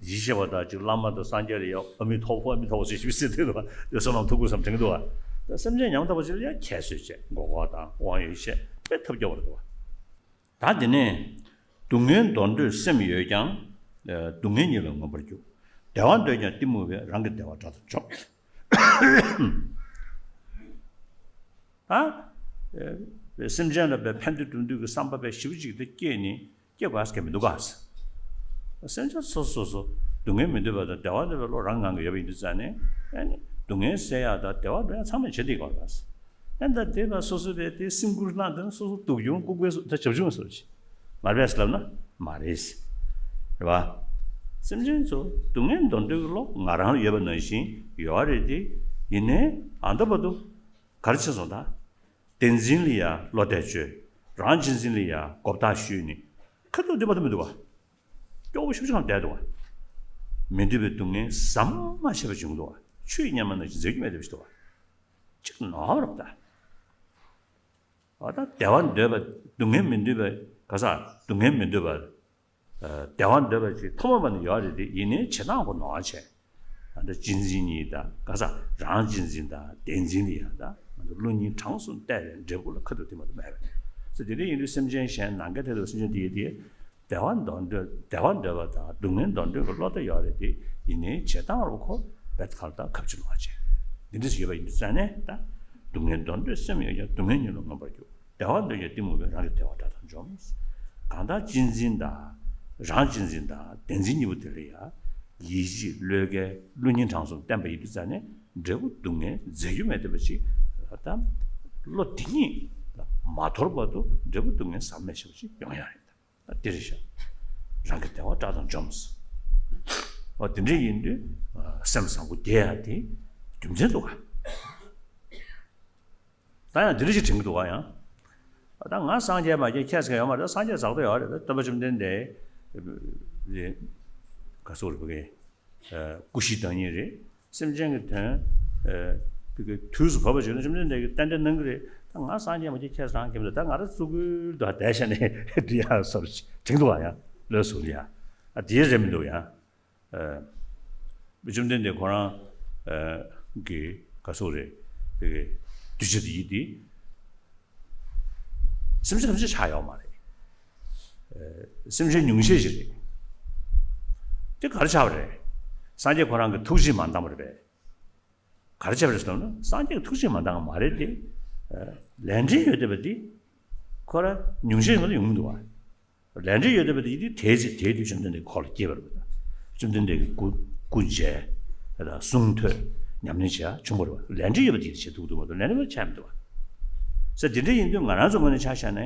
ཡིད་ཆེས་པ་དང་ཅིག་བླ་མ་དང་སངས་རྒྱས་ལ་ཡ་ཨ་མི་ཐོབ་ཨ་མི་ཐོབ་ཟེར་ཞིབ་ཟེར་དུས་དུ་བ་དེ་བསོད་ནམས་ཐོབ་དགོས་བསམ་དྲན་གྱི་འདུག་བ། ད་སེམས་ཅན་ཉམ་ཐག་པ་ཅིག་ལ་ཡ་ཁྱད་གསོད་བྱས་མགོ་སྐོར་དང་དབང་ཡོད་བཤད་དཔེ་ཐབས་སྐྱོ་བ་རེད་འདུག་བ། ད་དེ་ནས་སྡུག་བསྔལ་འདོར་འདོད་སེམས་ཡོད་ཀྱང་། སྡུག་བསྔལ་ཉིད་ལ་མངོན་པར་རྒྱུག་བདེ་བ་འདོད་ཀྱང་གཏི་མུག་པས་རང་གི་བདེ་བ་དགྲ་དང་འཇོམས། ད་སེམས་ཅན་ལ་བའི་ཕན་བདེ་སྒྲུབ་འདོད་ཀྱི་བསམ་པ་བའི་ཞིབ་ཅིག་ཏུ་སྐྱེས་ནས་སྐྱེ་དགོས་ཀྱི་མི་འདུག་ག་སེམས་ཅན་སོ་སོ་སོ་སྡུག་བསྔལ་མི་འདོད་པ་དང་བདེ་བ་འདོད་པའི་བློ་རང་ངང་གིས་ཡོད་པ་ཡིན་དུས་ཙང་ནས། ཨ་ནི་སྡུག་བསྔལ་སེལ་ཡག་དང་བདེ་བ་འདོད་ཡག་ཚང་མས་བྱེད་བསྡད་དགོས་ལ། ཨ་ནི་ད་དེ་ལ་སོ་སོ་བས་དེ་སེམས་ཁུར་གནང་དོན་སོ་སོ་སྡུག་གྱོང་ལྐུགས་པའི་ད་བྱབ་ཆུང་སོ་ཅི་མ་རེད་ཟེར་ལབ་ན་མ་རེད། རེད་བ། སེམས་ཅན་ཚོ་སྡུག་བསྔལ་འདོར་འདོད་ཀྱི་བློ་ང་རང་ལ་ཡོད་པ་ནང་བཞིན་ཡོད་རེད་དེ། ཡིན་ནའི་ཨ་ད་བར་དུ་ག་རེ་བྱས་སོང་ད། བདེན་འཛིན་ལ་ཡ་བློ་གཏད་བཅོལ། རང་གཅེས་འཛིན་ལ་ཡ་མགོ་བཏགས་གཞུས་ནས་ཁ་ཐུག་འདི་མ་ཐུབ་མི་འདུག་བ། སྐྱོ་བོ་ཞེ་པོ་ཅིག་ལ་བསྡད་འདུག་བ། མི་འདོད་པའི་སྡུག་བསྔལ་ཟ་མ་ཤེས་པ་བྱུང་འདུག་བ། ཆུ་ཡི་གཉེར་མ་ནང་བཞིན་འཛེགས་རྒྱུ་མེད་བསྡད་པ་ཞིག་འདུག་བ། གཅིག་ནོར་བ་རེད་ད། འོ་ད་བདེ་བ་འདོད་པ་སྡུག་བསྔལ་མི་འདོད་པ་ག་ས་སྡུག་བསྔལ་མི་འདོད་པ། བདེ་བ་འདོད་པ་ཅིག་ཐོག་མ་བར་ནས་ཡོད་རེད་དེ་ཡིན་ནའི་བྱེད་སྟངས་ཁོ་ནོར་བ་བྱས། ད་ལྟ་གཅེས་འཛིན་གཉིས་དང་ག་ས་རང་གཅེས་འཛིན་དང་བདེན་འཛིན་ལ་ཡང་ད་ང་ཚོ་བློ་གཉིས་གྲངས་སུ་བལྟས་པའི་འབྲས་བུ་ལ་ཁ་ཐུག་དེ་མ་གཏོགས་མེད་པས། ཟེར་དེ་འདྲ་ཡིན་དུས་སེམས་ཅན་གཞན་ནམ་མཁའི་མཐས་གཏུགས་པའི་སེམས་ཅན་དེ་ཡི་དེ་བདེ་བ་འདོར་འདོད་བདེ་བ་འདོད་པ་དང་སྡུག་བསྔལ་འདོར་འདོད་ཀྱི་བློ་ད་ཡོད་རེད་དེ་ཡིན་ནའི་བྱེད་སྟངས་རུ་ཁོ་བེད་ཁར་དང་ཁབ་ཆུ་ལོག་བྱས། འདི་འདྲ་ཞིག་ཡོད་པ་ཡིན་དུས་ཙང་ནས་ད་སྡུག་བསྔལ་འདོར་འདོད་སེམས་ཡོད་ཀྱང་སྡུག་བསྔལ་ཉིད་ལ་མངོན་པར་རྒྱུག་བདེ་བ་འདོད་ཀྱང་གཏི་མུག་པས་རང་གི་བདེ་བ་དགྲ་དང་འཇོམས། གང་དག་གཅེས་འཛིན་དང་། རང་གཅེས་འཛིན་དང་བདེན་འཛིན་གཉིས་པོ་དེ་ལ་ཡང་། ཡིད་བྱེད་བློས་འགེལ་བློ་གཉིས་གྲངས་སུ་བསྟན་པ་ཡིན་དུས་ཙང་ནས་འབྲས་བུ་སྡུག་བསྔལ་འཛད་རྒྱུ་མེད་བསྡད་པ་ཅིག་ད་བློ་དེ་ཉིད་མ་དོར་བར་དུ་འབྲས་བུ་སྡུག་བསྔལ་ཟག་མེད་ཞེ་པོ་ཅིག་ཡོང་ཡ་རེད། ད་དེ་རེད་ཤག་རང་གི་བདེ་བ་དགྲ་དང་འཇོམས། འོ་དེ་འདྲ་ཡིན་དུས་སེམས་བཟང་པོ་རྒྱས་ཡ་དེ་རྒྱུ་མཚན་འདུག་ག་ད་ཡང་འདི་འདྲ་ཞིག་དྲན་གྱི་འདུག་ག་ཡང་། ད་ང་སངས་རྒྱས་མ་རྒྱས་ཁྱད་ཟེར་ཡོད་མ་རེད། སངས་རྒྱས་ཟག་ཏུ་ཡོད་རེད། སྟོན་པ་བཅོམ་ལྡན་འདས་ག་སོགས་རེད་བ་གི་སྐུ་བཞིའི་བདག་ཉིད་རེད། སེམས་ཅན་གྱི་དོན་བི་གི་དུས་སུ་བབ་པ་བྱུང་ན་བཅོམ་ལྡན་འདས་ཀྱིས་ཏན་ཏན་གནང་གི་རེད། ད་ང་སངས་རྒྱས་མ་རྒྱས་ཁྱད་ཟེར་རང་གི་མི་འདུག་ད་ང་རང་གཙུག་གུ་དུ་བསྡད་བྱས་ནས་འདི་ཡང་སོར་དྲན་གྱི་འདུག་ག་ཡང་བློ་གཟུ་ལ་ཡ་ཨ་དེའི་རེད་མི་འདུག་ཡང་། བཅོམ་ལྡན་འདས་ཁོ་རང་གི་ག་སོགས་རེད། གདུལ་བྱ་དེ་ཡིན་ཏེ། སེམས་ཅན་ཐམས་ཅད་ཆགས་ཡོད་མ་རེད། ཨ། སེམས་ཅན་ཉུང་ཤས་ཤིག་རེད། དེ་ག་རེ་ཆགས་པ་རེད། སངས་རྒྱས་ཁོ་རང་གི་ཐུགས་རྗེས་མ་འདང་བ་རེད་པས། ག་རེ་བྱས་པ་རེད་ཟེར་ན། སངས་རྒྱས་ཀྱི་ཐུགས་རྗེས་མ་འདང་བ་མ་རེད་དེ། ཨ། ལས་འབྲས་ཡོད་བསྡད་པ་དེ་ཁོ་རང་ཉུང་ཤས་ཤིག་མ་གཏོགས་ཡོང་མི་འདུག་བ། ལས་འབྲས་ཡོད་བསྡད་པ་དེ་ཡིན་དུས་དེའི་ཚེ་དེའི་དུས་བཅོམ་ལྡན་འདས་འཁོར་ལ་སྐྱེས་པ་རེད་པ། བཅོམ་ལྡན་འདས་ཀྱི་སྐུ་སྐུ་མཇལ། གསུང་ཐོས། ཉམས་ལེན་བྱས་བྱུང་བ་རེད་པ། ལས་འབྲས་ཡོད་པ་དེ་བྱེད་ཐུབ་འདུག་མ་གཏོགས་ལས་འབྲས་མེད་པ་ཆགས་མི་འདུག་བ། ས་དེ་འདྲ་ཡིན་དུས་ང་རང་ཚོ་ངོས་ནས་ཆ་བཞག་ན།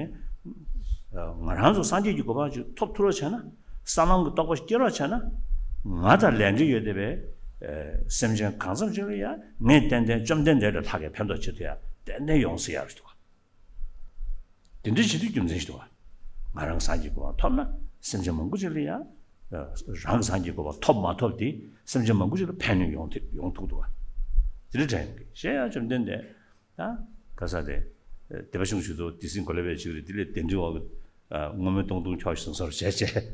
ང་རང་ཚོ་སངས་རྒྱས་ཀྱི་གོ་འཕང་ཅིག་ཐོབ་ཐུབ་རོགས་བྱས་ན། སངས་རྒྱས་ཀྱི་རྟོགས་པ་སྐྱེ་རོགས་བྱས་ན། ང་དང་ལས་འབྲས་ཡོད་བསྡད་པའི་སེམས་ཅན་གང་འཚམ་ཅིག་ལ་ཡང་ངས་ཏན་ཏན་བཅོམ་ལྡན་འདས་ལས་ལྷག་གི་ཕན་ཐོགས་བྱེད་ཐུབ་ཡ་ཏན་ཏན་ཡོང་སྲིད་ཡ་རེད་འདུག་བ། དེ་འདྲ་བྱེད་དུས་རྒྱུ་མཚན་ཞིག་འདུག་བ། ང་རང་སངས་རྒྱས་གོ་འཕང་ཐོབ་ན་སེམས་ཅན་མང་པོ་ཅིག་ལ་ཡང་། རང་གི་སངས་རྒྱས་གོ་འཕང་ཐོབ་མ་ཐོབ་དེ་སེམས་ཅན་མང་པོ་ཅིག་ལ་ཕན་ནུས་ཡོང་ཐུབ་ཡོང་ཐུབ་འདུག་བ། དེ་འདྲ་དྲན་གི་གཞན་ཡང་བཅོམ་ལྡན་འདས། ད་ག་ས་དེ། སྡེ་པ་ཆུང་ཆུང་དུ་དེ་སྲིད་གོ་ལེ་བའི་ཅིག་རེད། དེ་ལས་གདན་འདྲེན་འོག་གི། ཨ། བསྔོ་སྨོན་སྟོང་ཐུན་འཁྱོག་ཞིག་སོང་སོར་བྱས་བྱས།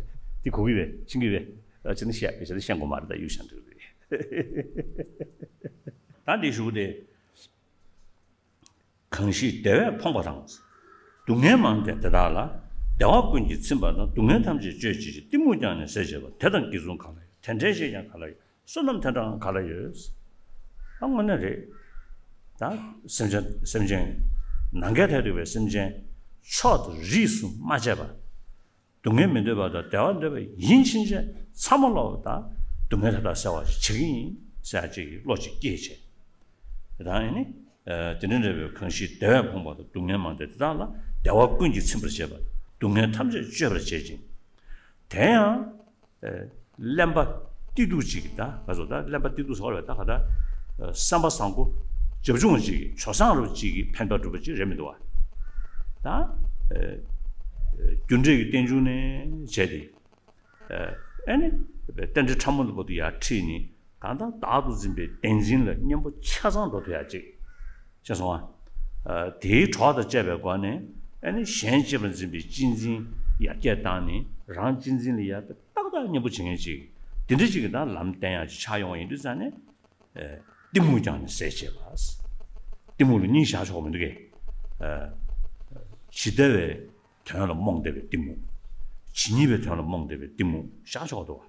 དེ་གོ་གི་བས་ཤེས་གི་བས། ཨ། ཅི་ནི་བཤད་བཤད་བཤད་དགོས་མ་རེད། ད་ཡུལ་ཤང་འགྲིག་རེད། ད་འདི་ཞུ་དེ། གང་ཞིག་བདེ་བས་ཕོངས་པ་དང་། སྡུག་བསྔལ་མང་སྟེ་དེ་དག་ལ། བདེ་བ་ཀུན་གྱིས་ཚིམ་པ་དང་། སྡུག་བསྔལ་ཐམས་ཅད་གཅོད་བྱེད་ཅིང་། གཏི་མུག་ཀྱང་ནི་ཟས་བྱེད་པ། དེ་དང་གཅིག་མཚུངས་གང་ལ་ཡོད། དེ་འདྲའི་བཤེས་ཀྱང་གང་ལ་ཡོད། བསོད་ནམས་དེ་འདྲའང་ག་ལ་ཡོད། ད་དངོས་གནས་རེད། ད་སེམས་ཅན་སེམས་ཅན། ནམ་མཁའི་མཐས་གཏུགས་པའི་སེམས་ཅན། ཕྱོགས་དང་རིས་སུ་མ་ཆད་པ། སྡུག་བསྔལ་མི་འདོད་པ་དང་བདེ་བ་འདོད་པ་ཡིན་ཕྱིན་ཆད་ཚང་མ་ལོག་ད་སྡུག་བསྔལ་དེ་དག་སེལ་བ་ཞིག་བྱེད་ཀྱི་ཡིན་ཟེར་ཡ་ཅིག་གི་བློ་ཅིག་སྐྱེས་བྱས། དེ་དང་ཨེ་ནི། དེ་འདྲ་འདྲ་བའི་གང་ཞིག་བདེ་བས་ཕོངས་པ་དང་། སྡུག་བསྔལ་མང་སྟེ་དེ་དག་ལ། བདེ་བ་ཀུན་གྱིས་ཚིམ་པར་བྱེད་པ། སྡུག་བསྔལ་ཐམས་ཅད་གཅོད་པར་བྱེད་ཅིང་། དེ་ཡང་། ཨ། གླེན་པ་སྟེ་སྡུག་ཅིག་གིས། ད་ག་ཚོད་ད་གླེན་པ་སྟེ་སྡུག་ཟེར་བ་རེད། ད་ག་ད། ཨ། བསམ་པ་བཟང་པོ་རྒྱབ་ལྗོངས་ཅིག་གིས། ཆོས་བཟང་རབ་ཅིག་གིས་ཕན་པ་སྒྲུབ་པ་ཅིག་རེད་མི་འདུག་བ། ད། ཨ། རྒྱུ་འབྲས་ཀྱི་རྟེན་འབྱུང་ནས་བྱས་ཏེ། ཨ། ཨེ་ནི། རྟེན་འབྲེལ་ཕྲ་མོ་ལ་བར་དུ་ཡར་ཁྲིད་ནས། གང་ལྟར་བདག་ཏུ་འཛིན་པའི་བདེན་འཛིན་ལ་གཉེན་པོ་ཆ་ཚང་འགྲོ་ཐུབ་ཡ་ཅིག། ཤེས་སོང་ང་། ཨ། དེའི་གྲོགས་དང་བཅས་པའི་སྒོ་ནས། ཨ་ནི་གཞན་གཅེས་པར་འཛིན་པའི་གཅེས་འཛིན་ཡར་རྒྱས་བཏང་ནས། རང་གཅེས་འཛིན་ལ་ཡར་ཏག་ཏག་གཉེན་པོ་བྱེད་མཁན་ཅིག། དེ་འདྲ་ཅིག་གི་ད་ལམ་བསྟན་ཡག་ཅིག་ཆགས་ཡོང་བ་ཡིན་དུས་ཙང་ནས། ཨ། གཏི་མུག་ཀྱང་ནི་ཟས་བྱེད་པ། གཏི་མུག་ལ་གཉིས་བཞག་ཆོག་མི་འདུག་གས། ཨ། ཇི་ལྟ་བའི་དོན་ལ་རྨོངས་བསྡད་པའི་གཏི་མུག། ཇི་སྙེད་པའི་དོན་ལ་རྨོངས་བསྡད་པའི་གཏི་མུག་བཞག་ཆོག་འདུག་བ།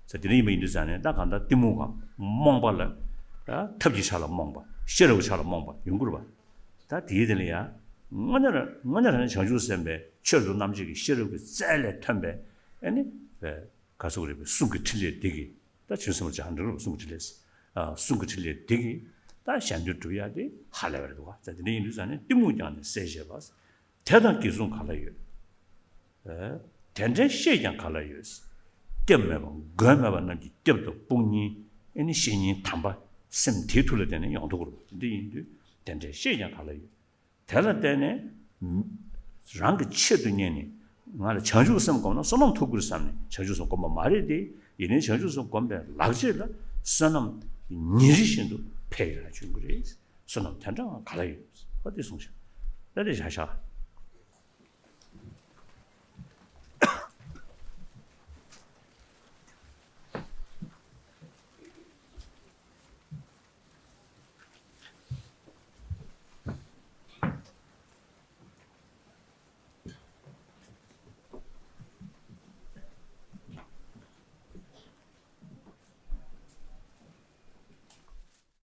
ཟེར་དེ་འདྲ་ཡིན་པ་ཡིན་དུས་ཙང་ནས། ད་གང་ལྟར་གཏི་མུག་གམ་རྨོངས་པ་ལ། ཨ། ཐབས་ཀྱི་ཆ་ལ་རྨོངས་པ། ཤེས་རབ་ཀྱི་ཆ་ལ་རྨོངས་པ་ཡོང་གི་རེད་བ། ད་དེའི་དེ་ལ་ཡང་། དངོས་གནས་རང་དངོས་གནས་རང་བྱང་ཆུབ་སེམས་དཔའི་ཆོས་སུ་རྣམ་འབྱེད་ཀྱི་ཤེས་རབ་ཀྱི་རྩལ་ལས་ཐོན་པའི། ཨ་ནི། ག་ཟེར་དགོས་རེད་པས། གསུང་གི་ཕྲིན་ལས་དེ་གིས། ད་བྱང་ཆུབ་སེམས་དཔའ་ཅིག་ཧ་འགྲོ་རེད་པ། གསུང་གི་ཕྲིན་ལས། ཨ། གསུང་གི་ཕྲིན་ལས་དེ་གིས་ད་གཞན་དོན་སྒྲུབ་ཡ་དེ་ཧ་ལས་པ་རེད་འདུག་བ། ད་དེ་འདྲ་ཡིན་དུས་ཙང་ནས་གཏི་མུག་ཀྱང་ནི་ཟས་བྱེད་པ། དེ་དང་གཅིག་མཚུངས་ག་ལ་ཡོད། ཨ། དེ་འདྲའི་བཤེས་ཀྱང་ག་ལ་ཡོད། སྐྱབས་མེད་པ་མགོན་མེད་པ་རྣམས་ཀྱི་སྐྱབས་དང་དཔུང་གཉེན། ཨེ་ནི་བཤེས་གཉེན་དམ་པ་སེམས་དེའི་ཐུགས་ལ་བརྟེན་ནས་ཡོང་ཐུབ་ཀྱི་རེད་པ། དེ་འདྲ་ཡིན་དུས་དེ་འདྲའི་བཤེས་ཀྱང་ག་ལ་ཡོད། དེ་ལ་བརྟེན་ནས་རང་གི་ཆེད་དུ་གཉེར་ནས། ང་ལ་བྱང་ཆུབ་སེམས་བསྒོམས་ན་བསོད་ནམས་ཐོབ་ཀྱི་རེད་བསམ་ནས་བྱང་ཆུབ་སེམས་བསྒོམས་པ་མ་རེད་དེ། ཡིན་ནའི་བྱང་ཆུབ་སེམས་བསྒོམས་པའི་ལག་རྗེས་ལ་བསོད་ནམས་ཉིན་རེ་བཞིན་དུ་འཕེལ་ཡོང་བ་བྱུང་གི་རེད། བསོད་ནམས་དེ་འདྲའང་ག་ལ་ཡོད། ཨ། དེ་གསུངས་ཤག། ད་དེ་བཞག་ཤག།